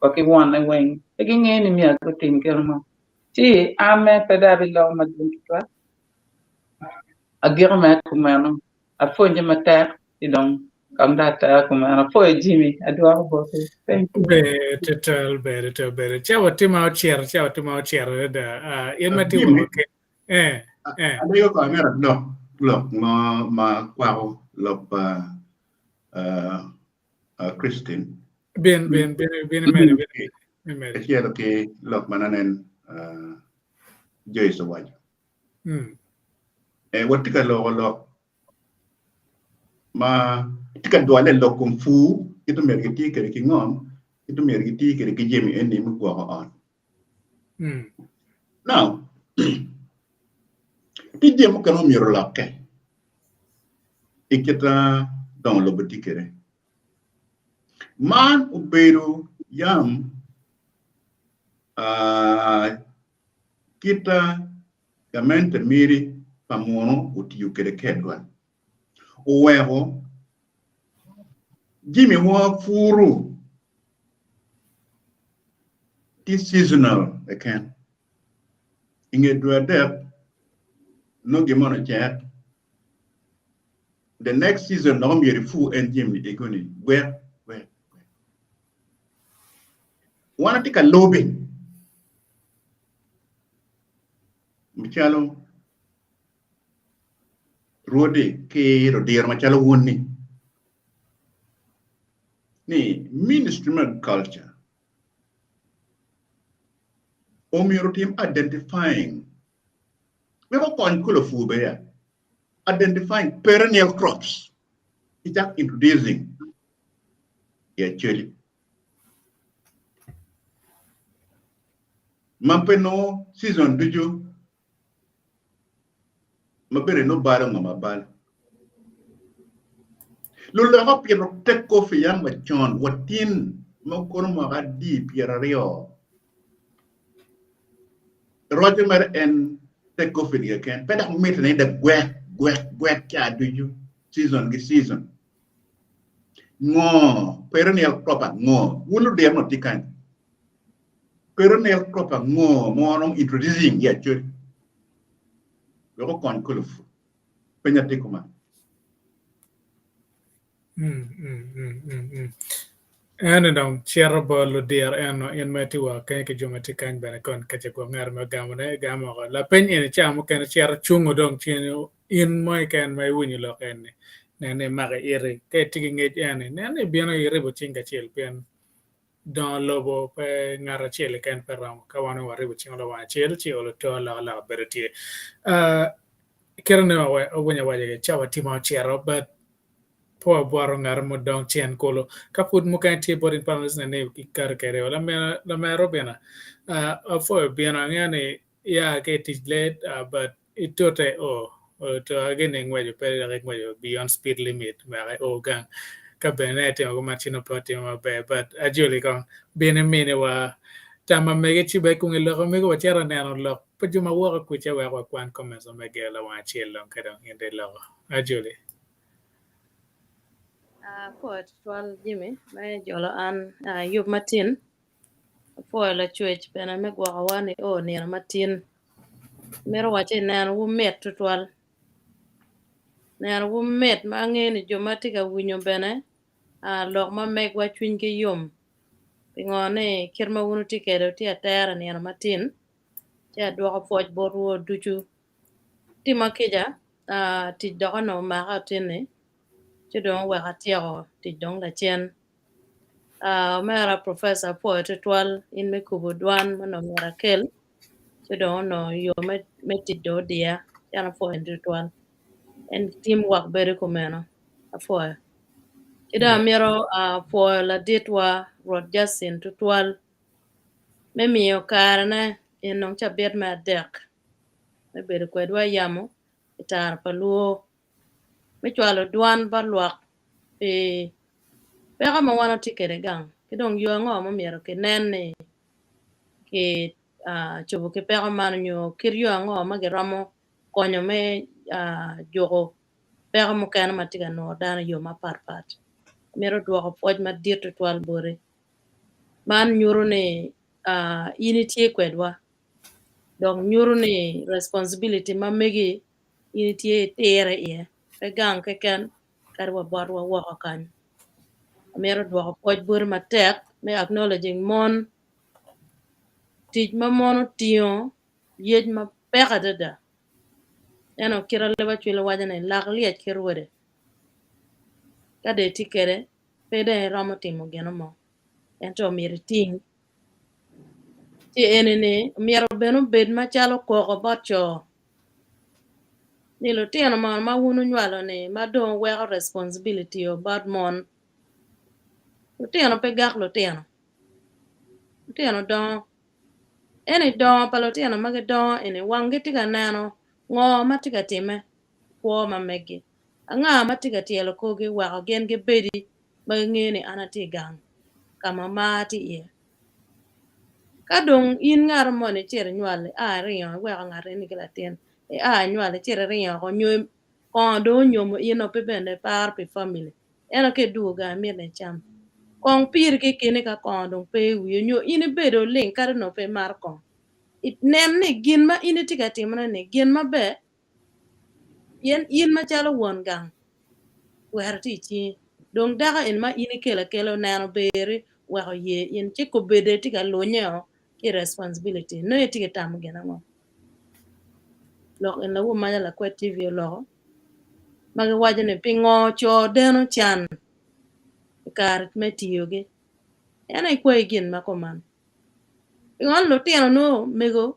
wa ki wonne weng pe gingeyo ni myero gutim gin mo ci an mere pe dong abiloko madwong tutwal agiko mere kumeno apwonye matek ci dong kong dong atero kumeno apwoyo Jimmy adwoko boti thank you. Ber tutwal, ber tutwal, ber. Cawa tye ma ocito, cawa tye ma ocito adada. Ah, in ma tye Jimmy, woko ke. Eh, eh. alego ko amyero alok lok mo ma kwako lok pa ah, ah, Christine Bin, bin, bin, bin imede, bin imede. kacel ki lok ma nanen ah, Joyce owaco. Mm. Eh, watye ka loko lok ma tye ka dwale i lok kom pur kit ma myero giti kwede ki ngom kit ma myero giti kwede ki jami eni me gwoko ot. Now, tye jami mukene ma myero olokke i kit ma dongo lobo tye kwede. Man obedo yam kit Gamente miri pa munu otiyo kwede kedwa oweko jami wa puru tye seasonal keken inge dwe adek nongo gin moni ocek the next season dok myero ipur en jami ni ego ni gwek gwek gwek wan atye ka lobing Macalo rwodi ki ludiro macalo wun-ni, ni Ministry me Agriculture omyero otim identifying wek okony kelo pur bene ya, identifying perennial crops ki cak introducing i Acholi. Ma pe nongo season ducu ma bene nongo balo ngom abala. Luloka opito te kofi yam wa con wa tin ma kono mwaka adi pyeraryo roco mere en te kofi ni keken pe dok mitte ni dok gwek gwek gwek ca ducu season ki season. Ngo perennial crop ango wun ludiro nongo tye kany perennial crop ango ma waromo introducing i Acholi? Wek okony kolofu. Penya tye kuman. Eno dong cito bot ludiro eno in ma itye woko kany ki jo ma tye kany bene kon ka ce gwok ngat mo gamone gamo woko. Lapeny eni ca mukene cito cungo dong cen in mo keken ma iwinyo lok eni nen ni imako iti ka itye ki ngec eni nen ni ibino iribo cing kacel pien dongo lobo pe ngat acel keken pe romo ka wan waribo cingwa lawang acel ci olo to alokaloka bedo tye. Kite ni awinyo awaco ni cawa tye ma ocito but pe wabwoto ngat mo dong cen kulu ka pud mukene tye bot in panelist ni ikato kwede lamera Robina apwoyo bino angeyo ni ia ki i tic late but itute o to gini ingweco pe dok ingweco beyond speed limit wek io gang ka bene ne itimo kuman ci nongo pe otimo maber but ajoli kong bin iminiwa tam ma mege ci bene kun iloko mego wacito neno lok pa jo ma woko kuca wek wakwan comments ma mege lawang acel dong ka dong in dong iloko. Ajoli. Apwoyo tutwal Jimmy me jolo an yub matin. Apwoyo lacwec bene me gwokowa ni o nino matin. Mito wacci nenowu mit tutwal. Nenowu mit ma angeyo ni jo ma tye ka winyo bene lok ma megwa cwinygi yom. Pingo ni kit ma wun wutye kwede wutye atera nino matin ci adwoko pwoc botwu ducu. Tima kica tic dok onongo omaka otinni ci dong oweko atyeko tic dong lacen. Omera Professor apwoyo tutwal in me kubo dwan ma onongo myero akel ci dong onongo yo me tic dong odiya ci an apwoyo in tutwal. En team work bedo kumeno apwoyo. Ki dong amito pwoyo laditwa Rwot Justin tutwal me miyo karene i nong cabit me adek me bedo kwedwa i yamo i tara pa lwor me cwalo dwan bot lwak pi peko ma wan watye kwede gang ki dong yo ango ma myero kinen ni ki cobo ki peko man nyo kit yo ango ma giromo konyo me juko peko mukene ma tye ka nuro dano i yo mapatpat. Amito dwoko pwoc madit tutwal boti. Man nyuto ni in itye kwedwa dok nyuto ni responsibility ma megi in itye itire iye pe gang keken kadi wa botwa woko kany. Amito dwoko pwoc boti matek me acknowledging mon tic ma mon otingo yec mapek adada ento kit ma leb acwele waco ni lak lyec ki rwode ka dong itye kwede pe dong iromo timo gino mo ento myero iting. Ci eni-ni myero bene obed macalo koko bot co ni lutino mono ma wun wunywalo-ni ma dong wuweko responsibility bot mon lutino pe gak lutino lutino dongo ento i dongo pa lutino ma gidongo eni wanggi tye ka neno ngo ma tye ka timme i kwo ma megi anga ma tye ka tyelo korgi weko gin gibedi ma gingeyo ni an atye i gang ka ma mar tye iye. Ka dong in ngat moni icito inywal ia iringo iweko ngat eni ki latin ia inywal icito iringo oko nyo kongo dong onyomo in o pe bene iparo pi family ento ka idwogo gang imito ni icam kong piri kekeni ka kongo dong pe i wii nyo in ibedo ling kadi onongo pe imato kongo inen ni gin ma in itye ka timone ni gin maber Pien in macalo won gang, twero tye i cingi. Dong dako eni ma in ikelo akela oneno berri oweko oye in, ci kobedde tye ka lunye-o ki i responsibility. Nongo itye ka tamo gin ango? Lok eni lawu maca lakwed TV oloko ma giwaco ni pingo co deno can i kare me tiyogi. En aye kwayi gin ma kuman. Pingo lutino nongo mego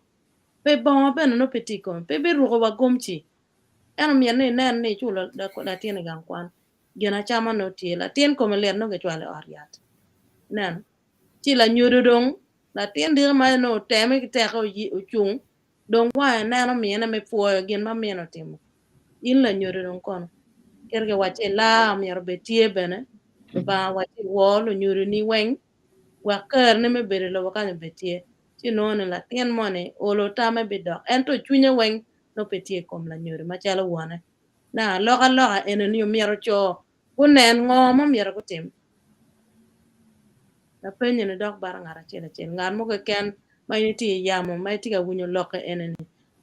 Pe bongo bene nongo pe tye i kome, pe biruko wa gomci. Ento myero ni inen ni iculo latin i gang kwan, gin acama nongo tye, latin kome lit nongo kicwalo i ot yat. Ineno? Ci lanyodo dong, latin diki ma nongo oteme ki teke ocung, dong wange neno mine me pwoyo gin ma mine otimo. In lanyodo dong kono? Kit giwacci laa myero obed tye bene, Lubanga owacci wor lunyodoni weng wek kerni me bedo i lobo kany obed tye. Ci inongo ni latin moni olo tamme bidok ento cwinye weng nongo pe tye i kom lanyodo macalo wone. Na alokaloka eni omyero co gunen ngo ma myero gutim. Lapeny eni dok baro ngat acel acel. Ngat mo keken ma in itye i yamo ma itye ka winyo lokke eni-ni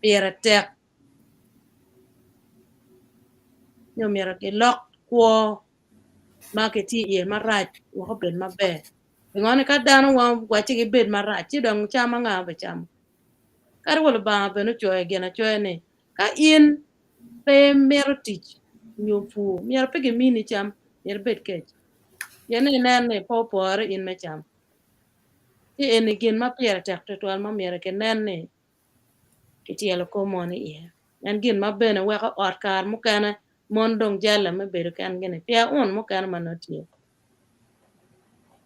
pire tek. Ni omyero gilok kwo ma kitye iye marac wek obed maber. Pingo ni ka dano wacci gibed marac ci dong cam anga bicamo? Kadi wa Lubanga bene ocoyo i ginacoya ni ka in pe imito tic nyo pur myero pe gimini cam myero ibed kec pien ni inen ni pe opore in me cam. Ci eni gin ma pire tek tutwal ma myero kinen ni kityelo kor mon iye. En gin ma bene weko ot kare mukene mon dong jalle me bedo kengi-ni pi aun mukene ma nongo tye.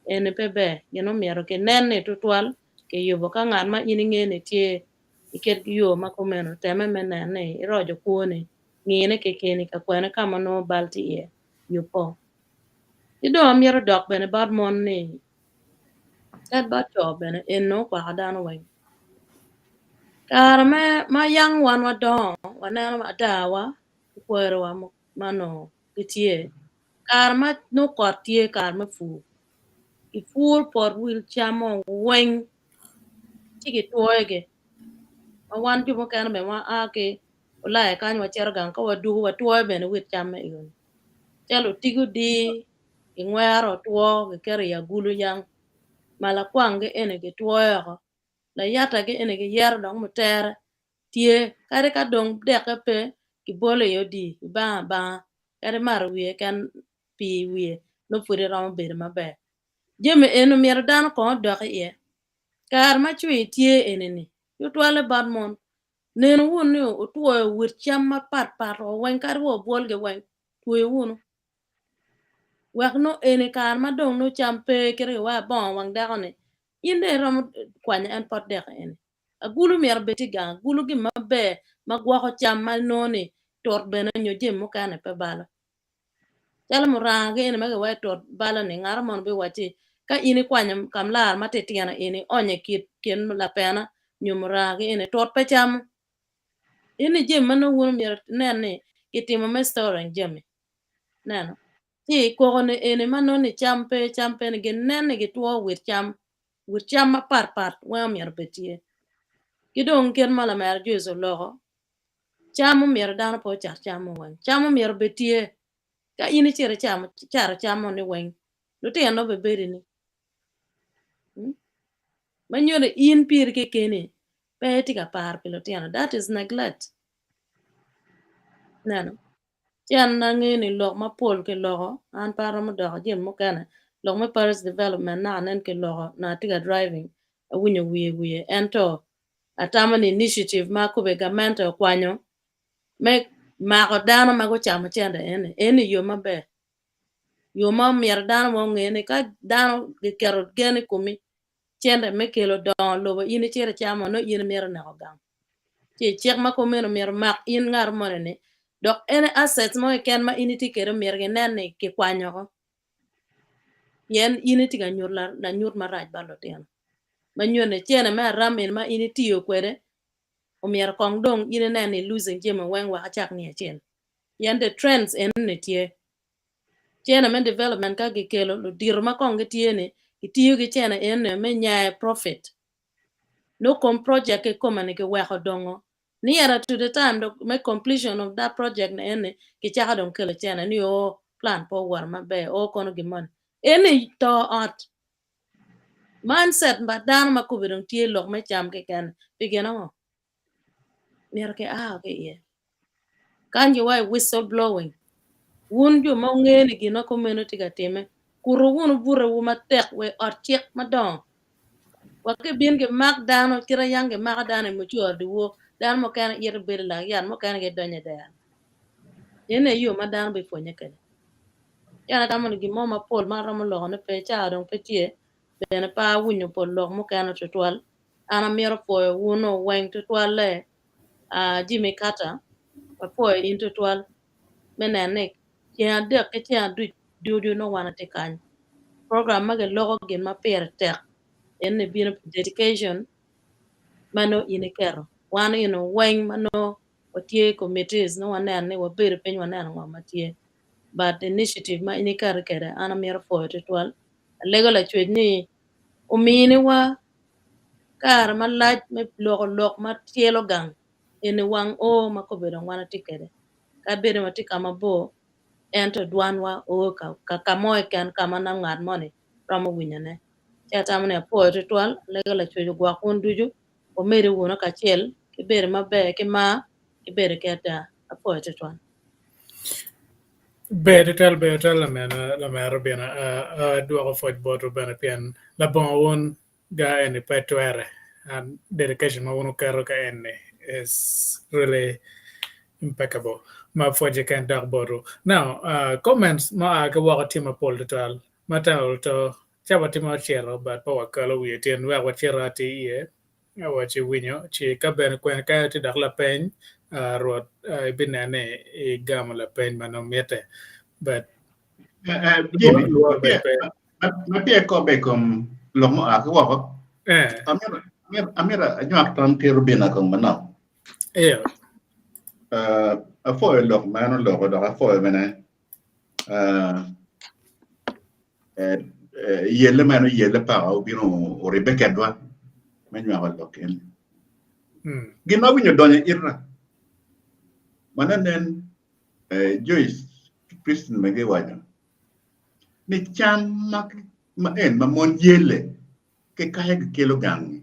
Eni pe ber, gin omyero kinen ni tutwal kiyubo ka ngat ma in ingeyo ni tye i kit yo ma kumeno temme me neno ni iroco kwoni, ngine kekeni ka kwene ka ma nongo bal tye iye, yubbo. Ki dong amito dok bene bot mon ni Kadi bot co bene en nongo kwako dano weng. Kare me ma yang wan wadongo waneno adawa ki kwerowa ma onongo gitye, kare ma nongo kot tye kare me pur, gipuro pot wil cam-mo weng ci gitwoyogi ma wan jo mukene bene waa ki Ulaya kany wacito gang ka wadwogo watwoyo bene wil cam me eni calo otigo dir gingwero otwo giketo i agulu yang malakwanggi eni gitwoyo oko layatagi eni giyero dok mutere tye kadi ka dong dekke pe gibolo i odi gibango abanga kadi imato wiye keken pii wiye nongo pud iromo bedo maber. Jami eni myero dano kong odok iye kare ma cwir tye eni-ni tutwalle bot mon nenu wunu ni wutwoyo wit cam mapatpat weng kadi wa obwolgi weng twoyo wunu. Wek nongo eni kare ma dong nongo cam pe kite ki wai bongo wang dako ni in dong iromo kwanyo en pot dek eni. Agulu myero obed tye gang, agulu gin maber ma gwoko cam ma inongo ni tut bene nyo jami mukene pe balo. Calo muranga gi eni ma kiwaco tut balo ni ngat mono biwacci ka in ikwanyo kamlar matitino eni ionyo i kin lapena nyo muranga gi eni tut pe camo. Eni jami ma nongo wun myero inen ni kitimo me storing jami. Neno. Ci koko ni eni ma nongo ni cam pe cam pe ni ginen ni gitwo wit cam wit cam mapat pat weng omyero obed tye. Ki dong kit ma lamera Joyce oloko cam omyero dano pe ocat cam mo weng cam omyero obed tye ka in icito icamo icato cam moni weng lutino nongo bibedo ni ma nyuto ni in piri kekeni pe itye ka paro pi lutino that is neglect. Neno. Ci an angeyo ni lok mapol kiloko, an pe aromo doko jami mukene, lok me parish development naka nen kiloko nongo atye ka driving awinyo wiye wiye ento atamo ni initiative ma kube gamente okwanyo me mako dano ma gucamo cente eni, eni yo maber, yo ma omyero dano weng onge ni ka dano giketo gen i komi cente me kelo dongo lobo in icito icamo nongo in imito neko gang. Ci cik ma kumeno myero omak in ngat moni ni dok any assets mo keken ma in itye kwede myero ginen ni kikwanyo oko pien in itye ka nyuto lanyut marac bot lutino ma nyuto ni cene me aram eni ma in itiyo kwede omyero kong dong in inen ni losing jami weng wek acak ni acel pien the trends enoni tye cene me development ka kikelo ludito ma kong gitye ni gitiyo ki cene enoni me nyayo profit Nongo kom project kikome ni kiweko dongo nearer to the time dong me completion of that project ni eni kicako dong kelo cene ni oo plan pe owoto maber oo kono gin moni eni to ot mindset pa dano ma kobbe dong tye lok me cam keken pi gin ango? Myero ki a ki iye. Kany giwaco whistle blowing. Wun jo ma wungeyo ni gin ma kumeno tye ka timme, kutu wunu butewu matek wa i ot cik madongo, wek gibin gimak dano kit ma yam gimako dano i mucoro dyewor, dano mukene ito bedo i lak yat, mukene gidonyo i dero. Eno aye yo ma dano bipwonnye kwede. Ci an atamo ni gin mo mapol ma aromo lokone pe, cawa dong pe tye, bene pe awinyo pol lok mukene tutwal. An amito pwoyo wunu weng tutwalle, Jimmy Carter, apwoyo in tutwal me neno ni ceng adek ki ceng aduc ducu nongo wan watye kany. Program ma giloko gin ma pire tek eni bino pi dedication ma nongo in iketo. Wan eno weng ma nongo watye i committees nongo waneno ni wabedo piny waneno ngo ma tye. But initiative ma in iketo kwede an amito pwoyo tutwal. Alego lacwec ni ominiwa kare malac me loko lok ma tyelo gang eni wang oo ma kobedo dong wan watye kwede. Kadi bed ni watye ka mabor, Ento dwanwa o ka ka ka mo keken ka ma nongo ngat moni romo winyone. Ci atamo ni apwoyo tutwal, alego Lacwec ogwok wun ducu, wamedde wunu kacel ki bedo maber ki mar ki bedo ki ada. Apwoyo tutwal. Ber tutwal, ber tutwal lamera lamera Robina. Adwoko pwoc botwu bene pien labongo wun ga eni pe twere. And dedication ma wun wuketo ka eni is really impeccable. Ma pwoc keken dok botwu. Now, uh, comments ma oa ki woko tye mapol tutwal. Ma temo to ca watimo ocito but pe wakalo wiye tyen wek wacito atir iye waci winyo ci ka bene kwene ka tye dok lapeny uh, Rwot uh, ibineno ni igamo lapeny ma nongo mitte but Eh, eh, Jimmy, lworo bene pe. ma peya ikobbe i kom lok mua ki woko, Eh, amito amito amito anywak tam ki Rubina kong manok. iyo. Uh, apwoyo lok ma en oloko dok apwoyo bene uh, eh, eh, yelle ma en oyelle paka obino oribbe kedwa me nywako lok eni. Mm. Gin ma awinyo odonyo i ita ma nen eh, Joyce ki Christine bene giwaco ni cam ma, ma en ma mon yelle ki kaya gikelo gang-ngi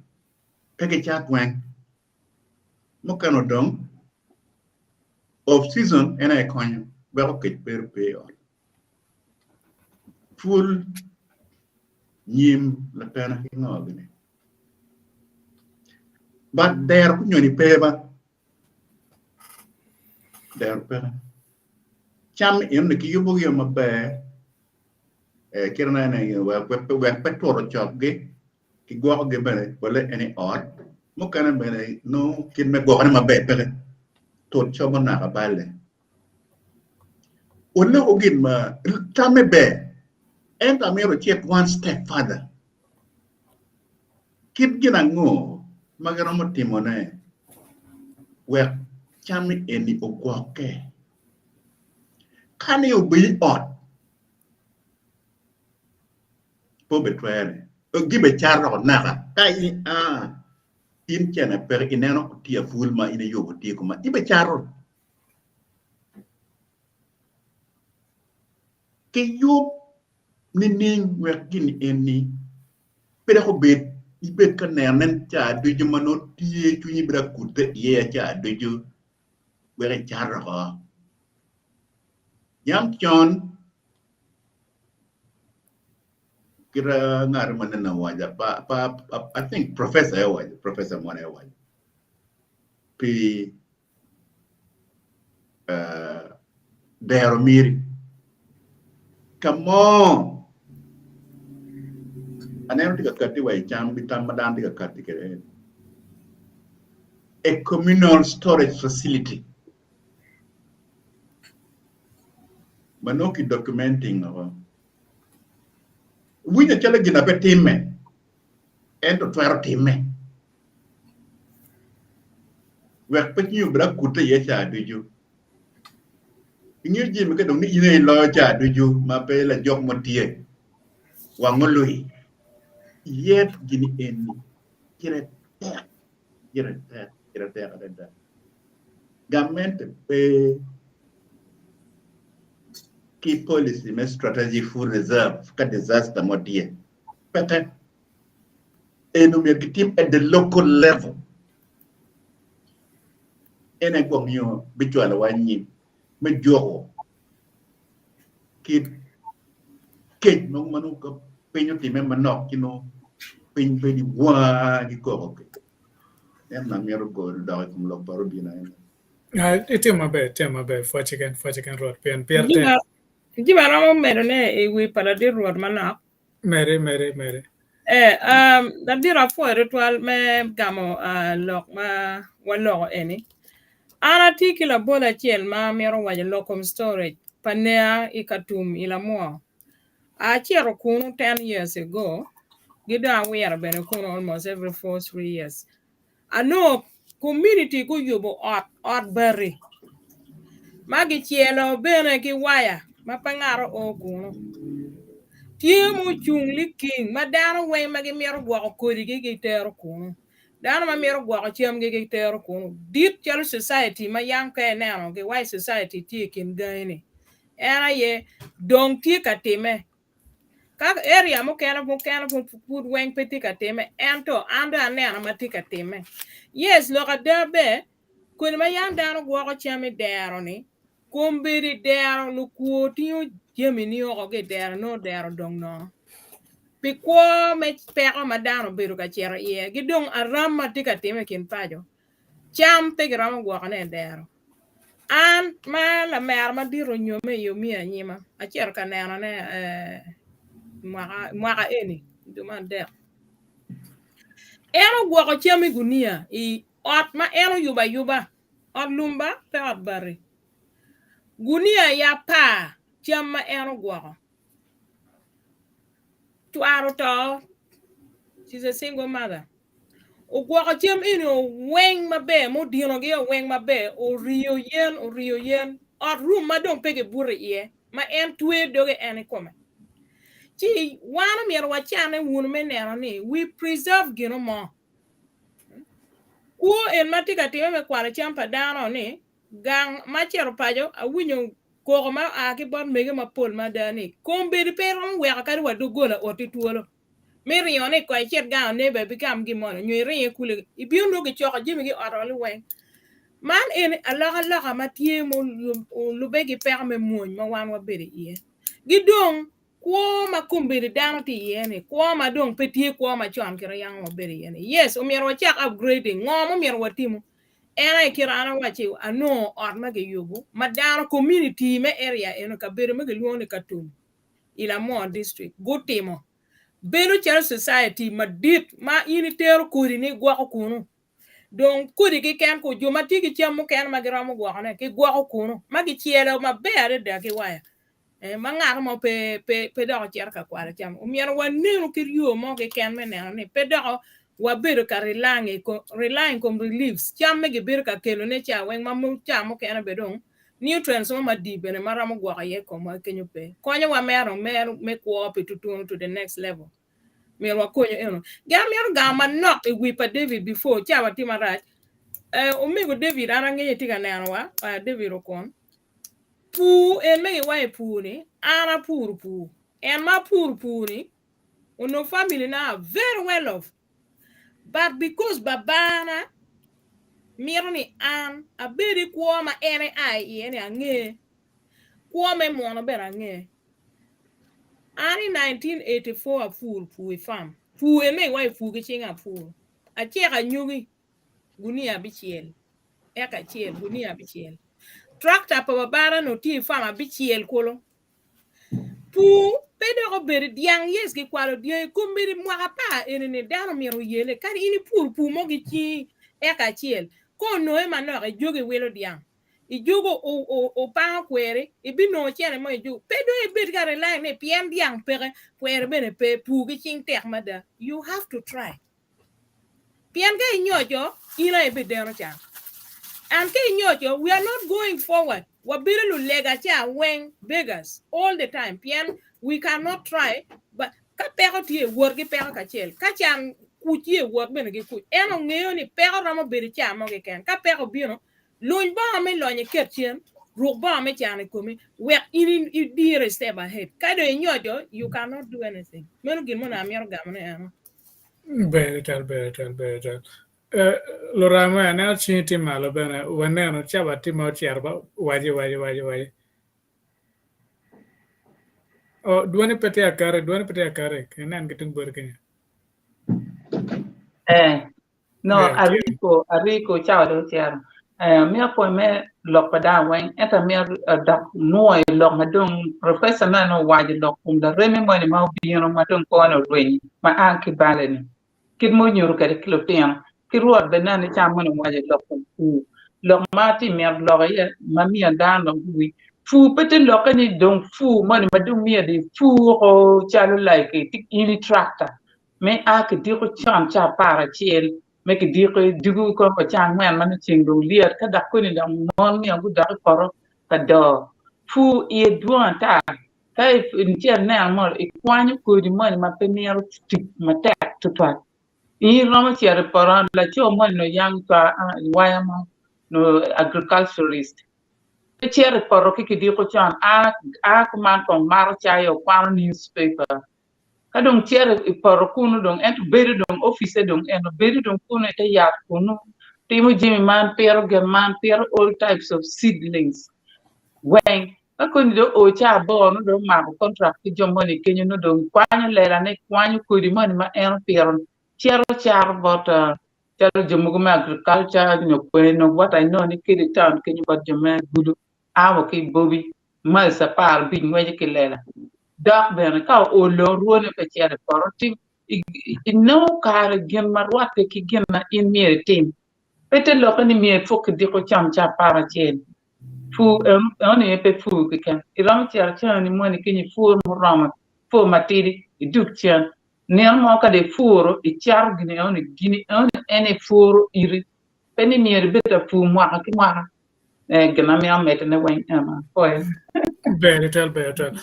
pe gicat weng. Mukene odong off season en aye konyo weko kec bedo pe i ot. Pul nyim lapena ki ngo gini. But dero kunyoni pe ba. Dero peke. Cam enoni kiyubogi maber eh, kit ma en wek wek pe tut ocokgi kigwokogi bene pole en i ot mukene bene nongo kit me gwokone maber peke tut cobo naka balle. Oloko gin ma tamme ber ento amito icit one step further. Kit gin ango ma giromo timone wek cam eni ogwokke? Ka ni obedo i ot pe obitwere, gibicato dok naka ka in a in cene peke ineno tye apul ma in iyubo tye kuma ibicato. Kiyub nining wek gin eni pe dok obed ibed ka nene ca ducu ma nongo tye cwinyi bedo ka kute iye ca ducu wek icat oko. Yam con kit ngat ma nene owaco pa I think professor aye owaco professor mo aye owaco pi dero miri ka mo aneno tye ka kati wa i cam ki tam ma dano tye ka kati kwede a communal storage facility ma nongo ki documenting woko winyo calo gin na pe timme ento twero timme. Wek pe cwinyi obed akute iye ca ducu. Ingeyo jami ka dong ni in aye iloyo ca ducu ma pe lajok mo tye, wang olwi. Yet gini eni gire tek, gire tek, gire tek adada. Gamente pe ki policy me strategic food reserve ka disaster mo tye. Peke. Eno myero gitim at the local level. En aye gwok nyo bicwalowa anyim me juko kit kec mogo ma nongo ka piny otime manok ci nongo piny bedo waa gikoko kwede. Ento amito goyo dok i kom lok pa Robina eni. Ah, Itimo maber, itimo maber. Pwoc keken, pwoc keken Rwot, pien pire tek. Jima Jima romo medone i wi pa ladit Rwot manok. Mede, mede, mede. Eh, um, ladit apwoyo tutwal me gamo uh, lok ma waloko eni. An atye ki labol acel ma amito waco lok kom storage pa nea i Katum i Lamwo. Acito kunu 10 years ago, gi dong awiro bene kunu almost every 4 3 years. Anongo community guyubo ot, ot bati ma gicelo bene ki waya ma pe ngat oo kunu. Tye mucung liking ma dano weng ma gimito gwoko kodigi gitero kunu. Dano ma mito gwoko camgi gitero kunu. Dit calo society ma yam ka ineno giwaco society tye i kin gangi-ni. En aye dong tye ka time. Ka area mukene mukene pud weng pe tye ka time ento an dong aneno ma tye ka time. Yes lok ada ber kodi ma yam dano gwoko cam i dero ni kombeddi dero lukwo tingo jami nio ki i dero nongo dero odong nono. Pi kwo me peko ma dano obedo ka cito iye ki dong aram ma tye ka time i kin paco cam pe kiromo gwokone i dero. An ma lamera madit onyomme i omiyo anyima acito ka nenone mwaka eni dwe me adek. En ogwoko cam i gunia i ot ma en oyubo ayuba ot lumba pe ot bati gunia i apar cam ma en ogwoko cware oto she's a single mother. Ogwoko cam eni weng maber ma odinogi weng maber oriyo yen oriyo yen ot room ma dong pe kibuto iye ma en tweyo doge en ikome ci wan omyero wacanne wunu me neno ni we preserve gino mo kwo en ma tye ka time me kwalo cam pa dano ni gang ma acito paco awinyo koko ma oa ki bot mege mapol mada ni kombeddi pe iromo weko kadi wa doggola oti twolo. Me ringo ni ko icit gang neighbor ibigam gin moni nyo iringo ikule ibino nongo gicoko jami gi ot oli weng. Man eni alokaloka ma tye ma olube ki peko me mwony ma wan wabedo iye. Ki dong kwo ma kombeddi dano tye iye ni kwo ma dong pe tye kwo macon kit ma wabedo iye ni. Yes omyero wacak upgrading ngo ma omyero watimu en aye kit an awacci anongo ot ma kiyubo ma dano community me area eno kabedo ma kilwongo ni Katum i Lamwor district gutimo bedo calo society madit ma in itero kodi ni igwoko kunu dong kodi keken ku jo ma tye ki cam mukene ma giromo gwokone gigwoko kunu ma gicelo maber adada ki waya ma ngat mo pe pe pe dok ocito ka kwalo cam omyero wanenu kit yo mo keken me neno ni pe doko wabedo ka relying relying kom reliefs cam me gibedo ka kelone ca weng ma ca mukene bene dong nutrients mo madii bene ma romo gwoko iye komwa kenyo pe. Konyowa mero me kwo pi tutunu to the next level. Myero wakonyu eno. Gin amito gamo manok i wi pa David before cawa tye marac. Eh, omego David an angeyo itye ka nenowa, uh, David Okon. Pur en me giwaco i pur ni, an apuro pur. En ma apuro pur ni, onongo family na very well off. But because babana mito ni an abed i kwo ma en ea iye ni ange, kwo me muno bene ange. An i 1984 apuro pur i farm. Pur en me iwaco pur ki cinga apuro. Aceko anyogi gunia abicel, eka acel gunia abicel. Tractor pa babana onongo tye i farm abicel kulu. Pur pe dok obedo dyang yes gikwalo dyangi kombeddi mwaka apar eni-ni dano myero oyele kadi in ipur pur mo ki cingi eka acel ka ononge manok ijogo iwilo dyang ijogo opango kweri ibinongo cene mo ijogo pe dong ibed ka relying ni pien dyang peke kweri bene pe pur ki cing tek mada you have to try. Pien ka inyoco, in aye ibideno can. And ka inyoco, we are not going forward. Wabedo lulega ca weng, beggars, all the time. Pien we cannot try, but ka peko tye, wot ki peko kacel. Ka can kuc tye, wot bene ki kuc. En ongeyo ni peko romo bedo ca mo keken. Ka peko obino, luny bongo me lonyo iket cen, ruk bongo me can i komi, wek in idire step ahead. Ka dong inyoco, you cannot do anything. Meno gin mo na amito gamo ne eno. Ber twatwal, ber twatwal, ber twatwal. Eh, Lurama, aneno cingi tye malo bene. Waneno cawa tye ma ocito ba waci, waci, waci, waci. Oh, dwoni pe tye akati, dwoni pe tye akati. Inen ki tung boti kenyo. Eh, no, Yeah, tye. ariko, ariko cawa dong ocito. Eh, amiyo pwony me lok pa dano weng, ento amiyo dok nwoyo lok ma dong professor meno owaco lok kom lareme moni ma obino ma dong kone orweny ma a ki bale ni. Kit ma onyuto kwede ki lutino, ki Rwot bene neno ni cam moni owaco lok kom pur. Lok ma atye mito lok iye ma miyo dano dong guwinj. Pur pe te lokke ni dong pur moni ma dong myero ipur woko calo like in i tractor me a kidiko con ca aparacel me kidiko dugo kono wa ca angwen ma nongo ceng dong lyet ka dok koni dong mon myero gudok i poto ka doo. Pur iye dwong ata ka icito ineno mot ikwanyo kodi moni ma pe mito tic matek tutwal in iromo cito i poto laco moni nongo yang waya mo nongo agriculturist. Pe cito i poto ki kidiko con, a a kuman kong mato cai o kwano newspaper. Ka dong cito i poto kunu dong ento bedo dong ofice dong eno bedo dong kunu ite yat kunu timo jami man pito gin man pito all types of seedlings weng. Ka koni dong oo caa aboro nongo dong omako contract ki jo moni kenyo nongo dong kwanyo lela ne kwanyo kodi moni ma en opito cito cato bot calo jo mogo me agriculture nyo kwene nyo what I know ni kelo i town kenyo bot jo me Gulu a wa ki i Bobi miles 15 ngweco ki lela dok bene ka oolo orwone pe cito i poto ci inongo kare gin ma rwatte ki gin ma in myero itim pe te lokke ni myero ipuk ki diko con ca 11 pur enoni aye pe pur keken iromo cito acena moni kenyo ipur muromo pur matidi idug cen Nino mo ka dong ipuro, icato gin enoni, gin enoni en aye ipuro iti. Pe ni myero ibed ka pur mwaka ki mwaka. Eh, gin ma amito medone weng eno, apwoyo. Ber tutwal, ber tutwal.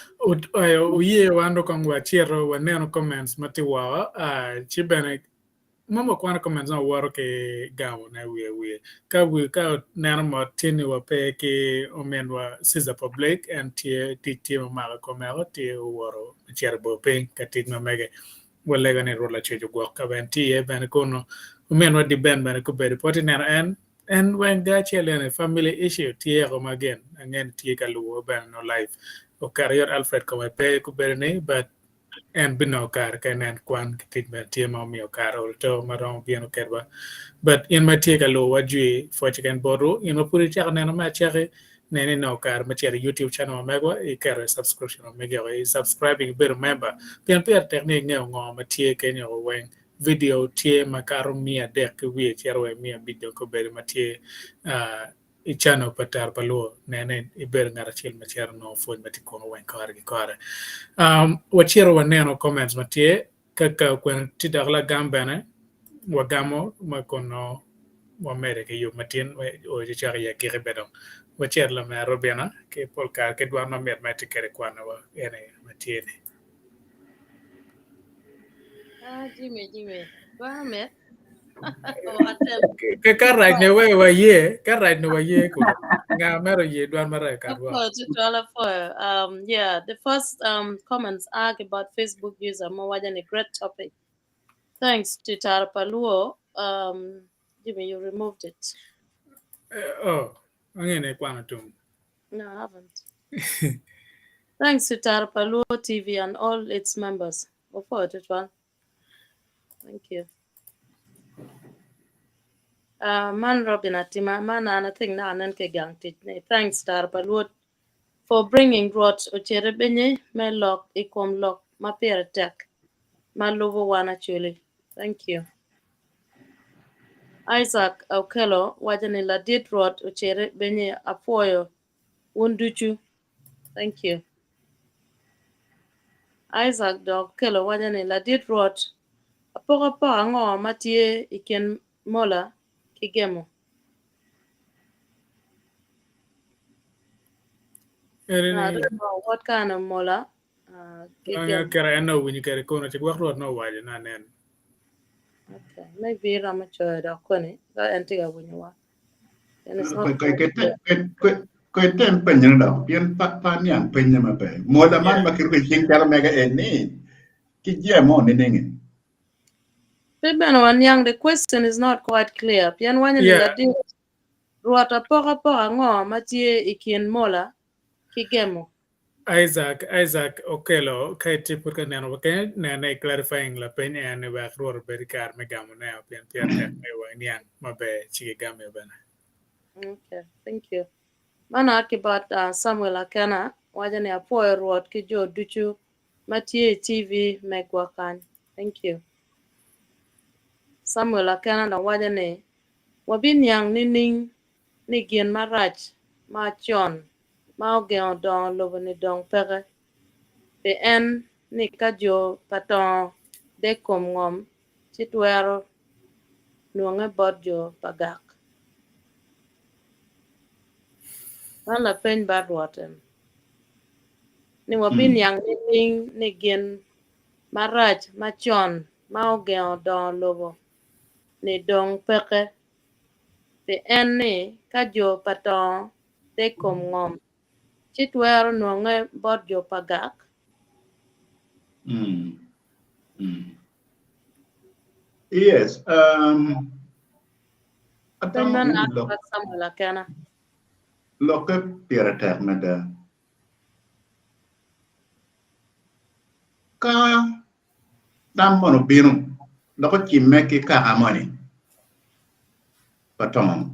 Oye wan dong kong wacito waneno comments ma tye woko, ah, ci bene ma wakwano comments ma wawoto ki gamone wiye wiye. Ka wi ka neno mot tye ni wape ki ominwa Caesar Public, en tye tic tye mamako i kome oko, tye owoto ocito i bor piny ka tic ma mege. Walego ni Rwot Lacwec ogwok ka bene tye iye bene kunu. Ominwa Diben bene gubedo pe watye neno en, en weng ga acel eni family issue tye oko ma gin ange ni tye ka lubo bene no live. Oketo yot Alfred kome pe gubedo ni but en binongo kare ka inen kwan ki tic bene tye ma omiyo kare olo to ma romo bino kedwa. But in ma itye ka lubowa jwi pwoc keken botwu, in ma pud icako neno me acaki, nen ni inongo kare me cito i YouTube channel ma megwa, iketo i subscription ma megi oko, i subscribing ibedo member, pien pire tek ni ingeyo ngo ma tye kenyo oko weng. Video tye makato 300 ki wiye cito wa i 500 dong kobedo ma tye uh, i channel pa Tero pa Luo, nen ni ibedo ngat acel ma cito nongo pwony ma tye kunu weng kore ki kore. Um, wacito waneno comments ma tye, ka ka kwena tye dok lagam bene, wagamo ma kun nongo wamede ki yub matin o ci cok i agikki bene dong. Wacito lamera Robina ki pol kare ki dwan mamit ma itye kwede kwanowa eni ma tye ni. Ah, Jimmy, Jimmy. Dwan mit. Ka ka rac ne we waye, ka rac ne waye kuno. Nga mero ye dwan marac kad wa. Apwoyo tutwal apwoyo. Yeah, the first comments are about Facebook user mo waco ni great topic. Thanks to Tara Paluo. Jimmy, you removed it. Oh, angene kwano tum. No, I haven't. Thanks to Tara Paluo TV and all its members. Apwoyo tutwal. Thank you. Man Robin Atima, man an I think na anen ki gang tic ni. Thanks Tara Paluo for bringing Rwot ocere benye me lok i kom lok ma pire tek ma lubo wan actually. Thank you. Isaac Okello waco ni ladit Rwot ocere benye apwoyo wun ducu. Thank you. Isaac dok Okello waco ni ladit Rwot apokapoka ango ma tye i kin mola ki gemo? I don't know what kind of mola ki gemo. Kere en owinyo kede kono ci gwok Rwot nowaco na nen. Okay, maybe romo coyo dok koni ka en tye ka winyowa. And it's not quite clear. Kwe tem penyo dok pien pa pa niang penye maber. Mola man ma kiruko i cing calo mega en ni ki jemo nining? Pe bene waniang the question is not quite clear pien wanyo ni ladit Rwot apokapoka ango ma tye i kin mola ki gemo? Isaac Isaac Okello ka itye pud ka neno wa kenyo nene i clarifying lapeny en ni wek Rwot obed ki kare me gamo ne o pien pire tek me wa iniang maber ci kigami bene. Okay, thank you. Man a ki bot uh, Samuel Akena waco ni apwoyo Rwot ki jo ducu ma tye i TV megwa kany. Thank you. Samuel Akena dong waco ni wabiniang nining ni gin marac ma con ma ogengo dongo lobo-ni dong peke, pi en ni ka jo pa tongo deg kom ngom ci twero nonge bot jo pa gak. Man lapeny bat Rwot eni, ni wabiniang nining ni gin marac macon ma ogengo dongo lobo-ni dong peke, pi en ni ka jo pa tongo. deg kom ngom ci twero nonge bot jo pa gak? Mm. Mm. Yes. Um, Pe atamo meno ni a lok bot Samuel Akena. lokke pire tek mada. Ka tam moni obino dok ocimme ki kaka moni pa tong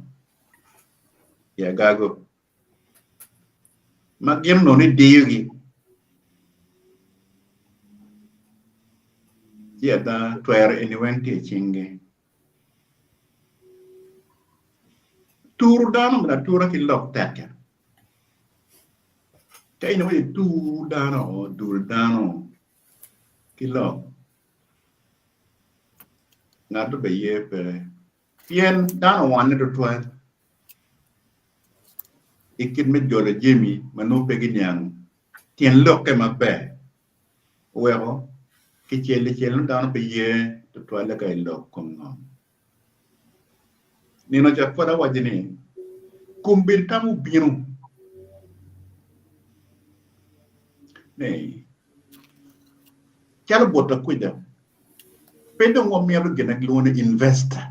i agago ma gin onongo ni diyogi ci ada twero eni weng tye i cinggi. Turu dano obedo atura ki lok tekke. Ka in iwaco itur dano, dul dano ki lok, ngat bene ye pe pien dano owanne tutwal i kit me jolo jami ma nongo pe giniang tyen lokke maber oweko kicel licel nongo dano pe ye tutwalle ka ilok kom ngom. Nino ca pwod awaco ni, Kombeddi tam obino ni calo bota kwija pe dong wamito gin ma gilwongo ni investor.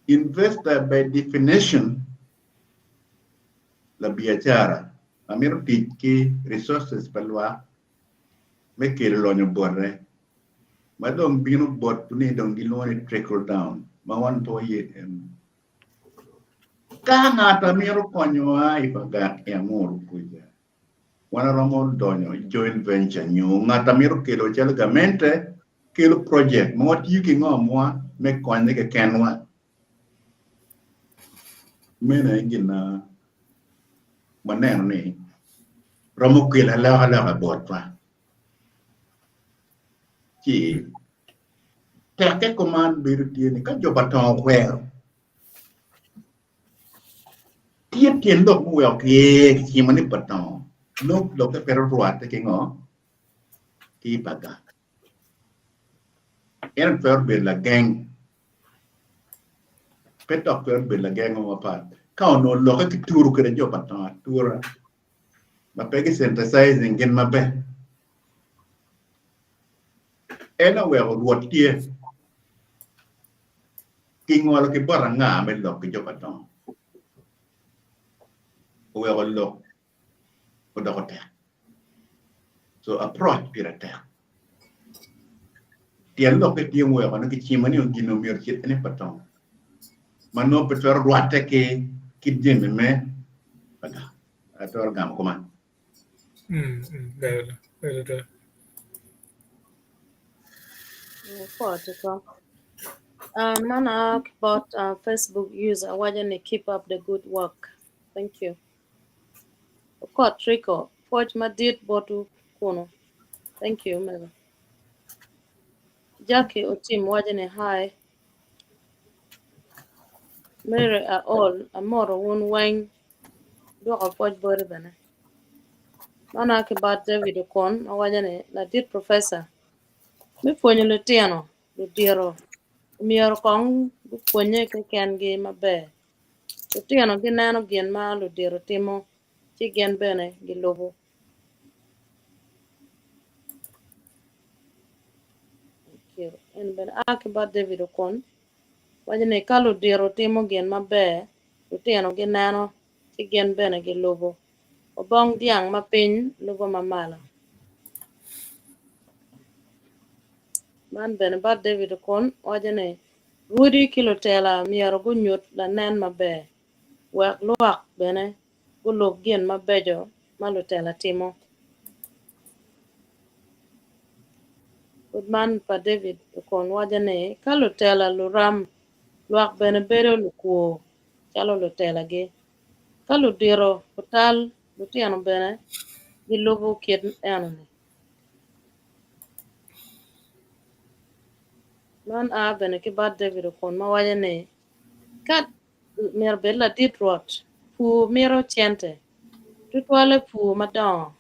Investor by definition labiacara ma mito tic ki resources pa lwak me kelo lonyo bote ma dong bino bot ni dong gilwongo ni trickle down ma wan pe waye eno. Ka ngat a mito konyowa i Pagak i Amuru kuca, wan aromo donyo i joint venture nyo ngat a mito kelo calo gamente kelo project ma watiyo ki ngomwa me konye kekenwa. Meno aye gin ma waneno ni romo kelo alokaloka botwa. Ci tekke kuman bedo tye ni ka jo pa tongo okwero, tye tyen lok muweko kicimo ni pa tongo nongo lokke pe rwatte ki ngo? Ki pa gang. Ento twero bedo lageng Pe dok twero bedo lageng mo mapat ka onongo lokke kituro kwede jo pa tongo atura ma pe gi synthesizing gin maber. En oweko Rwot tye kingolo ki bot anga me lok ki jo pa tongo oweko lok odoko tek. So approach pire tek. Tyen lokke tye muweko ni kicimo ni gin omyero ocit ni pa tong ma nongo pe twero rwatte ki kit jami me pa dano. Atwero gamo kuman. Mm, mm, ber ber ber. Pwod tutwal. Man a ki bot Facebook user waco ni keep up the good work. Thank you. Okot Rico, pwoc madit botwu kunu. Thank you omego. Jackie Otim waco ni hi. Mary Aol, amoto wun weng. Dwoko pwoc boti bene. Man a ki bot David Okon ma waco ni ladit professor me pwonyo lutino ludito myero kong gupwonye kekengi maber. Lutino gineno gin ma ludito timo ci gin bene gilubo. En bene a ki bot David Okon waco ni ka ludito timo gin maber, lutino gineno ci gin bene gilubo. Obong dyang ma piny lubo ma malo. Man bene bot David Okon waco ni Rwodi ki lutela myero gunyut lanen maber, wek lwak bene gulub gin mabeco ma lutela timo. Pud man pa David Okon waco ni, Ka lutela luram, lwak bene bedo lukwo calo lutelagi. Ka ludito otal, lutino bene gilubo kit eno-ni. Man a bene ki bot David Okon ma waco ni, Ka myero obed ladit Rwot, pur mito cente, tutwalle pur madongo.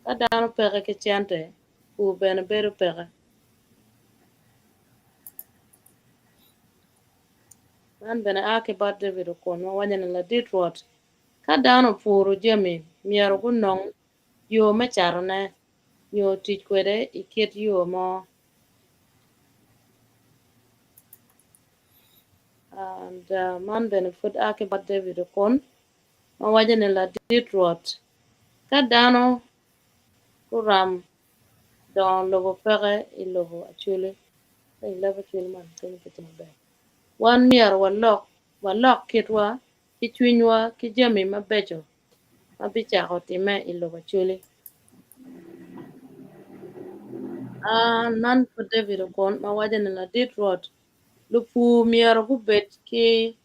Ka dano peke ki cente, pur bene bedo peke. Man bene a ki bot David Okon ma waco ni, Ladit Rwot, ka dano opuro jami, myero gunong yo me catone nyo tic kwede i kit yo mo. And man bene pud a ki bot David Okon ma waco ni, Ladit Rwot, ka dano guram dongo lobo peke i lobo Acholi, i leb Acholi man kenyo pe tye maber. Wan myero walok walok kitwa ki cwinywa ki jami mabeco ma bicako timme i lobo Acholi. Ah, man pud David Okon ma waco ni ladit Rwot, lupur myero gubed ki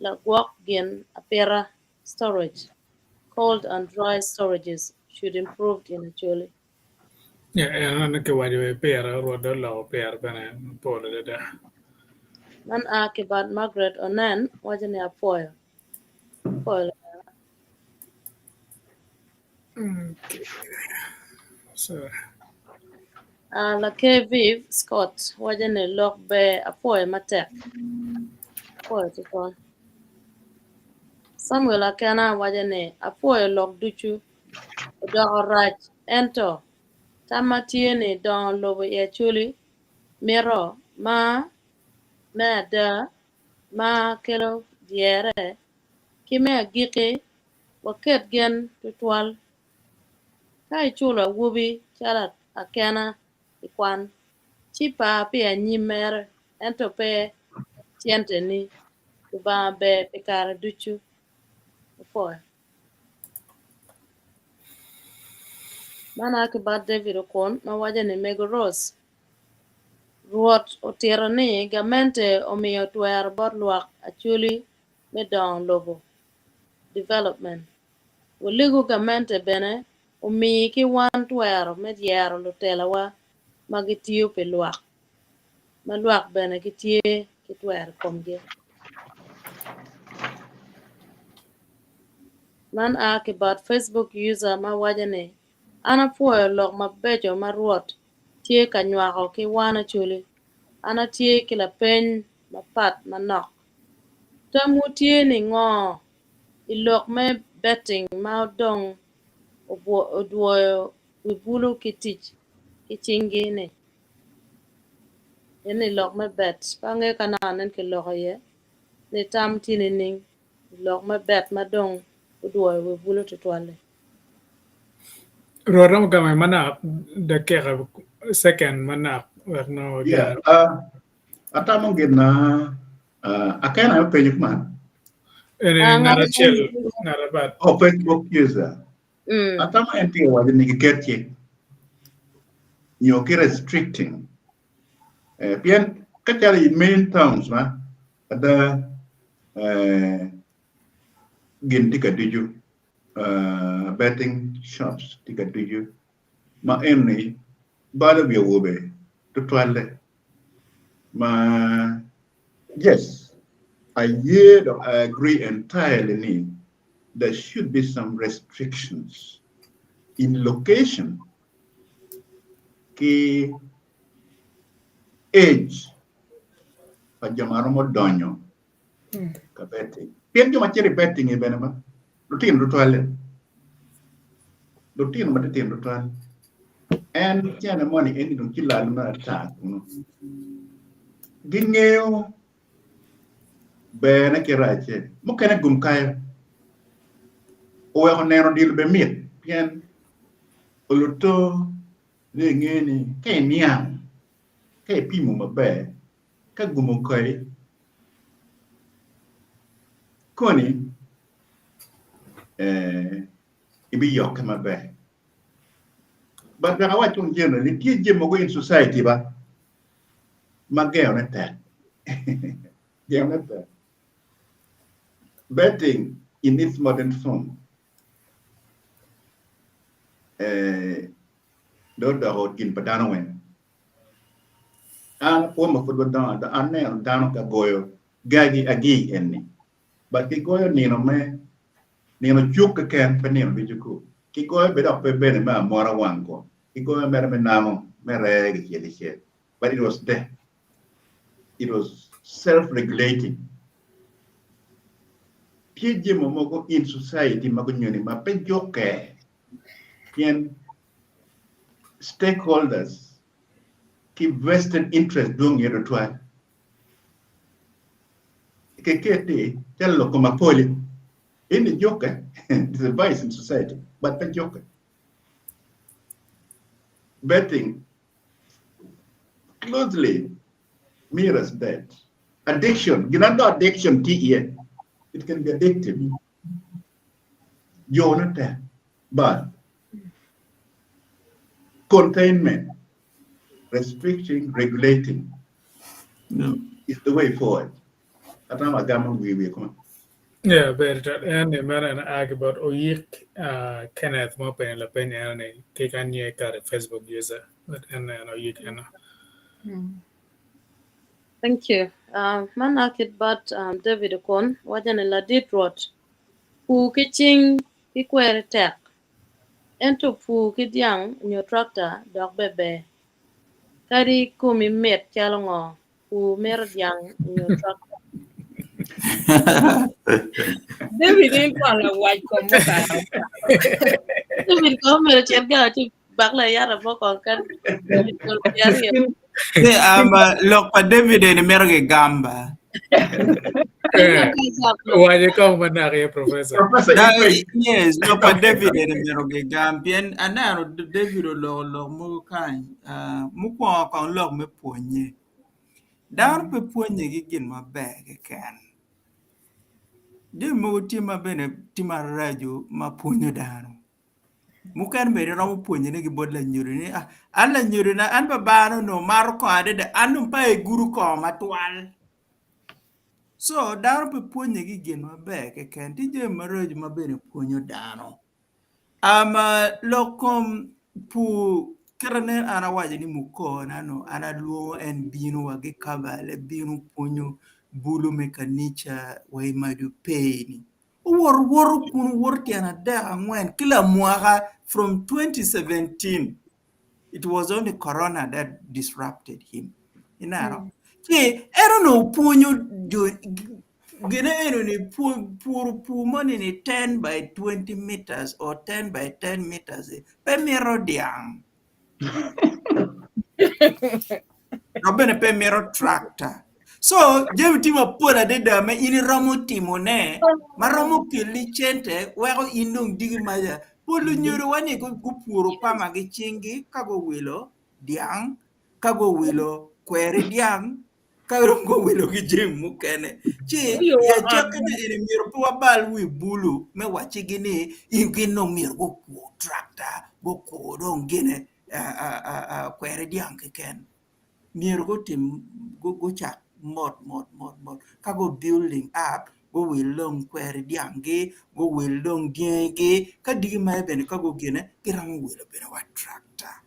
lagwok gin apita, storage, cold and dry storages should improved in Acholi. Yeah, en ene kiwaco i pire, Rwot dong oloko pire bene mapol adada. Man a ki bot Margaret Onen waco ni apwoyo. Apwoyo lamera. Okay. So, Uh, Lake Viv Scott waco ni lok ber apwoyo matek. Apwoyo tutwal. Samuel Akena waco ni apwoyo lok ducu odoko rac ento tamma tye ni dongo lobo i Acholi mito mar me ada, mar kelo dyere, ki me agikki waket gen tutwal. Ka iculo awobi calo akena i kwan, ci par pi anyim mere ento pe centeni. Lubanga ber pi kare ducu. Opwoyo. Man a ki bot David Okon ma waco ni Mego Rose, Rwot otito ni gamente omiyo twero bot lwak Acholi me dongo lobo, development. Waligo gamente bene omi ki wan twero me yero lutelawa ma gitiyo pi lwak, ma lwak bene gitye ki twero i komgi. Man a ki bot Facebook user ma waco ni, An apwoyo lok mabeco ma Rwot tye ka nywako ki wan Acholi. An atye ki lapeny mapat manok. Tamwu tye ni ngo i lok me betting ma dong odwoyo wi bulu ki tic ki cingi ni? Eni lok me bet. Pe angeyo ka naka nen kiloko iye ni tam tye nining i lok me bet ma dong odwoyo wi bulu tutwal-li. Rwot romo gamo manok dakika second manok wek nongo Yeah, atamo gin na akena aye openyo kuman. Eni Ah, ngat ngat acel ngat abat. Oh, Facebook user. Atamo en tye ka waco ni kiket cik nyo ki restricting eh, pien ka calo i main towns ma ada eh, gin tye ka ducu eh, betting shops tye ka ducu ma eni balo wi awobe tutwalle ma yes aye dok I agree entirely ni there should be some restrictions in location ki age pa jo ma romo donyo ka betting. Pien jo ma cito i betting-ngi bene ba lutino tutwalle, lutino matitino tutwal. En cene moni eni dong ci lal me ata kunu. Gingeyo berne ki racce, mukene gum kayo oweko neno odilo bene mit pien oluto ni inge ni ka iniang ka ipimo maber ka gum okayi koni ibiyokke maber but wek awac kong generally tye jami mogo in society ba ma gengone tek gengone tek betting in its modern form eh, dong odoko gin pa dano weng. An kwo ma pud wadongo adonga aneno dano ka goyo gagi agi eni but gigoyo nino me nino cuk keken pe nino ducu ku gigoyo bene dok pe bene me amora wang ko gigoyo mere me namo me ree kicel kicel but it was there it was self regulating. Tye jami mogo in society ma gunyoni ma pe jukke pien stakeholders ki vested interest dwong iye tutwal. Kiketi calo lok kom apoli in ijukke it's a vice in society but pe jukke. Betting closely mirrors that. Addiction, gin ado addiction tye iye. It can be addictive. Jone tek, but containment, restricting, regulating is the way forward. Atamo agamo wiye wiye kuman. Yeah, ber twatwal. En ni meno en a ki bot Oyik uh, Kenneth ma openyo lapeny eno ni ki ka nye kare Facebook user. But en en Oyik eno. Thank you. Uh, man a kit bot um, David Okon waco ni ladit Rwot pur ki cing ki kweri tek ento pur ki dyang nyo tractor dok be ber. Kadi komi mit calo ngo pur mito dyang nyo tractor. David in twon lawac kom mukalo. David ko omyero ocit gang ci bak layata mo kong ka Ni, um, lok pa David eni mito gigamba. Eh, waco kong manok iye professor. Professor, Da, in yes, lok pa David eni mito gigam pien aneno David oloko lok mogo kany. Uh, mukwongo kong lok me pwonye. Dano pe pwonye ki gin maber keken. Jami mogo tye ma bene tye maraco ma pwonyo dano. Mukene bene iromo pwonyone ki bot lanyodo ni ah, an lanyodona an babana onongo maro kongo adada an dong pe agudo kongo matwal. So dano pe pwonye ki gin maber keken tye jami maraco ma bene pwonyo dano. Um, lok kom pur kit nen an awaco ni mukona no an alwongo en bino wa ki kabale bino pwonyo bulu me kanica wa i Madu Pay-ni. Owoto woto kun owoto tyen adek angwen ki lamwaka from 2017 it was only corona that disrupted him. Ineno? Ci en onongo pwonyo jo gine eno ni puro pur moni ni 10 by 20 meters or 10 by 10 meters pe mito dyang. Dok bene pe mito tractor. So jami tye mapol adada ma in iromo timone ma romo kelli cente weko in dong diki maca. Pol lunyodowa ni gupuro pama ki cinggi ka guwilo dyang, ka guwilo kweri dyang, ka dong guwilo ki jami mukene. Ci i acakkine eni myero pe wabal wi bulu me waccigi ni gin dong myero gukur tractor, gukur dong gine kweri dyang keken. Myero gutim gucak mot mot mot mot ka gu building up guwil dong kweri dyanggi, guwil dong dyangigi ka diki mere bene ka gugine giromo wilo bene wa tractor.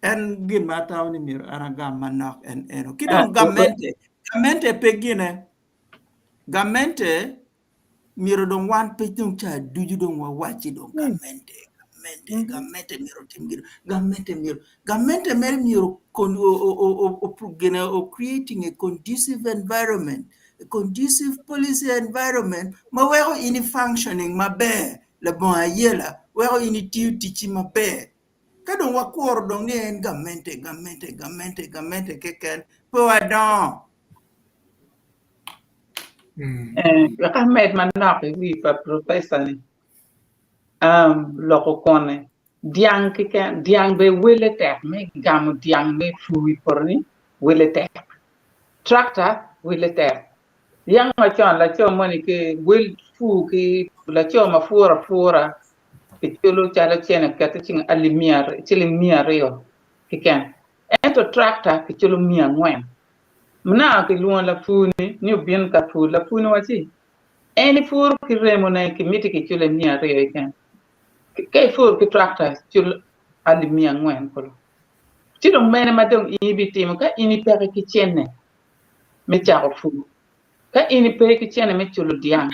En gin ma atamo ni myero an agam manok en eno. Ki dong gamente, gamente pe gine, gamente myero dong wan pe dong ca ducu dong wawacci dong gamente, gamente, gamente myero otim gin, gamente myero, gamente mere myero kon, o, o, o, o, o, gine, o creating a conducive environment, a conducive policy environment ma weko in i functioning maber labongo ayela, weko in itiyo ticci maber. Ka dong wakuro dong ni en gamente, gamente, gamente, gamente keken, pe wadongo. Eh, wek amed manok i wi pa professor ni. Um, loko kone. Dyang keken, dyang be wele tek me gamo dyang me pur i poto ni wele tek. Tractor wele tek. Yang macon laco moni ki wel pur ki laco ma puro apura kiculo calo cene kete cing alip miya ciling 200 keken. Ento tractor kiculo 400. Naka kilwongo lapur ni ni obin ka pur. Lapur ni wacci en ipuro ki remone kimiti kicule 200 keken. Ka ipuro ki tractor cul alip 400 kulu. Ci dong mene ma dong in ibitimo ka in ipeke ki cene me cako pur? Ka in ipe ki cene me culo dyang,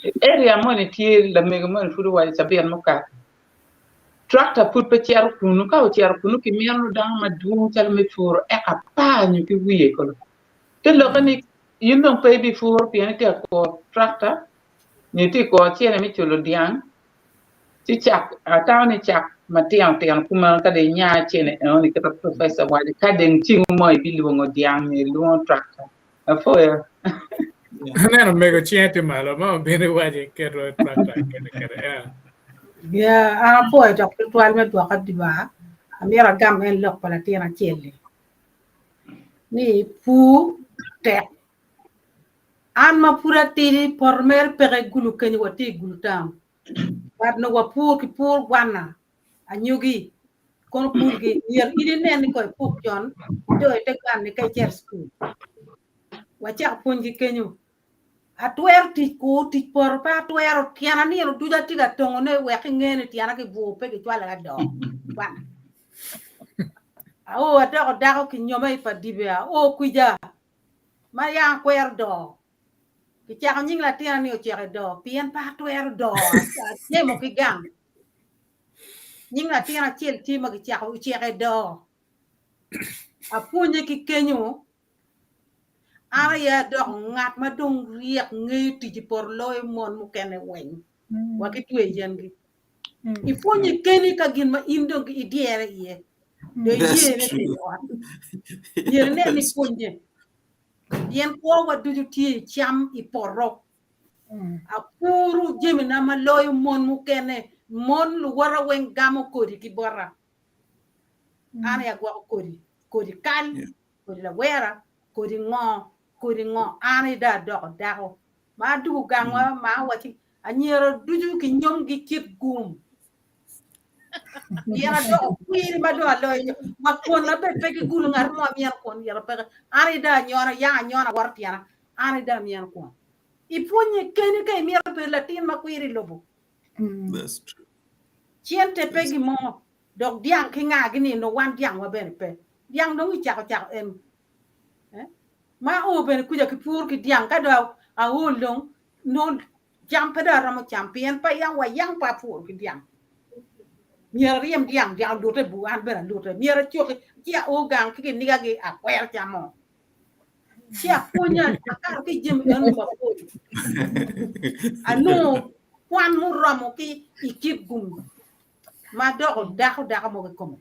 i area moni tye lamego moni pud owaco cabit mukato, tractor pud pe cito kunu, ka ocito kunu kimito dano madwong calo me puro eka apar nyo ki wiye kulu. Te lokke ni. In dong pe ibipuro pien itye ka kuro tractor nyo itye ka kuro cene me culo dyang ci cak atamo ni cak matino tino kumeno ka dong inya cene enoni kit ma professor owaco ka dong ceng mo ibilwongo dyang nyo ilwongo tractor. Apwoyo. Aneno omego cinge tye malo ma obino iwaci keto tractor kede kede. Yeah. Yeah, an apwoyo dok tutwal me dwoka dibar. Amyero agam en lok pa latin acel-li. Ni pur tek. An ma pud atidi poto mere peke i Gulu kenyo watye i Gulu town. But nongo wapur ki pur gwana anyogi kono pulgi myero in inen ni ko ipuk con ido ite gwanni ka icito i cukul. Wacako pwony ki kenyo. Atwero tic ku tic poto pe atwero tyena nino ducu atye ka tongone wek inge ni tyena kibur pe kicwala ka doo gwana. Ao adoko dako kinyoma i pa dibe ao kwija ma yam akwero doo. Kicako nying latina ni oceko i doo pien pe atwero doo ajemo ki gang. Nying latin acel tye ma kicako oceko i doo. Apwonye ki kenyo an aye adoko ngat ma dong ryek ngeyo tic i poto loyo mon mukene weng wa ki twe yengi. Ipwonye keni ka gin ma in dong idyere iye. Dong That's iye me true. bedo i ot. Myero inen ni That's ipwonye. Pien kwowa ducu tye i cam i poto. Apuru jamina ma loyo mon mukene. Mon luwota weng gamo kodi ki bota. An aye agwoko kodi. Kodi kal, Yeah. kodi lawera, kodi ngo, kodi ngo. An aye dong adoko dako. Ma adugo gangwa ma awaci anyira ducu kinyomgi kit gum. Pien adoko kwiri ma dong aloyo wa kwon bed pe gigulo ngat mo amyeno kwon ira peke. An aye dong anyono yang anyona awoto tyena. An aye dong amyeno kwon. Ipwonye keni ka imito bedo latin ma kwiri i lobo. That's true. Cente pe That's gin mo. Dok dyang ki nga gini nongo wan dyangwa bene pe. Dyang dong icako cako en. Eh? Ma o bene kuca ki pur ki dyang ka dong aol dong nongo cam pe dong aromo cam pien pe yang wa yang pe apuro ki dyang. Myero aryem dyang, dyang olute bur an bene alute. Myero acoki ci ao gang ki kinigagi akwero camo. Ci apwonya akato ki i jami eno mapol. Anongo kwan muromo ki i kit gum ma doko dako dako mo kikome.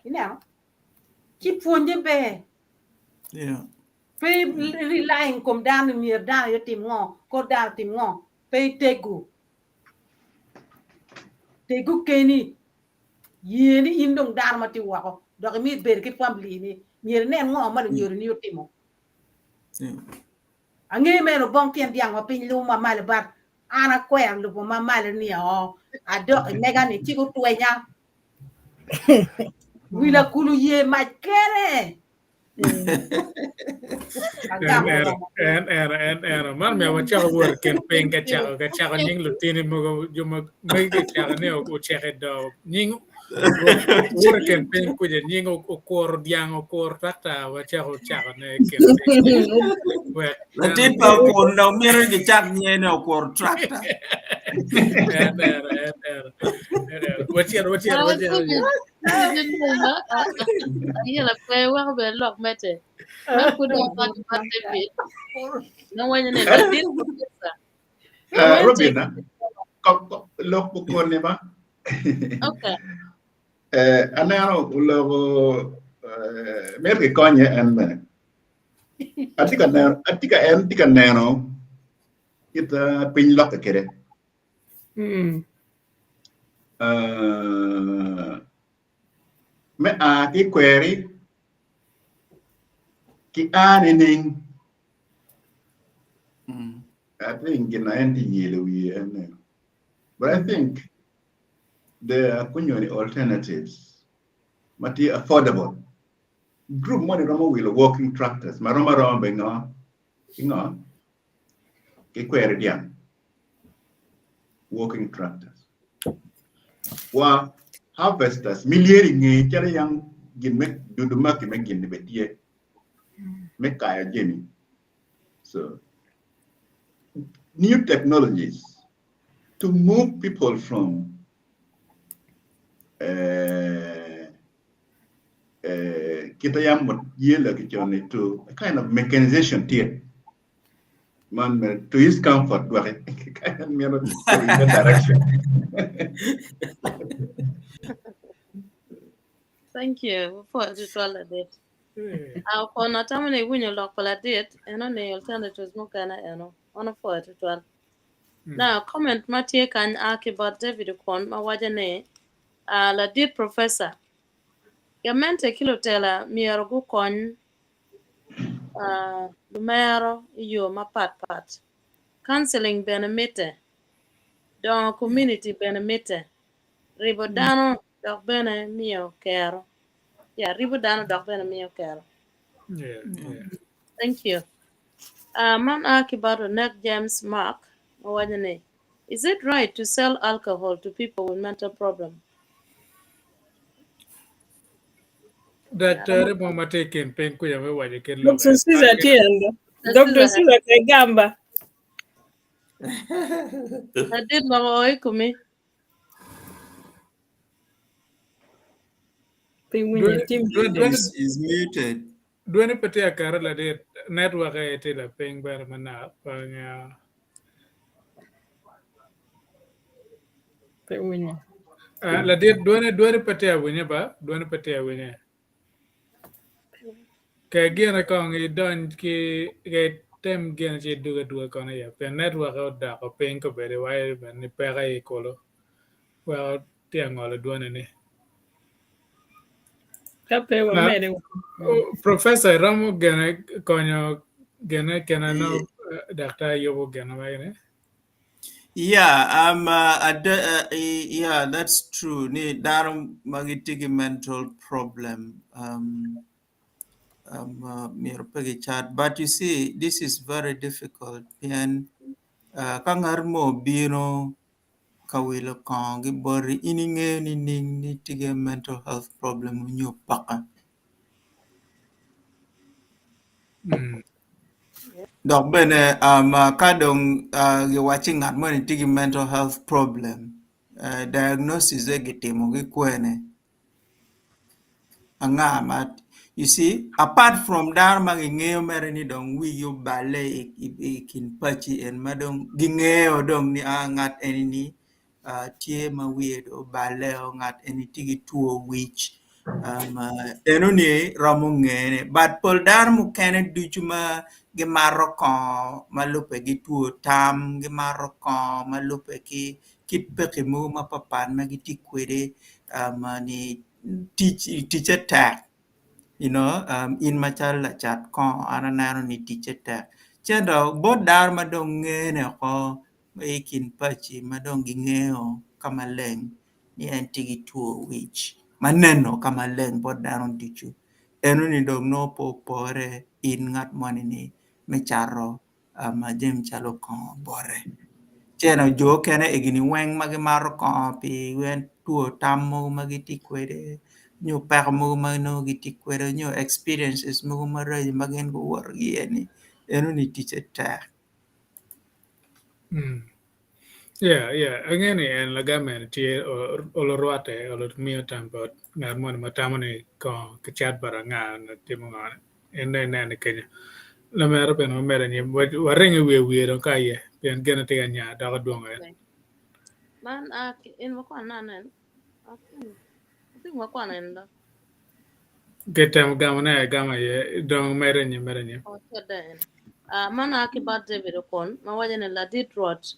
Ineno? Ci pwonye ber. Yeah. Pe relying kom dano ni myero dano aye otim ngo, kor dano otim ngo. Pe itego. Tego keni. Ye ni in dong dano ma tye woko dok imito bedo ki family ni myero inen ngo ma lunyodoni otimo. Yeah. Angeyo meno obong tyen dyang ma piny lubo ma malo but an akwero lubo ma malo ni oo adok i mega ni ci gutwenya. Wi lakulu ye mac kene. En ero, en ero, en ero. Man myero wacako wot i kin piny ka cako ka cako nying lutini mogo jo ma magi kicako ni oceko i doo nying wot i kin piny kuca nying okuro dyang okuro tractor wacako cakone i kin piny wek Latin pa okur dong mito ni gicak nyinge ni okur tractor. en ero, en ero, en ero. Wacit, wacit, wacit. Ayela pe weko bene lok mete. Ma pud dong waco bot David. Nowaco ni latin professor. Robin, lok okone ba. Okay. Aneno oloko mito kikonye en bene. Atye ka neno, atye ka en tye ka neno kit piny lokke kwede. Me a ki i kweri ki a nining? I think gin na en tye yelo wiye en eno. But I think there are kunyoni alternatives ma tye affordable. Group moni romo wilo walking tractors ma rom aroma bene ngo ki ngo ki kweri dyang walking tractors wa harvesters milyeri nge calo yang gin me dudu maki me gin ni be tye me kayo jami so new technologies to move people from uh, uh, kita yam yela kichoni to a kind of mechanization tye. Man mere to his comfort dwaki ka en mito in direction. Thank you. Wapwoyo tutwal ladit. Ah, Okono atamo ni iwinyo lok pa ladit eno ni alternatives mukene eno. Wan opwoyo tutwal. Now, comment ma tye kany a ki bot David Okon ma waco ni ah, ladit professor gamente ki lutela myero gukony ah, lumero i yo mapat pat. Counseling bene mitte. Dongo community bene mitte. Ribo dano dok bene miyo kero. Yeah, ribo dano dok bene miyo kero. Yeah, yeah. Thank you. Man a ki bot Onek James Mark ma waco ni, Is it right to sell alcohol to people with mental problem? Daktari mo ma tye i kin piny kuca me waco kit lok Dr. Caesar tye endo. Dr. Caesar Kagamba. Ladit loko o i komi. Pe winyo tim Is, is muted. Dwoni pe tye akare ladit network aye tye lapiny bene manok pe angeyo. Pe winyo. Ah, ladit dwoni dwoni pe tye awinye ba dwoni pe tye awinye. Ke gine kong idony ki ke tem gine ci idug aduga kono iye pien network odoko piny kobedo iwaco bene ni peke i kulu weko tye angolo dwoni ni. Ka pe wamede. Professor iromo gene konyo gene kena no daktar yubo gene magi Yeah, yeah, that's true. Ni dano ma gitye ki mental problem myero pe gicat. But you see, this is very difficult pien ka ngat mo obino ka wilo kongo ki boti in ingeyo nining ni tye ki mental health problem nyo peke. Dok bene ka dong giwacci ngat moni tye ki mental health problem diagnosis gitimo ki kwene anga ma you see apart from dano ma gingeyo mere ni dong wigi oballe i kin paci en ma dong gingeyo dong ni a ngat eni-ni tye ma wiye dong oballe o ngat eni tye ki two wic enoni romo ngene but pol dano mukene ducu ma gimato kongo ma lubbe ki two tam gimato kongo ma lubbe ki kit peki mogo mapapat ma gitye kwede ni ticce tek you know in macalo lacat kongo an aneno ni ticce tek ci ento bot dano ma dong ngene oko i kin paci ma dong gingeyo ka maleng ni en tye ki two wic ma neno ka maleng bot dano ducu enoni dong nongo pe opore in ngat moni-ni me cato jami calo kongo bote. Ci ento jo okene egini weng ma gimato kongo pi two tam mogo ma gitye kwede nyo peko mogo ma nongo gitye kwede nyo experiences mogo maraco ma gin guwoto ki iye-ni enoni ticce tek. Yeah, yeah. Angeyo ni en lagam eni tye olo rwatte, olo miyo tam bot ngat moni ma tamo ni kongo ki cat bot anga nyo timo ngo. En dong ineno ni kenyo. Lamera bene wamedo anyim, waringo i wiye wiye dong ka iye pien gine tye ka nya doko dwong en. Man a in wakwano anen. I think wakwano en do. Gitemo gamone agama iye dong medo anyim medo anyim. Oh, en. Man a ki bot David Okon ma waco ni ladit Rwot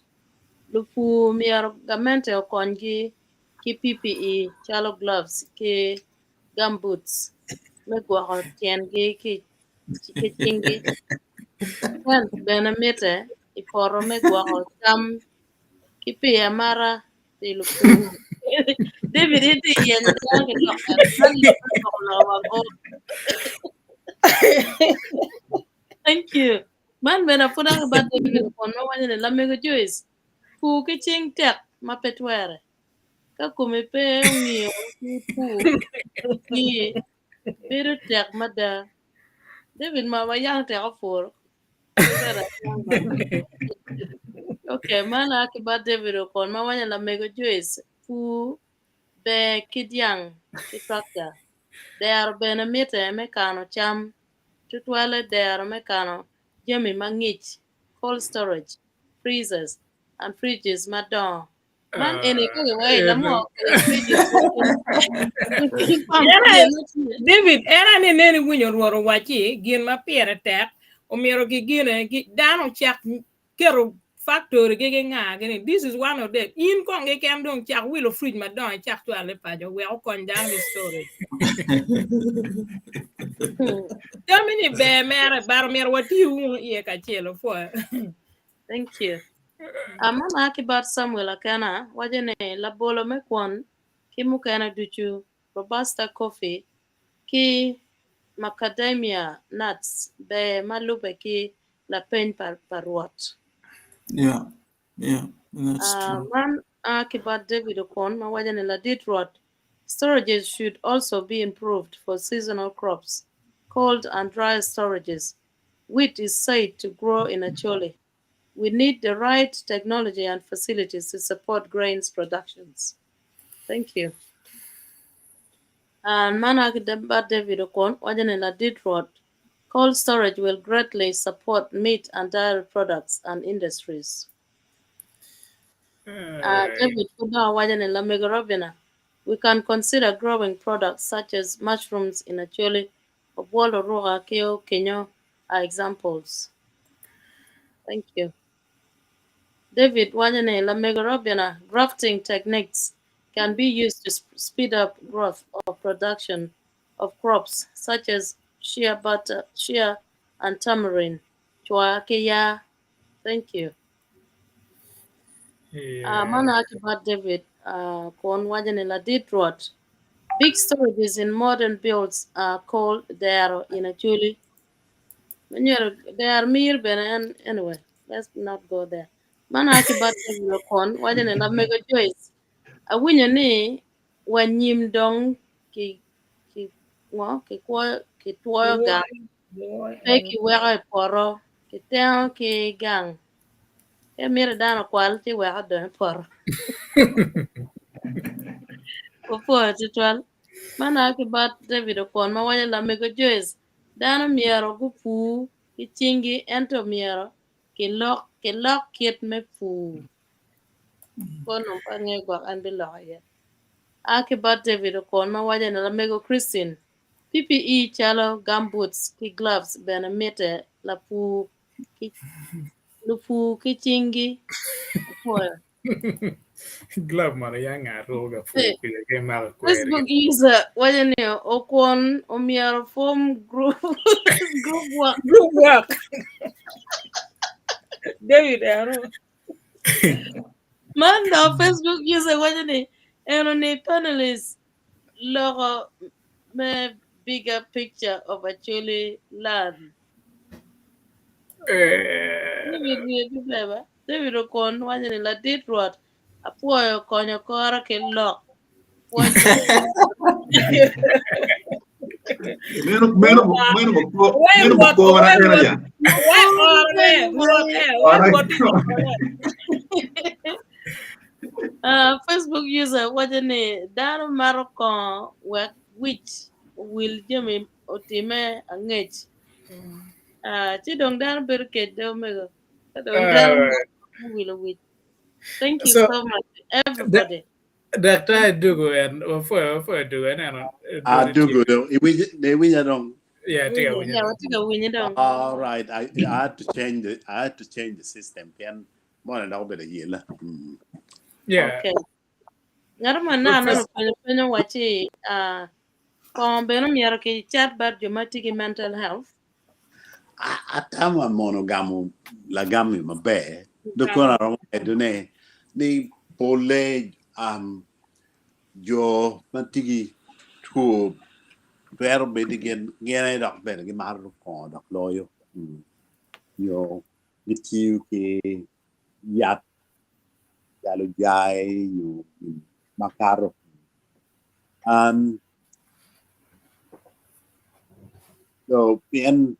lupur myero gamente okonygi ki PPE calo gloves ki gumboots me gwoko tyengi ki ki cinggi. Fence bene mitte i poto me gwoko cam ki pii amata pi lupur. David in tye yenyo dano ki lok eno man lok me loko loko wang oo. Thank you. Man bene pud dok bot David kun ma waco ni lamego Joyce pur ki cing tek ma pe twere. Ka komi pe ongiyo ki pur ki bedo tek mada. David ma wayang tek opur. Okay, man a ki bot David Okon ma waco ni lamego Joyce pur ber ki dyang ki tractor. Dero bene mitte me kano cam, tutwalle dero me kano jami ma ngic. cold storage, freezers, and fridges madongo. Man eni ka giwaco i lamok kede fridges David, en aye ni nen iwinyo Rwot owacci gin ma pire tek omyero gigine dano ocak keto factory gi ki nga gini this is one of them in kong keken dong cak wilo fridge madongo icak cwalo i paco wek okony dano ki storage. Jami ni ber mere but omyero wati wunu iye kacel opwoyo. Thank you. Amama ki bot Samuel Akena waco ni labolo me kwon ki mukene ducu, Robusta coffee ki macadamia nuts ber ma lube ki lapeny pa pa Rwot. Yeah, yeah, that's true. Man a ki bot David Okon ma waco ni ladit Rwot, storages should also be improved for seasonal crops, cold and dry storages. Wheat is said to grow in Acholi. We need the right technology and facilities to support grains productions. Thank you. And man a ki bot David Okon waco ni ladit Rwot, cold storage will greatly support meat and dairy products and industries. David pud dong awaco ni lamego Robina, we can consider growing products such as mushrooms in Acholi, obwol oruka ki okinyo are examples. Thank you. David waco ni lamego Robina, grafting techniques can be used to speed up growth or production of crops such as shea butter, shea and tamarind. Cwa ki yaa. Thank you. Man a ki bot David kun waco ni ladit Rwot, big storages in modern builds are called dero in Acholi. Myero dero mir bene en anyway, let's not go there. Man a ki bot David Okon waco ni lamego Joyce, awinyo ni wa nyim dong ki ki ngo ki kwoyo ki twoyo gang pe kiweko i poto kitengo ki gang ka imito dano okwal ci wek odong i poto. Opwoyo tutwal. Man a ki bot David Okwon ma waco lamego Joyce dano myero gupur ki cinggi ento myero kilok kilok kit me pur. Kono pe angeyo gwok en biloko iye. A ki bot David Okwon ma waco ni lamego Christine PPE calo gumboots ki gloves bene mitte lapur ki lupur ki cinggi. Apwoyo. Glove mono ya nga ruko ga pur kwede ka imako kweri. Facebook user waco ni okwon omyero form group group work. Group work. David eno. Man dong Facebook user waco ni eno ni panelist loko me bigger picture of Acholi land. David wiye tye ber ba? David Okon waco ni ladit Rwot apwoyo konyo kora ki lok. Pwoc Meno meno meno meno bukora en aye. Facebook user waco ni dano mato kongo wek wic owil jami otime angec. Ci dong dano bedo kec do omego. Ka dong dano owilo wic. Thank you so much everybody. Daktar Dugu en wapwoyo wapwoyo Dugu aneno. Ah, Dugu dong iwinja dong. Yeah, atye ka winyo. Yeah, watye ka winyi dong. All right, I had to change the I had to change the system. Pien moni dok obedo ayela. Yeah. Okay. Ngat mo na aneno openyo penyo wacci ah, kongo bene myero kicat bot jo ma tye ki mental health. Atamo mono gamo lagam-mi maber. Dok kono aromo medo ne ni polle um, jo ma tye ki two twero bedo ni gin gin aye dok bene gimaro kongo dok loyo. Mm. Nyo gitiyo ki yat calo jai nyo gin makato. Um, so pien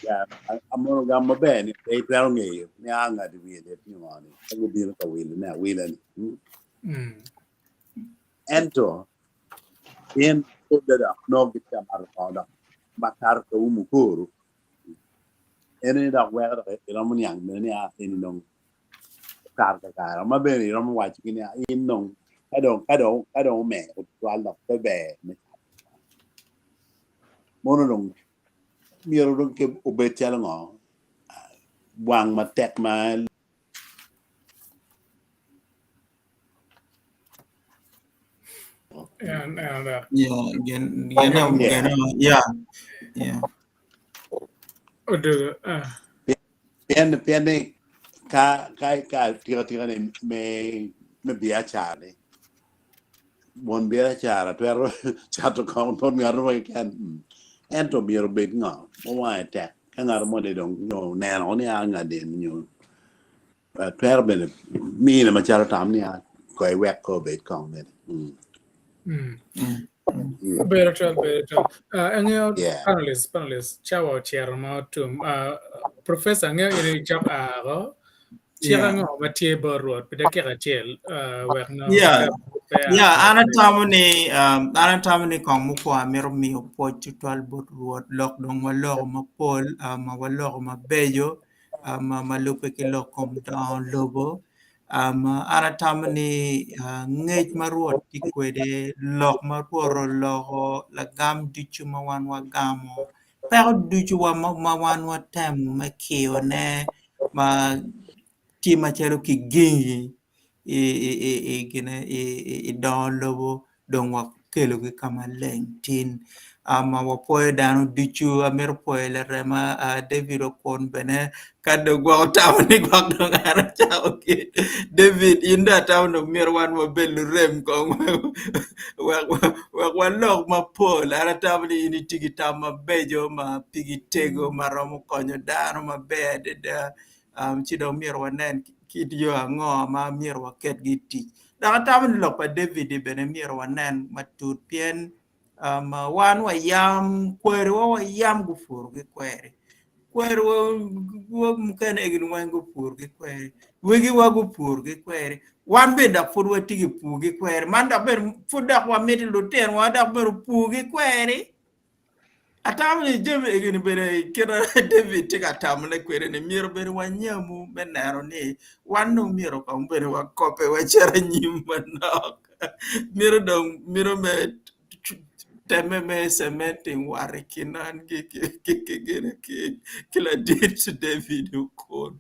ya, amono gam maber ni pe itwero ngeyo ni a ngati wiye lit nyo ngo ni ka gubino ka wilo ne awila ni. Mm. Ento pien polle dok nongo gitye ka mato kongo dok makato ka umo koro. Eni dok weko dok iromo niang bene ni a eni dong okato kakare ma bene iromo waco ki ni a in dong ka dong ka dong ka dong omer tutwal dok pe ber me cato. Mono dong myero dong obed calo ngo wang matek ma Yeah, gin gin gin yeah yeah. Odugo ah. Pien pien ni ka ka ka tika tika ni me me biacara ni won biacara twero cato kongo bot ngat mo keken ento myero obed ngo ma wange tek ka ngat moni dong nyo oneno ni a ngat eni nyo twero bene mine macalo tam ni a ko iwek ko obed kong bene. Mm. Bedo twal, bedo twal. Uh, angeyo Yeah. panelist, panelist, cawa ocito ma otum. Uh, professor, angeyo in icok aa Cik Yeah. ango ma tye bot Rwot pi dakika acel uh, wek no Yeah. pe a Yeah, an atamo ni um, an atamo ni kong mukwongo amito miyo pwoc tutwal bot Rwot lok dong waloko mapol uh, ma waloko mabeco uh, ma ma lubbe ki lok kom dongo lobo um, an atamo ni uh, ngec ma Rwot tye kwede lok ma Rwot oloko lagam ducu ma wan wagamo peko ducu wa ma, ma wan watemo me kiyone ma tye macalo kigengi i, i, i, i, gine, i, i, i dongo lobo dong wakelogi ka maleng tin. Um, wapwoyo dano ducu, amito pwoyo larema uh, David Okun bene ka dong gwok otamo ni gwok dong an acako ki David in dong atamo dong myero wan wabed lurem kong wek wek walok mapol an atamo ni in itye ki tam mabeco ma pigi tego ma romo konyo dano maber adada um, ci dong myero wanen kit yo ango ma myero waketgi i tic. Dok atamo ni lok pa David-di bene myero wanen matut pien um, wan wayam kweriwa wayam gupuro ki kweri kweriwa mukene egin weng gupuro ki kweri wegiwa gupuro ki kweri wan bene dok pud watye ki pur ki kweri man dok bene pud dok wamito lutinwa dok bene opur ki kweri Atamo ni jami egini bene kit ma David tye ka tamone kwede ni myero bene wanyamu me neno ni wan dong myero kong bene wakope wacit anyim manok mito dong mito me temme me cementing wat i kin an ki ki ladit David Okon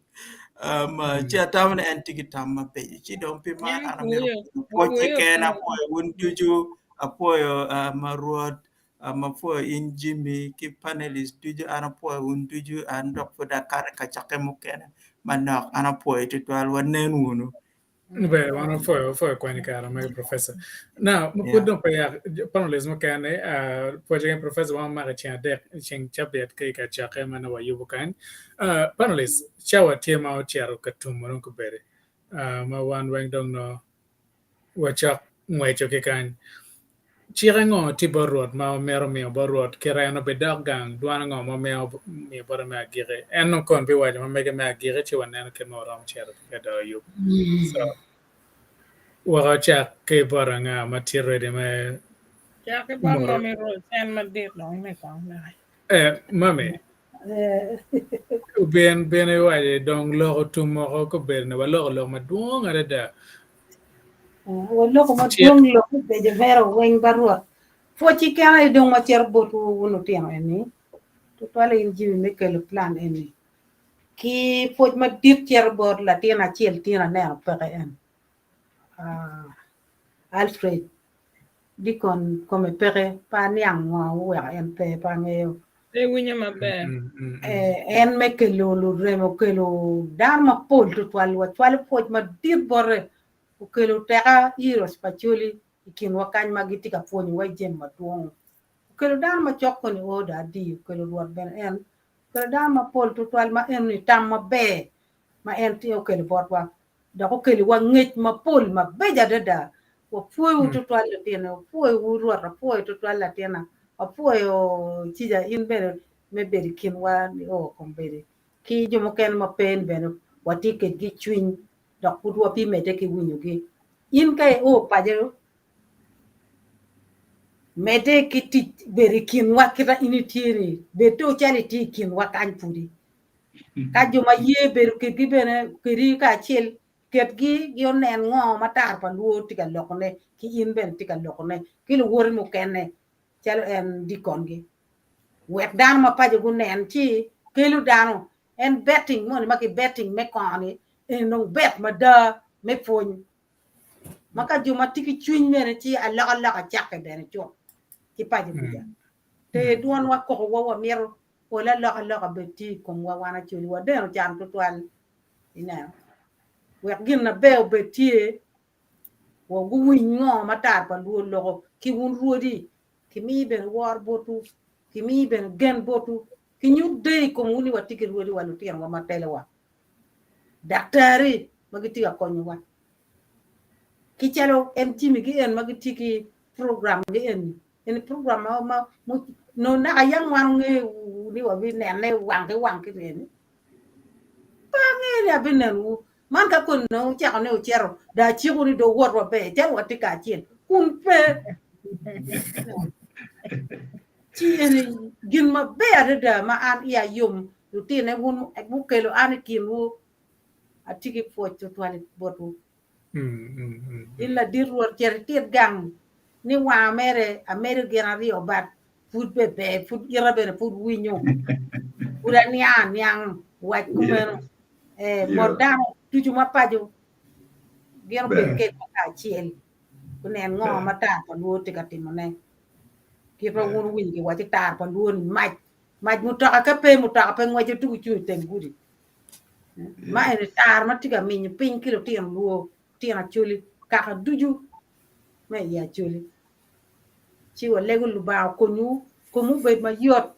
um, ci atamo ni en tye ki tam mabeco ci dong pi man En an amito apwoyo, pwoc apwoyo keken apwoyo. apwoyo wun ducu apwoyo um, Rwot um, apwoyo in Jimmy ki panelist ducu an apwoyo wun ducu an dok pud akato i kacokke mukene manok an apwoyo tutwal wanen wunu Ber, wan wapwoyo, wapwoyo kwanyo kare magi professor. Now, ma pud yeah. dong peya panelist mukene, uh, pwoc keken professor wan wamako i ceng adek, i ceng cabit ki i kacokke ma nongo wayubo kany. Uh, panelist, cawa tye ma ocito ka tumo dong kobedi, uh, ma wan weng dong nongo wacok ngweco ki kany. Cik ango tye bot Rwot ma wamito miyo bot Rwot kite en obidok gang? Dwan ango ma wamito miyo bote me agikki? En nongo kono biwaco ma mege me agikki ci waneno kit ma waromo cito ki ka doko yub. So, wek wacak ki bot anga ma tye ready me Cak ki bot moto. Mami Rose en madit dong me kong laki. Eh, mami, bin bin iwaco dong lok otum moko kobedo ni waloko lok madwong adada. Waloko Cik madwong lok obedo mere weng ba Rwot. Pwoc keken aye dong wacito botwu wun lutino eni, tutwal in Jimmy me kelo plan eni. Ki pwoc madit cito bot latin acel tin aneno peke en. Ah, Alfred Deacon kome peke pe aniang ngo oweko en pe pe angeyo. Pe winyo maber. Eh, en me kelo lurem okelo dano mapol tutwal wacwalo pwoc madit bote okelo teka heroes pa Acholi i kinwa kany ma gitye ka pwonyowa i jami madwong okelo dano macok koni o do adi okelo Rwot bene en okelo dano mapol tutwal ma enoni tam maber ma en tye okelo botwa dok okeliwa ngec mapol mabeco adada. Wapwoyowu tutwal litino, wapwoyowu Rwot, apwoyo tutwal latina, apwoyo Cica in bene me bedo i kinwa nio kombeddi, ki jo mukene ma pe ni bene watye kedgi i cwiny dok pud wabimedde ki winyogi. In ka io paco, medde ki tic bedo i kinwa kita in itye-ni, bed dong calo itye i kinwa kany pudi. Ka jo ma ye bedo kedgi bene kedi kacel ketgi gi onen ngo ma tar pa luo tye ka lokone ki in bene tye ka lokone ki luwoti mukene calo en dikon-gi. Wek dano ma paco gunen ci kelo dano en betting moni ma ki betting me kongo-ni eni dong bet mada me pwony. Ma ka jo ma tye ki cwiny bene ci alokaloka cakke bene cut ki paco kuca. Ter dwonwa kokowa wamito pol alokaloka bed tye i komwa wan Acholi wadeno can tutwal ineno. Wek gin maber obed tye wa guwiny ngo ma tar pa luo loko ki wun rwodi kimi bene woro botwu kimi bene gen botwu kinyut deyo i komwu ni watye ki rwodi wa lutinowa ma telowa daktari ma gitye ka konyowa ki calo en jimi gi en ma gitye ki program gi eni eni program ma ma no naka yang wan onge ni wabinene wang ki wang ki eni pe ange ni abinenwu man ka koni nongo wucako ni wucito dong aciko ni dong wot maber calo watye kacel kun pe ci eni gin maber adada ma an iya yom lutine wun wukelo an i kinwu atye ki pwoc tutwal botwu In ladit Rwot cit itit gang ni wanga mere amedo gin aryo but pud be ber pud ita bene pud winyo pud aniang aniang wac kumeno eh mot dano ducu ma paco gin obed kedwa kacel gunen ngo ma tar pa luo tye ka timone kit ma wun wuwinyo kiwaco tar pa luo ni mac mac mutoka ka pe mutoka pe ngweco tuko cung iteng gudi Ma eni tar ma tye ka minyo piny ki lutino luo, lutino Acholi, kaka ducu me i Acholi. Ci walego Lubanga okonywu, komwu obed mayot,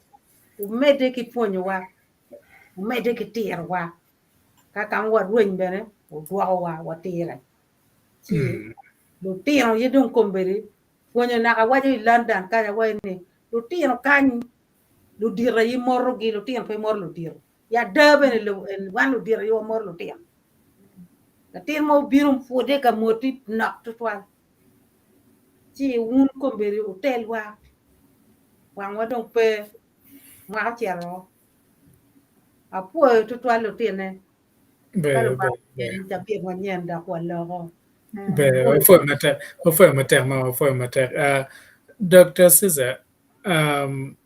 wumedde ki pwonyowa, wumedde ki tirowa, ka ka ma warweny bene wudwokowa watire. Ci lutino aye dong kombeddi pwonyo naka waco i London kany awaco ni lutino kany ludito aye motogi, lutino pe moto ludito. I ada bene lobo eni wan ludito aye wamoro lutino. Latin mo obino pwode ka moti nok tutwal. Ci wun kombeddi wutelwa wangwa dong pe mwaka ocito apwoyo tutwal lutine ka Lubanga ocenyo cabit manyen dok waloko. Ber, wapwoyo matek, wapwoyo matek mama, wapwoyo matek. Uh, Dr. Caesar, um,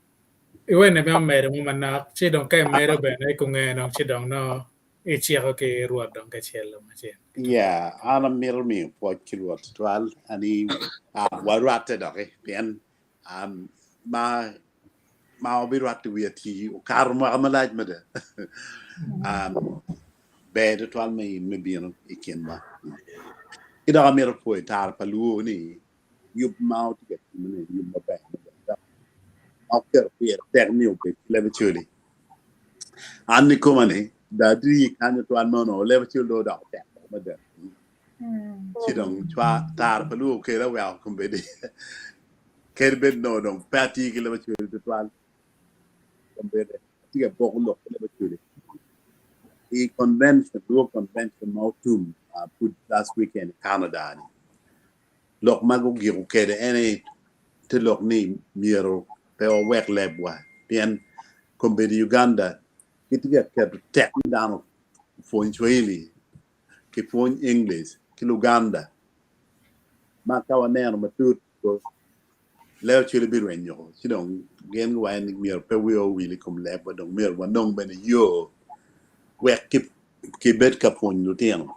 Iwene me omedo mo manok, ci dong ka imedo bene i kunge dong ci dong nongo iciko ki Rwot dong kacel macel. Yeah, an amito miyo pwoc ki Rwot tutwal ani uh, warwatte doki pien um, ma ma wabirwatte wiye ati okato mwaka malac mada. um, ber tutwal me in me bino i kinwa. Ki dok amito pwoyo tara pa luo ni yub ma watye ka timone yub maber mada dok ma oketo pire tek ni obed ki leb Acholi. An i koma ni dong atye kany twal ma onongo leb Acholi dong odoko tek mada. Ci dong cwa tara pa luo okela weko kombeddi kadi bed nongo dong pe atye ki leb Acholi tutwal kombeddi atye ka boko lok ki leb Acholi. I convention, Luo convention ma otum uh, pud last weekend i Canada ni Lok ma gugiko kwede en aye te lok ni myero pe wawek lebwa pien kombeddi i Uganda gitye ka keto tek ni dano opwony Swahili ki pwony English ki Luganda ma ka waneno matut leb Acholi birwenyo ci dong gin guwaco ni myero pe wiwa owil i kom lebwa dong myero wanong bene yo wek kibed ka pwonyo lutino.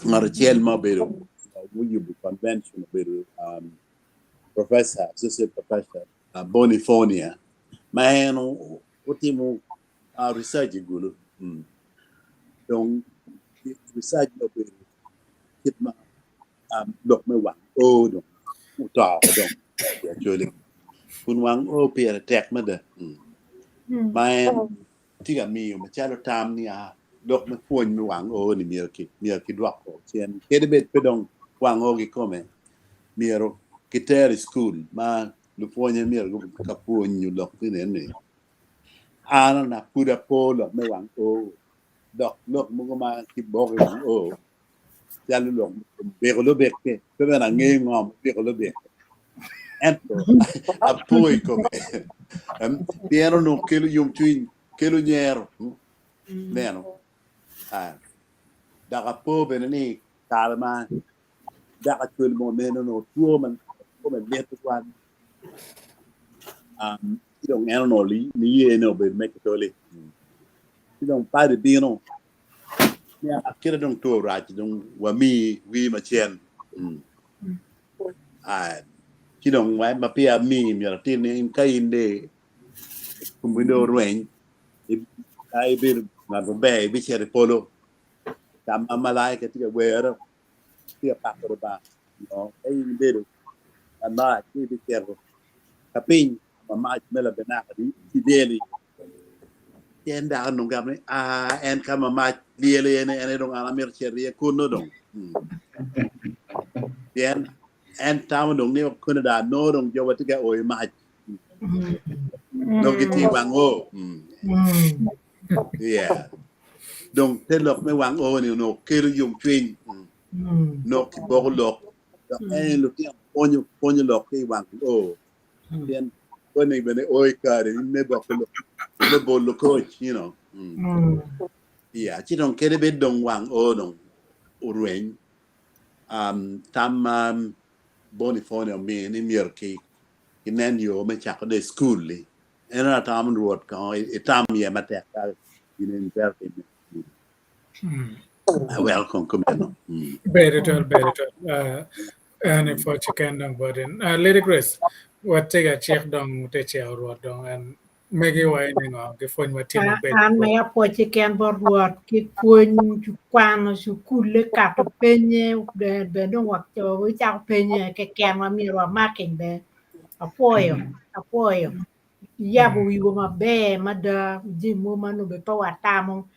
Ngat acel ma obedo muyubo convention obedo um, professor, associate professor uh, Bonifonia ma en otimo uh, research i Gulu. Mm. Dong research obedo kit ma um, lok me wang o dong oto dong actually kun wang o pire tek mada. Mm. Ma en tye ka miyo macalo tam ni a lok me pwony me wang o ni myero ki myero kidwoko cen kadi bed pe dong wang o kikome myero kiter i cukul ma lupwonye myero gubed ka pwonyo lok ni eni an na pud apo lok me wang o dok lok mogo ma kiboko i wang o calo lok biko lubikke pe bene angeyo ngo ma biko lubikke ento apo i kome pien onongo kelo yomcwiny kelo nyero. Neno. Ah. Dok apo bene ni kare ma dako acwali mo meno onongo two ma kome lit tutwal. Um, ci dong en onongo niye ni obedo me Katoli. Ci dong padi bino, ni kite dong two rac dong wamiyi wir macen. Ah, ci dong ma peya amiyi myero atim ni in ka in de komi dong orweny, ka ibedo ngat maber ibicito i polo. Ka ma malaika tye ka wero, tye ka pako Lubanga, no, ka in ibedo ngat marac ci ibicito ka piny ma mac me labenaka tye lyel iye. Ci en dako onongo gamo ni, aa, en ka ma mac lyel iye ni en aye dong an amito cito iye kunnu dong. Pien en tamo dong ni koni dong anongo dong jo ma tye ka oyo mac nongo gitye i wang oo. Yeah. Dong te lok me wang oo ni onongo kelo yomcwiny. Nongo kiboko lok dok en lutino pwonyo pwonyo lok ki i wang oo. Pien koni bene o i kare me boko lok me bolo koc, you know. Yeah, ci dong kadi bed dong wang oo dong orweny, um, tam ma Boni Fone omiyo ni myero ki kinen yo me cako de school-li. En aye atamo ni Rwot kong itam iye matek ka gin eni twero timme. Aweko kong kumeno. Ber tutwal, ber tutwal. Uh, en i pwoc keken dong bot in. Uh, Lady Grace, watye ka cik dong te ceko Rwot dong en megi wa ini ngo ki pwony ma tye maber. An mega pwoc keken bot Rwot ki pwony kwano cukulle kato penye bene dong wacako penye kekenwa myero wamaking bene apwoyo apwoyo iyabo wiwa maber mada jami mogo ma nongo bene pe watamo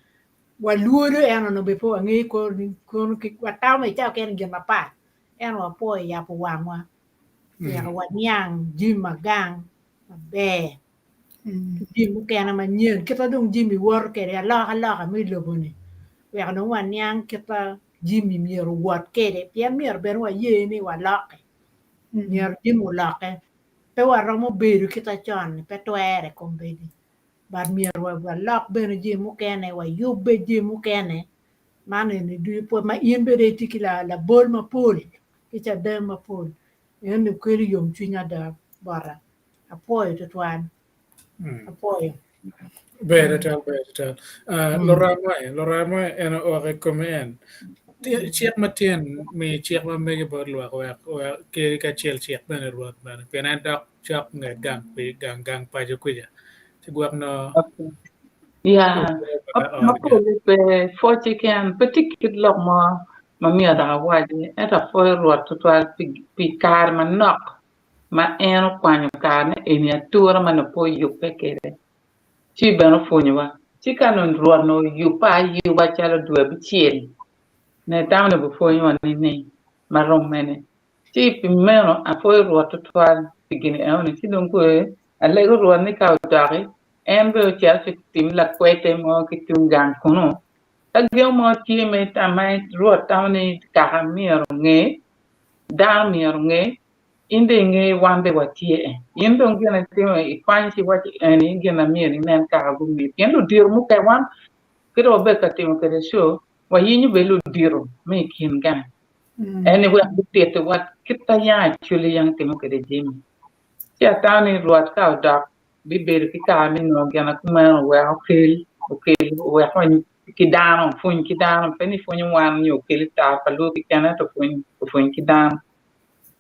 walwodo ento nongo bene pe wangeyo kono watamo i cawa kene gin mapat ento wapwoyo yabo wangwa weko waniang jami magang maber ki jami mukene manyen kit ma dong jami woto kwede alokaloka me lobo-ni weko dong waniang kit ma jami myero owot kwede pien myero bene waye ni walokke myero jami olokke pe waromo bedo kit macon-ni pe twere kombeddi but myero walok bene jami mukene wayubbe jami mukene man eni ducu pwod ma in bene itye ki labol mapol ki caden mapol eni kelo yomcwiny ada bota apwoyo tutwal apwoyo. Ber tutwal, ber tutwal. Uh, Luramwa, luramwa en ook i kome en. Cik ma tyen mi cik ma megi bot lwak wek wek ki kacel cik bene Rwot bene pien en dok cok nget gang pi gang gang paco kuca. Ci gwok no Okay. Ya, ma pole pe pwoc keken, pe tye kit lok mo ma myero dok awaci, ento apwoyo Rwot tutwal pi, pi kare manok ma en okwanyo kare ne eni atura ma nongo pe oyubbe kwede ci bene opwonyowa. Ci ka nongo Rwot nongo oyubba ayuba calo dwe abicel, nongo itamo ni obipwonyowa nining ma rom mene? Ci pi meno apwoyo Rwot tutwal pi gin enoni. Ci dong kwe alego Rwot ni ka odoki en bene ocit ci otim lakwete mo ki tung gang kunu. Ka gin mo tye me ma Rwot tamo ni kaka myero onge, dano myero onge, in dong inge wan dong watye e. In dong gin itimo ikwany ci iwaci eni gin na myero inen kaka gunge. Pien ludito mukene wan kit ma wabedo ka timo kwede show wayenyo bene ludito me i kin gang. En ni wek gutitiwa kit ma yang Acholi yang timo kwede jami. Ci atamo ni Rwot ka odok bibedo ki kare me nongo gin ma kumeno wek okel okel owek ki dano opwony ki dano pe ni pwonyo wan nyo okel i tar pa luo keken ento opwony opwony ki dano.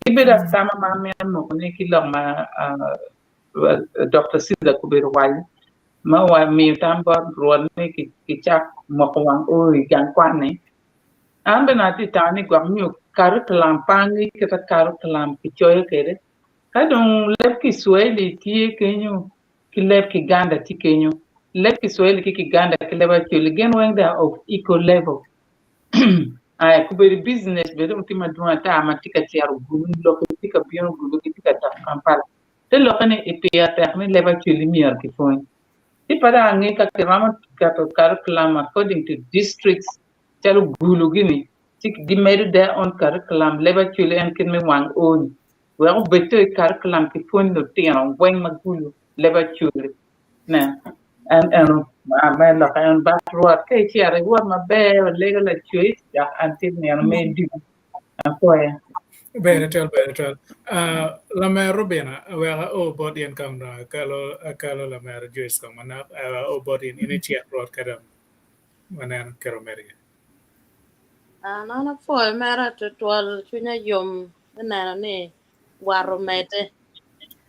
Ki bedo atama ma amito moko ni ki lok ma Dokta Caesar Kubedi owaco ma omiyo tam bot Rwot ni kicak moko wang oo i gang kwan-ni, an bene atye ka tamo ni gwok nyo curriculum pe ange kit ma curriculum kicoyo kwede. Ka dong leb Kiswahili tye kenyo ki leb Kiganda tye kenyo, leb Kiswahili ki Kiganda ki leb Acholi gin weng they are of equal level. Aya kobedo business bene dong tye madwong ata ma tye ka cito Gulu lokke tye ka bino Gulu gitye ka dok Kampala te lokke ni pire tek ni leb Acholi myero kipwony. Ci pe dong ange ka kiromo keto curriculum according to districts calo Gulu gini ci gimedo their own curriculum leb Acholi en kit me wang oo-ni wek obed to i curriculum kipwony lutino weng ma Gulu leb Acholi. Nen. En eno me lokke en bat Rwot ka icito iwot maber walego Lacwec dok an tye nino me ducu. Apwoyo. Ber twatwal, ber twatwal. Uh, lamer Robina, wek ao bot in kong dong akalo, akalo lamer Joyce kong manok, ao bot in, in icik Rwot ka dong waneno kit omedigi. An an apwoyo mere twatwal cwinya yom me neno ni wat omedde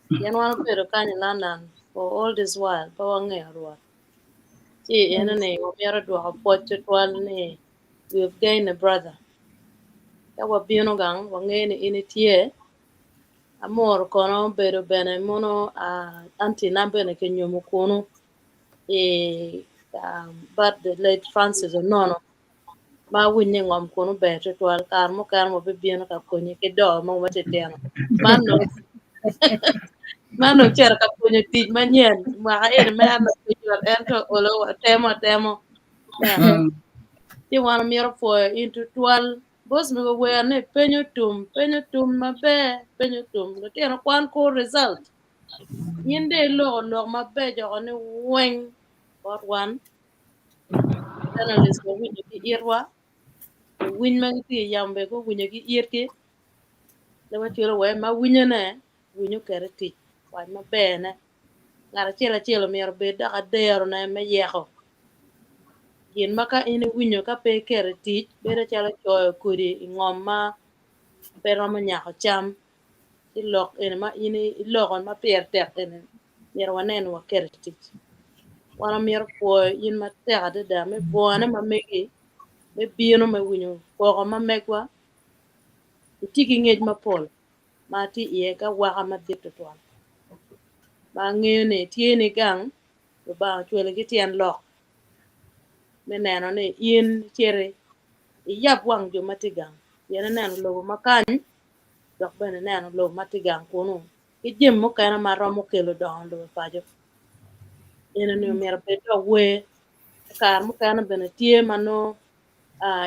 pien wan obedo kany i London for all this while pe wangeyo Rwot ci eno ni wamito dwoko pwoc twatwal ni we have gained a brother ka wabino gang wangeyo ni in itye amoro kono obedo bene mono aunty na bene kinyomo kunu i but the late Francis Onono ma awinyo ni ngom kunu ber tutwal kare mukene wabibino ka konyi ki doo mogo matitino man dong man dong cito ka pwonyo tic manyen mwaka eni mere nongo pe yot ento olo watemo atemo ci wan omyero pwoyo in tutwal boss mego wer ni penyo tum penyo tum maber penyo tum lutino kwan kur result In dong iloko lok mabeco ni weng bot wan journalist wawinyo ki itwa, luwiny ma gitye i yamo bene guwinyo ki itgi dong wacwalo wa ma winyone winyo oket i tic wac maberne ngat acel acel myero obed dok aderone me yeko gin ma ka in iwinyo ka pe iketo i tic bedo calo coyo kodi i ngom ma pe romo nyako cam. Ci lok eni ma in iloko ma pire tek eni myero wanen ni waketo i tic. Wan wamito pwoyo in matek adada me bwone ma megi me bino me winyo koko ma megwa. Itye ki ngec mapol ma tye iye ki awaka madit tutwal ma angeyo ni tye ni gang Lubanga ocwali ki tyen lok me neno ni in iciti iyab wang jo ma tye gang pien ineno lobo ma kany dok bene ineno lobo ma tye gang kunu ki jami mukene ma romo kelo dongo lobo paco. Eni omyero obed dok wer kare mukene bene tye ma nongo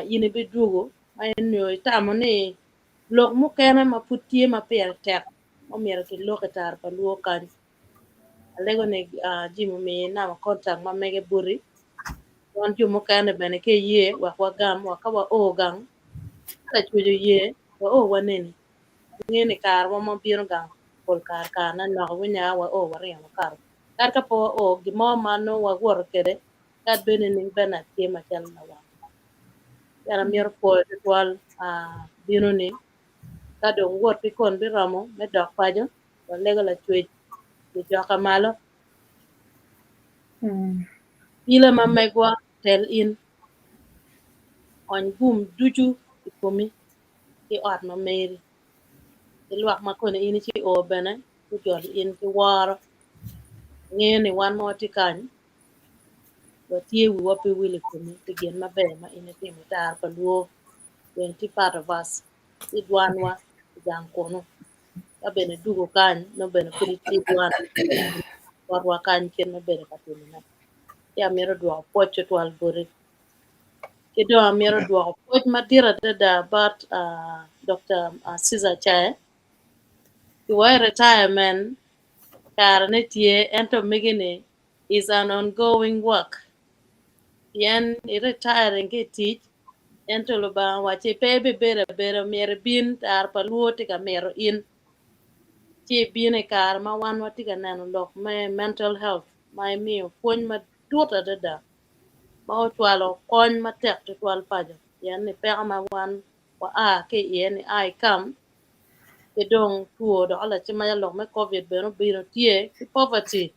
in ibidwogo ma nyo itamo ni lok mukene ma pud tye ma pire tek ma omyero kilok i tara pa luo kany. Alego ni Jim omi namba contact ma mege boti wan jo mukene bene ka iye wek wagam wa ka wao gang ka lacwec oye wao waneni inge ni kare wa ma wabino gang pol kare kare ne nok winyo aa wao waringo wakato kadi ka pe wao gin mo ma nongo wawoto kwede kadi bed nining Bernard tye macalo lawang pien amito pwoyo tutwal bino ni ka dong wot ki kon biromo me dok paco walego lacwec gijoka malo. Pile ma megwa tel in, ony gum ducu i komi ki ot ma meri, ki lwak ma koni in ici o bene gujol in ki woro. Ingeyo ni wan ma watye kany, watye wiwa pe wil i komi pi gin maber ma in itimo i tara pa lwor, bene tye part of us, ci dwanwa i gang kunu. Ka bene idwogo kany nongo bene pud itye dwan botwa kany kit ma ibedo ka timone. Ci amito dwoko pwoc tutwal boti. Ki dong amito dwoko pwoc madit adada bot Dokta Ceasar Acaye ki wa i retirement karene tye ento mege-ni is an ongoing work pien i retiring ki i tic Ento Lubanga owacci, Pe ibibedo abeda, myero ibin, tara pa lwor tye ka mito in. Ci ibino i kare ma wan watye ka neno lok me mental health ma imiyo pwony matut adada ma ocwalo kony matek tutwal paco pien ni peko ma wan waa ki iye ni a i kam ki dong two dok lacen macalo lok me covid bene obino tye ki poverty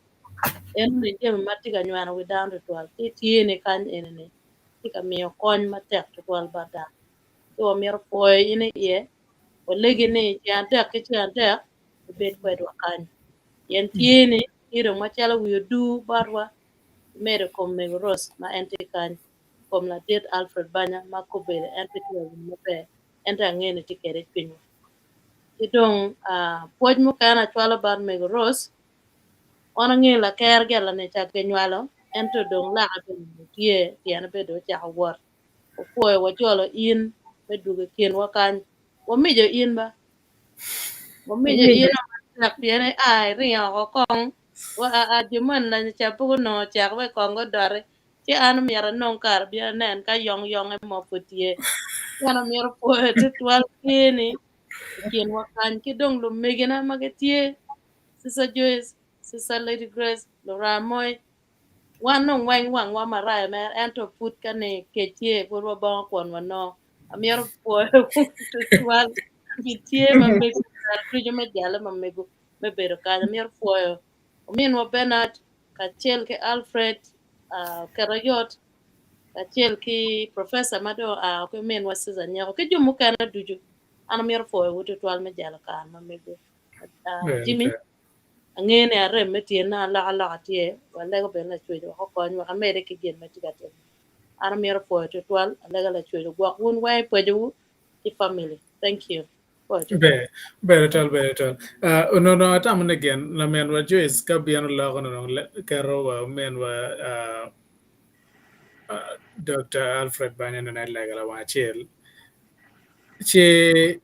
enoni jami ma tye ka nyweno wi dano tutwal ci tye ni kany eni-ni tye ka miyo kony matek tutwal bot dano. Ci wamito pwoyo in iye, walegi ni ceng adek ki ceng adek ibed kwedwa kany. Pien tye ni tye dong macalo wi odur botwa, imedo i kom mego Rose ma en tye kany, i kom ladit Alfred Banya ma kobedo en pe tye ka winyo maber ento angeyo ni tye kwede i cwinywa. Ki dong pwoc mukene acwalo bot mego Rose Wan angeyo laker gin lani ca kinywalo ento dong lake bene tye tyene bene dong ocako wot. Opwoyo wajolo in me dwogo i kinwa kany. Wamico in ba. Wamico in matek pien ia iringo oko kong. Wa a jo moni lanya ca pud onongo cek wek kong gudoti ci an omyero anong kare obin anen ka yong yonge mo pud tye. En amito pwoyo tutwal tye ni i kinwa kany ki dong lumegina ma gitye Sister Joyce, Sister Lady Grace, Luramoy, wan dong weng wangwa maraya mere ento pud ka ni kec tye pud wabongo kwon wanongo. Amito pwoyo tutwal pi tye ma mego kare ducu me jale ma mego me bedo kany. Amito pwoyo ominwa Bernard kacel ki Alfred uh, Kerayot kacel ki professor ma dong oa ki ominwa Susan Nyeko ki jo mukene ducu. An amito pwoyowu tutwal me jalo kare ma mego. Uh, Jimmy, angeyo ni arem me tyena alokaloka tye, walego bene Lacwec wek okony wek amede ki gin ma tye ka timo. An amito pwoyo tutwal, alego Lacwec ogwok wun weng i pacowu ki family. Thank you. Pwoyo tutwal. Ber, ber tutwal, ber tutwal. Uh, onongo atamo ni gin laminwa Joyce ka bino loko onongo keto wa ominwa uh, uh, Dr. Alfred Banya nongo en lega lawang acel. Ci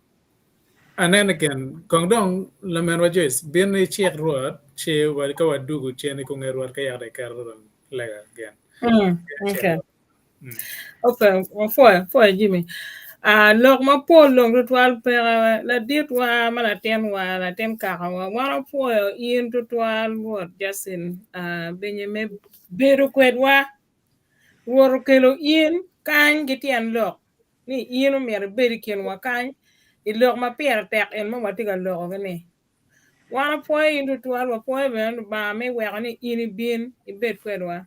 Aneno gin, kong dong laminwa Joyce, bin icik Rwot, ci ka wadugu cen i kom nge Rwot ka yaka dong iketo dong lega gin. Mm, okay. Okay, wapwoyo, apwoyo Jimmy. Ah, lok mapol dong tutwal peke laditwa ma latinwa, latin kakawa, wan wapwoyo in tutwal Rwot Justin ah, binyi me bedo kwedwa. Rwot okelo in kany ki tyen lok. ni in omyero ibed i kinwa kany i lok ma pire tek en ma watye ka loko-gi-ni. Wan wapwoyo in tutwal, wapwoyo bene Lubanga me weko ni in ibin ibed kwedwa.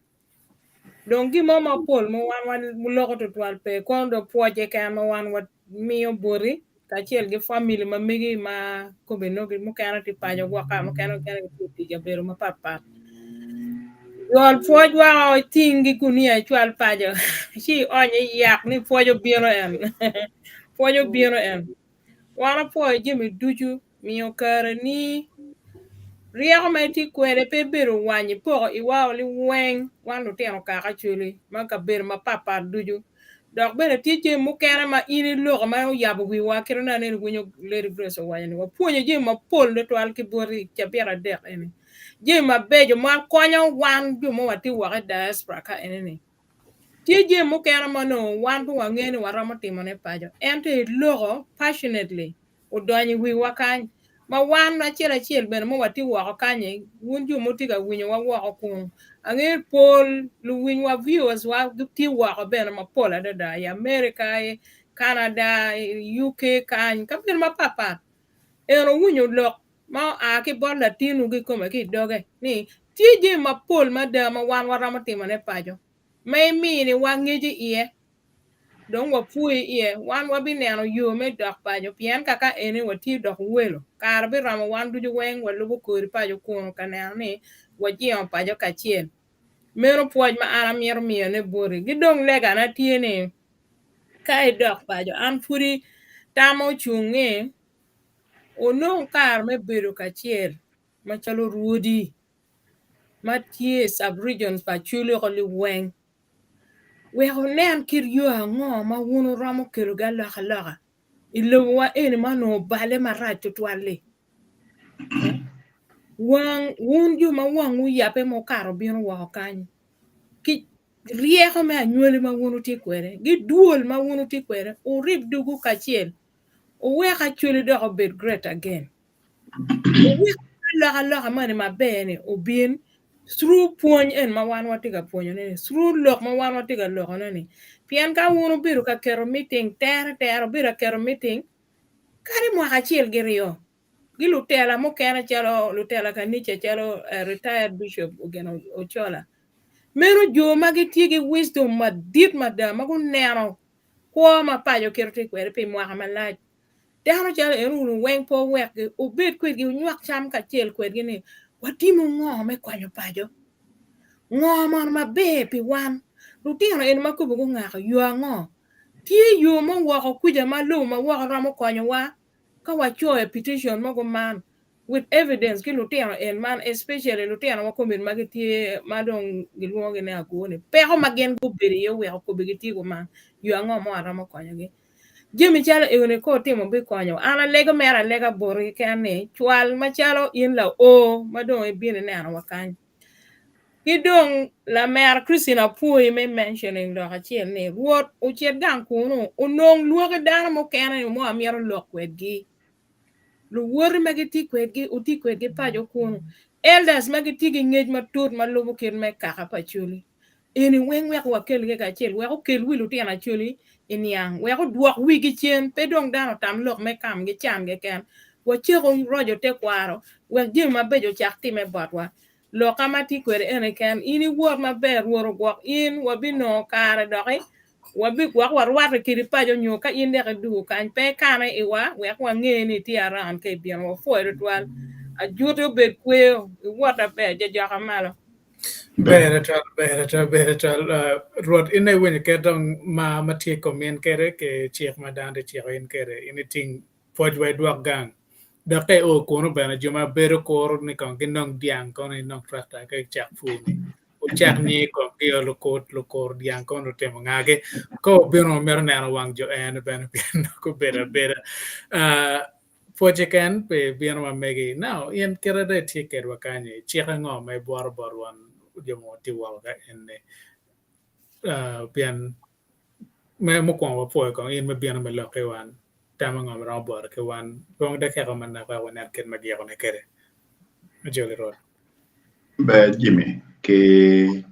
Dong gin mo mapol ma wan waloko tutwal pe, kono dong pwoc keken ma wan wamiyo boti kacel ki famili ma megi ma kobbe nongo mukene tye paco gwoka mukene mukene gitye i tic kabedo mapatpat. Jol pwoc woko iting ki gunia icwal paco ci iony iyak ni pwoc obino en pwoc obino en wan wapwoyo jami ducu miyo kareni ryeko ma itye kwede pe bedo wany ipoko iwa liweng wan lutino kaka Acholi ma kabedo mapatpat ducu dok bene tye jami mukene ma in iloko ma oyabo wiwa kit ma aneno iwinyo Lady Grace owaco ni wapwonyo jami mapol tutwal ki boti cabit adek eni. Jami mabeco ma konyo wan jo ma watye woko i diaspora ka eni-ni. Tye jami mukene ma onongo wan pe wangeyo ni waromo timone paco ento iloko passionately odonyo i wiwa kany ma wan acel acel bene ma watye woko kanyi wun jo ma wutye ka winyowa woko kunu angeyo pol luwinywa viewers wa gitye woko bene mapol adada i America, i Canada, i UK kany kabedo mapatpat en owinyo lok ma oa ki bot latinwu kikome ki i doge ni tye jami mapol mada ma wan waromo timone paco ma iminiwa ngec iye dong wapwoyi iye wan wabineno yo me dok paco pien kaka eni watye dok welo kare biromo wan ducu weng walubo kori paco kunu ka neno ni wajingo paco kacel meno pwoc ma an amito miyone boti ki dong legana tye ni ka idok paco an pudi tama ocung ni Wunong kare me bedo kacel macalo rwodi ma tye i sub-region pa Acholi oko liweng wek wunen kit yo ango ma wun wuromo kelo ki alokaloka i lobowa eni ma onongo obale marac tutwal-li. Wang wun jo ma wangwu oyabbe ma wukato wubino woko kany ki ryeko me anywali ma wun wutye kwede ki dwol ma wun wutye kwede wurib dugu kacel Wuwek Acholi dok obed great again. Wuwek alokaloka moni maber ni obin through pwony en ma wan watye ka pwonyone ni, through lok ma wan watye ka lokone ni. Pien ka wun wubedo ka keto meeting tere tere, wubedo ka keto meeting kadi mwaka acel giryo gi lutela mukene calo lutela kanica calo retired bishop Ogeno Ochola. Meno jo ma gitye ki wisdom madit mada ma guneno Kwo ma paco kite tye kwede pi mwaka malac. Dano calo eno wunu weng pe wuwekgi, wubed kwedgi, wunywak cam kacel kwedgi ni, 'Watimo ngo me konyo paco? Ngo mono maber pi wan? Lutino eni ma kobbe gungako yo ango? Tye yo mo woko kwica ma lobo ma woko romo konyowa ka wacoyo petition mogo man? with evidence ki lutino en man especially lutino ma kombeddi ma gitye ma dong gilwongo gi ni ago ni peko ma gin gubedo iye oweko kobbe gitye kuman yo ango ma waromo konyogi. Jami calo eni ka otimo bikonyo. An alego mere alega boti keken ni cwal macalo in lao ma dong ibino ineno wa kany. Ki dong lamera Christine apwoyi me mentioning lok acel ni Rwot ocit gang kunu onong lwoki dano mukene ni mo amito lok kwedgi. Luwoti ma gitye kwedgi wuti kwedgi paco kunu. Elders ma gitye ki ngec matut ma lubo kit me kaka pa Acholi. Eni weng wek wakelgi kacel wek okel wi lutino Acholi i niang wek odwok wigi cen pe dong dano otam lok me kam gi can keken. Wacako roco tekwaro wek jami mabeco ocak time botwa. Lokka ma atye kwede eni keken, in iwot maber, Rwot ogwok in, wabinongo kare doki, wabigwok warwatte kedi paco nyo ka in dok idwogo kany, pe ikane iwa wek wange ni itye around ka ibino. Wapwoyo tutwal. Ajuti obed kweyo, iwot aber, jajoka malo. Ber atwal, ber atwal, ber atwal. Uh, Rwot, in iwinyo kit dong mar ma tye i kom in kede ki cik ma dano tye ciko in kede, in iting pwoc wa idwok gang. Dok ka io kunu bene jo ma bedo kuro ni kong ginong dyang kono inong tractor ka icak pur ni wucak nyi kong gio lukut lukur dyang kono lutimo ngagi ka wubino wumito neno wang jo en bene pien dok obedo abeda uh, pwoc keken pi bino ma megi. Now in kite dong itye kedwa kany-nyi cik ango ma ibwoto bot wan jo ma watye woko ka en-ni uh, pien Me mukwongo wapwoyo kong in me bino me lok ki wan. Tam ango ma romo boro ki wan? Dong dakika manok wek wanen kit ma gikone kwede. Ajoli Rwot. Ber Jimmy ki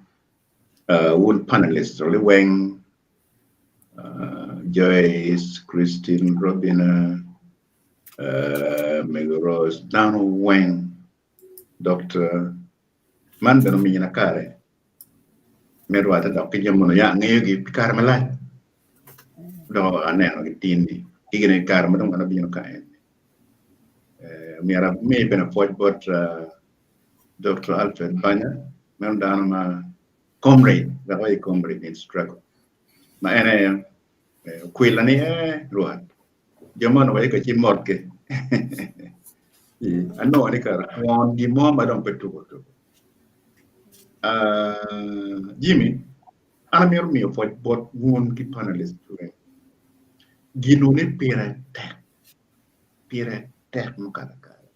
wun panelists liweng, Joyce, Christine, Robina, Mego Rose, dano weng, Doctor man bene omina kare me rwatte dok ki jo mono ya angeyogi pi kare malac dok anenogi tin-ni ki gin i kare ma dong an abino ka eni. Myero ami bene pwoc bot Dr. Alfred Banya meno dano ma comrade wek waye comrade in struggle ma en aye okwila ni ee Rwot jo mono waye ka ci motgi anongo ni kara twon gin mo ma dong pe tuko tuko. Jimmy, an amito miyo pwoc bot wun ki panelist weng. Gin ni pire tek, pire tek mukato akata.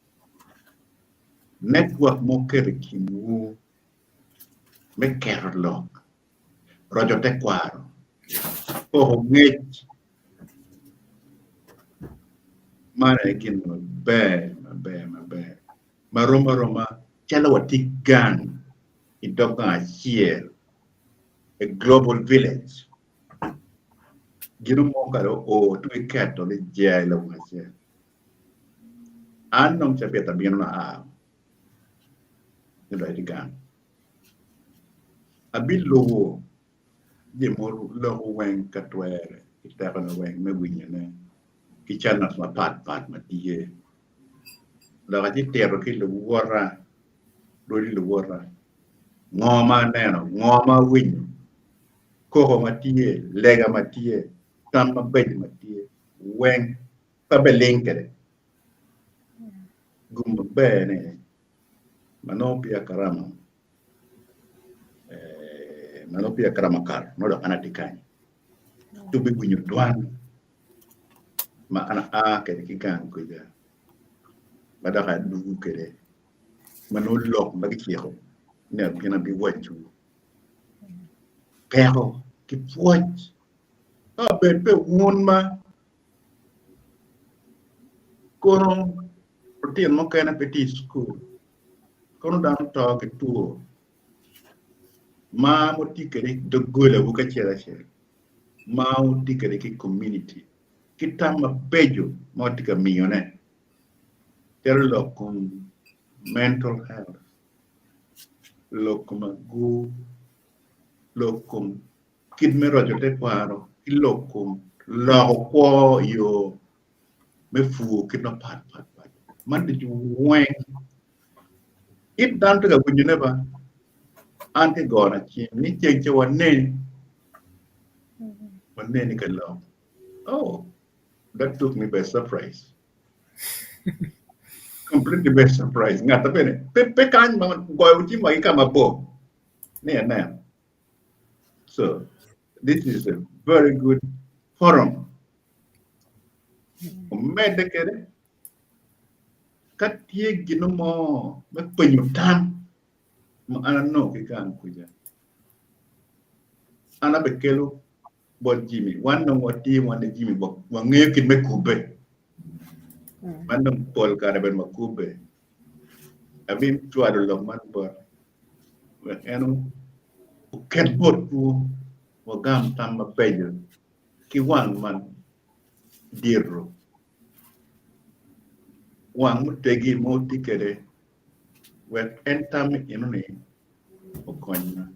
Network ma wuketo i kinwu me keto lok, roco tekwaro, poko ngec, man aye gin maber maber maber ma rom aroma calo watye gang i dog gang acel a global village gino mo kara oo tung iketo ni jai lawang acel an dong cabit abino na aa ni gang abilubo jami mogo loko weng ka twere ki tekone weng me winyone ki channels mapat pat ma tye dok acitito ki luwota rwodi luwota ngo ma aneno ngo ma awinyo koko ma tye lega ma tye tam mabeco ma tye weng pe abiling kwede gum maber ni ma nongo peya karama ma nongo peya karama okato nongo dok an atye kany ci wubiwinyo dwan ma an aa kwede ki gang kwija ma dok adwogo kwede ma nongo lok ma giciko ni abin abiwacwu peko ki pwoc ka obed pe wun ma kono lutino mukene pe tye i cukul kono dano to ki two ma wutye kwede i doggolawu ki acel acel ma wutye kwede ki komuniti ki tam mabeco ma watye ka miyone calo lok kom mental health, lok kom agur, lok kom kit me roco tekwaro ki lok kom loko kwo i yo me pur kit mapat pat pat man ducu weng it dano tye ka winyone ba an ki gona cim ni ceng ca waneni waneni ka lok oh that took me by surprise completely by surprise ngat bene pe pe kany ma goyo cim wa ki ka mabor ni aneno so this is a very good forum. Omedde kede ka tye gin mo me penyo tam ma an anongo ki gang kuca, an abikelo bot Jimmy. Wan dong watye wan ki Jimmy wangeyo kit me kubbe. Man dong pol kare bene wakubbe. Abicwalo lok man bote wek en oket botwu wagam tam mabeco ki wang ma dito, wang mutegi ma wutye kwede wek en tamme enoni okonywa.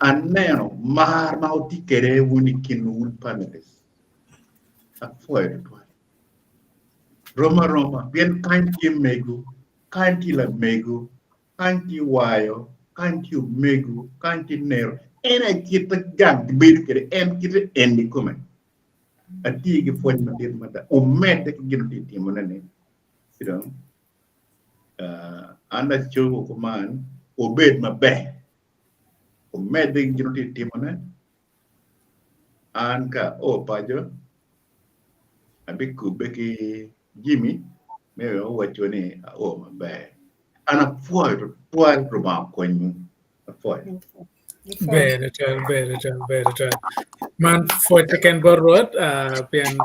Aneno mar ma wutye kwede wun i kinwu wun panelists. Apwoyo tutwal. Rom aroma pien kany tye mego, kany tye lamego, kany tye wayo, kany tye omego, kany tye nero. En aye kite gang gibedo kwede, en kite en kikome. Atye ki pwony madit mada. Omedde ki gin ma tye timone-ni. Ci dong an acobo kuman, wubed maber. Omedde ki gin ma tye timone. An ka ao paco, abikubbe ki Jimmy me wek owacwa ni ao maber. An apwoyo tutwal Rubanga okonywu. Apwoyo. Ber tutwal, ber tutwal, ber tutwal. Man pwoc keken bot Rwot ah, pien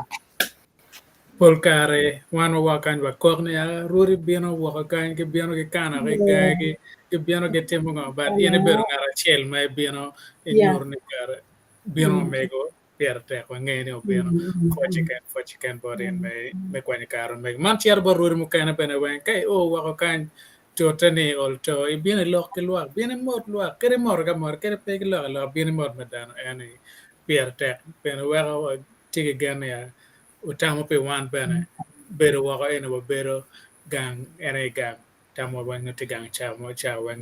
pol kare wan wawoko kany wakok ni ah, Rwodi bino woko kany, gibino gikano ki gagi, gibino gitimo ngo, but in ibedo ngat acel ma ibino inyuto ni kare bino omego pire tek wange ni obino. Pwoc keken, pwoc keken bot in me kwanyo kare omego. Man cito bot rwodi mukene bene weng, ka io woko kany tute ni ol to, ibino ilok ki lwak, bin imot lwak, kadi imoto ki amota, kadi pe giloko aloka, bin imot me dano en ni pire tek bene weko watye ki gen ni wutamo pi wan bene bedo woko eni wabedo gang en aye gang. Tamwa weng nongo tye gang cawa mo cawa weng.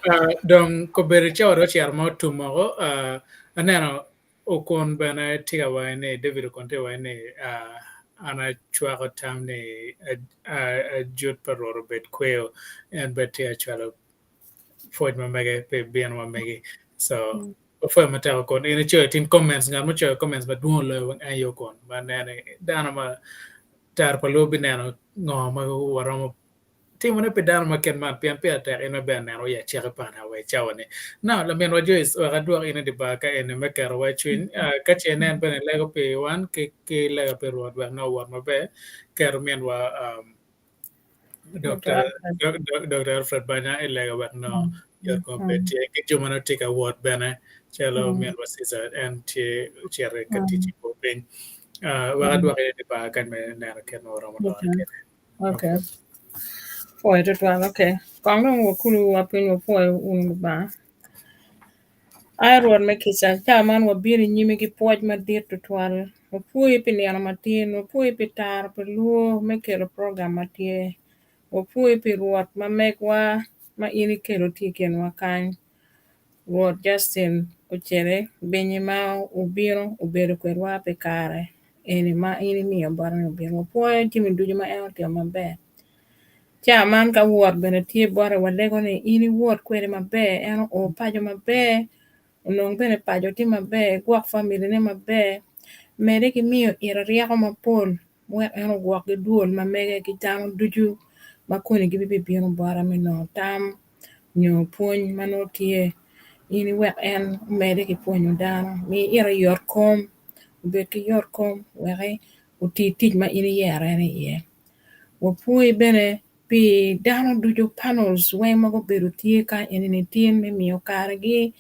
Uh, dong kobedo cawa dong ocito ma otum woko, uh, aneno Okon bene tye ka waco ni, David Okon tye ka waco ni, uh, an acwako tam ni ajut pa Rwot obed kweyo, en bene tye ka cwalo pwoc ma mege pi bino ma megi. So, wapwoyo matek Okon. In icoyo tin comments, ngat mucoyo comments madwong oloyo weng en aye Okon. Ma nene dano ma Taro pa luo bineno ngo ma waromo timone pi dano ma kit man pien pire tek in me bene neno i acaki pa na wa i cawa ni. Now laminwa Joyce wek adwok in i di bar ka eni me keto wa i cwiny ka ce inen bene lego pi wan ki ki lega pi Rwot wek nongo owot maber keto minwa Dr. Alfred Banya i lega wek nongo yot kom obed tye ki jo ma nongo tye ka wot bene calo minwa Caesar en tye ocito ka tic i bor piny. Wek adwok in i bar kany me neno kit ma waromo loro kwede. Okay. Pwoyo tutwal, okay. Kong dong wakulu wa piny wapwoyo wun Lubanga. Ai Rwot me kica, ca man wabino i nyimi ki pwoc madit tutwal. Wapwoyi pi nino matin, wapwoyi pi taro pi lwor me kelo program ma tye. Wapwoyi pi Rwot ma megwa ma in ikelo tye i kinwa kany. Rwot Justin Ocele binyi ma obino obedo kwedwa pi kare eni ma in imiyo bote ni obin. Wapwoyo jami ducu ma en otimo maber. Ca man ka wot bene tye bote walego ni in iwot kwede maber en oo paco maber onong bene paco tye maber igwok familine maber mede ki miyo ite ryeko mapol wek en ogwok ki dwol ma mege ki dano ducu ma koni gibibino bote me nongo tam nyo pwony ma nongo tye in iwek en omede ki pwonyo dano mi ite yot kom obed ki yot kom wek oti tic ma in iyero en iye. Wapwoyi bene pi dano ducu panels weng ma gubedo tye ka eni tin me miyo karegi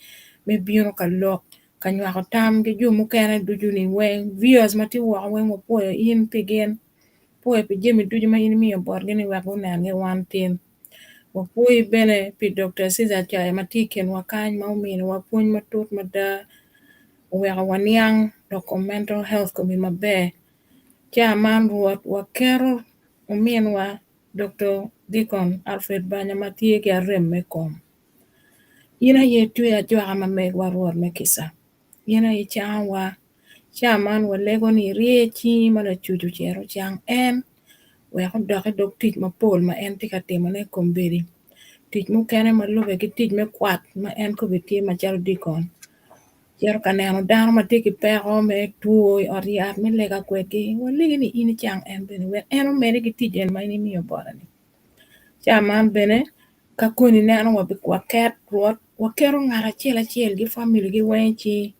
me bino ka lok ka nywako tam ki jo mukene ducu ni weng viewers ma tye woko weng wapwoyo in pi gin wapwoyo pi jami ducu ma in imiyo botgi ni wek gunen ki wan tin. Wapwoyi bene pi Dokta Ceasar Caya ma tye i kinwa kany ma ominiwa pwony matut mada oweko waniang lok kom mental health komi maber. Ca man Rwot waketo ominwa Doktor Deacon Alfred Banya ma tye ki arem me kom. In aye itwe ajwaka ma megwa Rwot me kica. In aye icangowa. Ca man walego ni irye cingi ma lacuc ocit ocang en wek odok i dog tic mapol ma en tye ka timone kombeddi. Tic mukene ma lube ki tic me kwat ma en kombeddi tye macalo deacon. Cito ka neno dano ma tye ki peko me two i ot yat me lega kwedgi, walegi ni in icang en bene wek en omedde ki tic en ma in imiyo bote-ni. Ca man bene ka koni ineno waket Rwot, waketo ngat acel acel ki familigi weng i cingi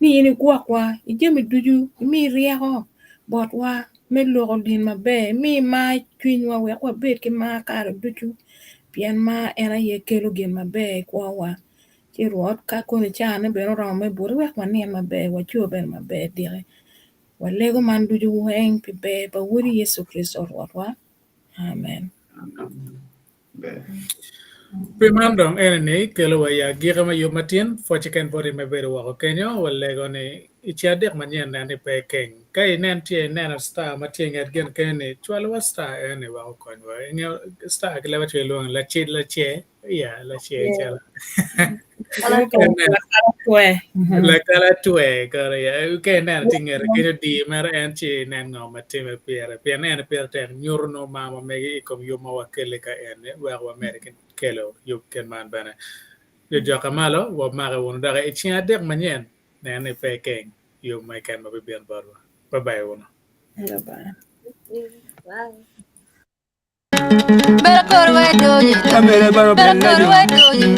ni in igwokwa i jami ducu, imi ryeko botwa me loko gin maber, imi mar i cwinywa wek wabed ki mar kare ducu pien mar en aye kelo gin maber i kwowa. Ci Rwot ka koni caa-ne bene oromo me buto wek wanin maber, waco bene maber diki. Walego man ducu weng pi ber pa Wodi Yecu Kricito Rwotwa. Amen. Pi man dong eni-ni kelo wa i agikki me yub matin, pwoc keken boti me bedo woko kenyo, walego ni i ce adek manyen nen ni pe ikeng. Ka inen tye ineno star ma tye i nget gin kenyo ni, cwal wa star eni wek okonywa. Ingeyo star ki leb acel ilwongo ni lacid lace, iya lace calo. Lakalatwe kore ya. Ka ineno tye i ngete kenyo diyo mere en ci inen ngo ma timme pire. Pien en pire tek nyuto nongo mar ma megi i kom yub ma wakelle ka eni wek wamedde ki kelo yub kit man bene. Jo joka malo wamake wunu doki i ceng adek manyen nen ni pe ikeng yub mo keken ma bibino botwa. Bye bye wunu. Bye. Bere kor we doyi. Bere kor we doyi.